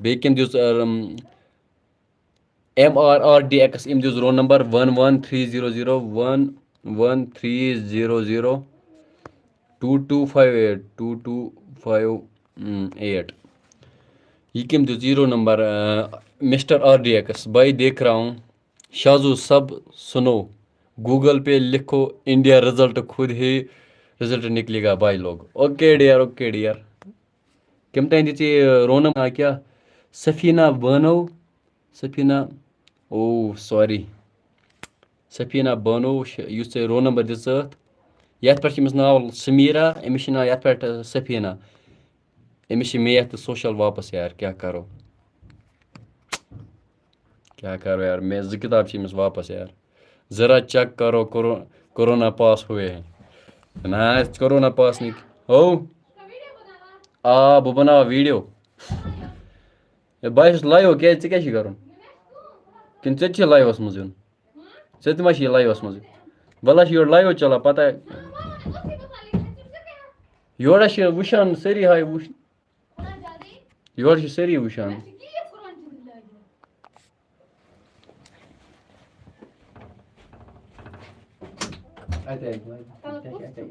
بیٚیہِ کٔمۍ دِژ، um, M R R D X, أمۍ دیُت roll number one one three zero zero one one three zero zero two two five eight two two five eight. یہِ کٔمۍ دیُت zero number? Mister R D X, بھائی دیکھ رہا ہوں، شازو سب سنو، گوگل پہ لکھو انڈیا رزلٹ، خود ہی رزلٹ نکلے گا بھائی لوگ۔ Okay dear, okay dear. کٔمۍ تام دِژ یہِ رول نمبر کیٛاہ؟ سفینہ بانو۔ سفینہ، او سوری، سفینہ بانو چھِ، یُس ژےٚ رول نمبر دِژ ژٕ اَتھ، یَتھ پٮ۪ٹھ چھِ أمِس ناو سمیٖرا، أمِس چھِ ناو یَتھ پٮ۪ٹھ، اَ، سفینہ۔ أمِس چھِ میتھ تہٕ سوشل واپس یار، کیٛاہ کَرو؟ کیٛاہ کَرو یار، مےٚ زٕ کِتاب چھِ أمِس واپس یار۔ ذرا چیک کرو، کرو-، کورونا پاس ہوئے ہیں۔ نہ، کورونا پاس نہیں۔ ہو؟ آ، بہٕ بناوٕ ویڈیو۔ ہے، بہٕ چھُس لایو، کیٛازِ ژےٚ کیٛاہ چھُے کرُن؟ کِنہٕ ژےٚ تہِ چھُے لایوَس منٛز یُن؟ ژےٚ تہِ ما چھُے لایوَس منٛز یُن؟ وَلہٕ چھِ یورٕ لایو چلان، پَتہ۔ یورٕ چھِ وٕچھان سٲری، ہاے وٕچھ۔ یورٕ چھِ سٲری وٕچھان۔ اَتے، اَتے، اَتے، اَتے، اَتے۔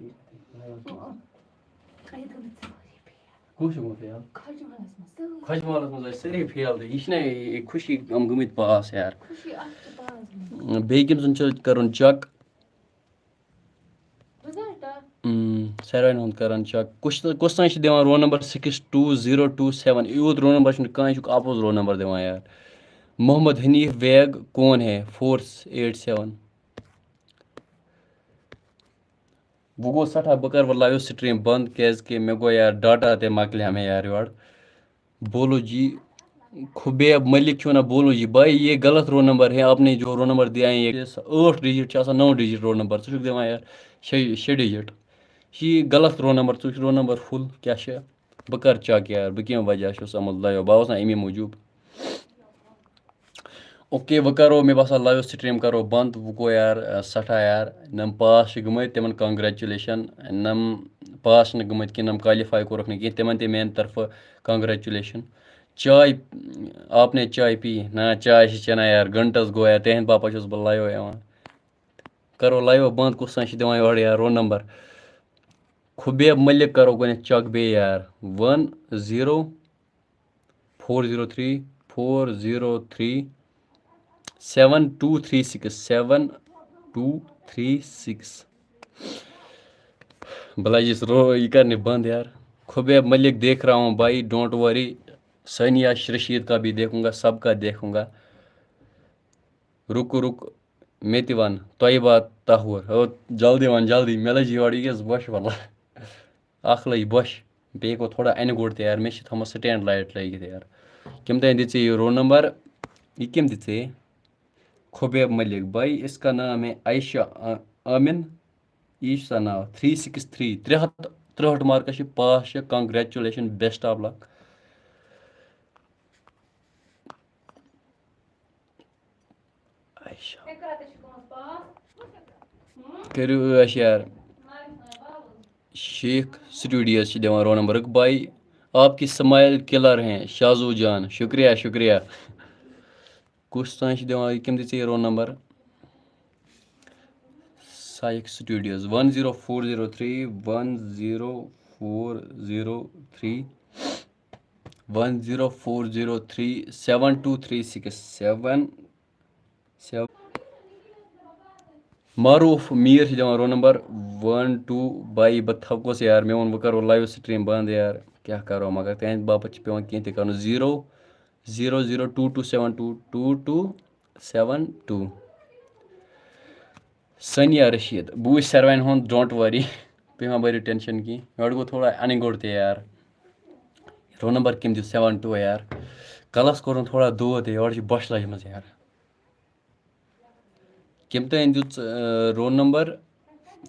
کُس چھُ گوٚمُت فیل؟ خۄجہِ محلَس منٛز سٲری۔ خۄجہِ محلَس منٛز ٲسۍ سٲری فیل تہٕ یہِ چھِنہ یہِ خوشی یِم گٔمٕتۍ پاس یار۔ خوشی اَکھ چھِ پاس گٔمٕتۍ۔ بیٚیہِ کٔمۍ سُنٛد چھُ کَرُن چیک؟ رِزلٹ؟ اۭں، ساروِیَن ہُنٛد کَران چیک۔ کُس، کُس تام چھِ دِوان roll number six two zero two seven. یوٗت رول نمبر چھُنہٕ کانٛہہ، یہِ چھُکھ اَپُز رول نمبر دِوان یار۔ محمد حنیٖف بیگ کون ہے؟ Four eight seven. وۄنۍ گوٚو سٮ۪ٹھاہ، بہٕ کَرٕ وۄنۍ لایِو سٹریٖم بنٛد، کیٛازِکہِ مےٚ گوٚو یارٕ ڈاٹا تہِ مۄکلیو مےٚ یارٕ یورٕ۔ بولو جی، خبیب ملک چھُ وَنان، بولو جی بھائی، یہ غلط رول نمبر ہے، آپ نے جو رول نمبر دیا ہے، یہ ٲٹھ ڈیجٹ چھِ آسان، نَو ڈیجٹ رول نمبر، ژٕ چھُکھ دِوان یارٕ شےٚ، شےٚ ڈیجٹ۔ یہِ چھِ غلط رول نمبر، ژٕ وٕچھ رول نمبر فُل کیٛاہ چھِ۔ بہٕ کَرٕ چیک یار، بہٕ کَمہِ وجہ چھُس آمُت لایِو، بہٕ آوُس نا اَمی موٗجوٗب۔ اوکے، وۄنۍ کَرو، مےٚ باسان لایِو سٹریٖم کَرو بنٛد۔ وۄنۍ گوٚو یار، اَ، سٮ۪ٹھاہ یار، نَم پاس چھِ گٔمٕتۍ، تِمَن کانگریچولیشن۔ نَم پاس چھِنہٕ گٔمٕتۍ کینٛہہ، نَم کالِفاے کوٚرُکھ نہٕ کینٛہہ، تِمَن تہِ میٛانہِ طرفہٕ کانگریچولیشن۔ چاے، آپ نے چائے پی؟ نہ، چاے چھِ چٮ۪نان یار، گھنٹَس گوٚو یار، تِہِنٛدِ باپَتھ چھُس بہٕ لایِو یِوان۔ کَرو لایِو بنٛد، کُس تام چھِ دِوان یورٕ یار رول نمبر۔ خبیب ملک کَرو گۄڈٕنٮ۪تھ چیک بیٚیہِ یار، one zero four zero three four zero three seven two three six, seven two three six. بہٕ لَجِس رو-، یہِ کَرنہِ بنٛد یار۔ خبیب ملک دیکھ رہا ہوں بھائی، don't worry، ثانیہ رشید کا بھی دیکھوں گا، سب کا دیکھوں گا۔ رُکو، رُکو، مےٚ تہِ وَن، طیبہ طاہور۔ ہو، جلدی وَن، جلدی۔ مےٚ لٔج یورٕ یہِ کیٛاہ بۄچھِ وَلہ۔ اَکھ لٔج بۄچھِ۔ بیٚیہِ گوٚو تھوڑا اَنہِ گوٚٹ تہِ یار۔ مےٚ چھِ تھٲومٕژ سٹینڈ لایٹ لٲگِتھ یار۔ کٔمۍ تام دِژے یہِ رول نمبر؟ یہِ کٔمۍ دِژے؟ خبیب ملک بھائی، اس کا نام ہے عائشہ آ- آمن۔ یہِ چھُ سا ناو؟ تھری سِکِس تھری، ترٛےٚ ہَتھ ترٛہٲٹھ مارکس چھِ پاس چھِ، congratulation, best of luck۔ عائشہ۔ کٔرِو عٲش یار۔ شیخ سٹوڈیوز چھِ دِوان رول نمبر۔ بھائی، آپ کی سمائل کلر ہیں شازو جان، شکریہ، شکریہ۔ کُس تام چھِ دِوان، یہِ کٔمۍ دِژ ژےٚ یہِ roll number? Psych studios, one zero four zero three, one zero four zero three, one zero four zero three, seven two three six seven seven۔ معروف میر چھِ دِوان رول نمبر ون ٹو۔ بھائی، بہٕ تھکوس یار، مےٚ ووٚن بہٕ کرو لایو سٹریم بند یار، کیٛاہ کرو، مگر تِہنٛدِ باپتھ چھِ پٮ۪وان کینٛہہ تہِ کرُن۔ Zero zero zero two two seven two two two seven two۔ Sania Rashid, بہٕ وٕچھِ ساروین ہُنٛد، don't worry، تُہۍ مہ بٔرِو ٹینشن کینٛہہ۔ یورٕ گوٚو تھوڑا انٕگوٚٹ تہِ یار۔ رول نمبر کٔمۍ دیُت؟ Seven two یار۔ کلس کوٚرُن تھوڑا دود تہِ، یورٕ چھِ بۄچھِ لجمٕژ یار۔ کٔمۍ تام دیُت، آ، رول نمبر،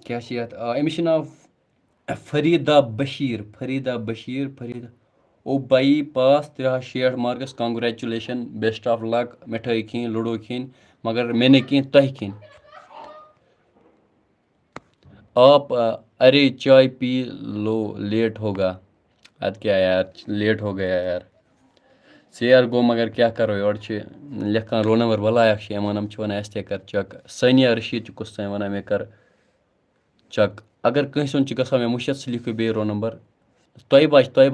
کیٛاہ چھِ یَتھ؟ آ، أمِس چھِ ناو فریٖدا بشیٖر، فریٖدا بشیٖر، فریٖدا۔ او بھائی، پاس ترٛےٚ ہَتھ شیٹھ marks, congratulation, best of luck۔ مِٹھٲے کھیٚنۍ، لوڈو کھیٚنۍ، مگر مےٚ نہٕ کینٛہہ، تۄہہِ کھیٚنۍ۔ آپ، آ، ارے چائے پی لو، لیٹ ہوگا۔ ادٕ کیٛاہ یار، لیٹ ہو گیا یار۔ ژیر گوٚو، مگر کیٛاہ کرو، یورٕ چھِ لیکھان رول نمبر، وَلایَکھ چھِ یِوان، یِم چھِ وَنان اَسہِ تہِ کر چیک۔ سانیہ رشید چھِ کُس تام وَنان مےٚ کر چیک۔ اگر کٲنٛسہِ ہُنٛد چھُ گژھان مےٚ مٔشِتھ، سُہ لیکھِو بیٚیہِ رول نمبر۔ طیبہ چھِ، طیبہ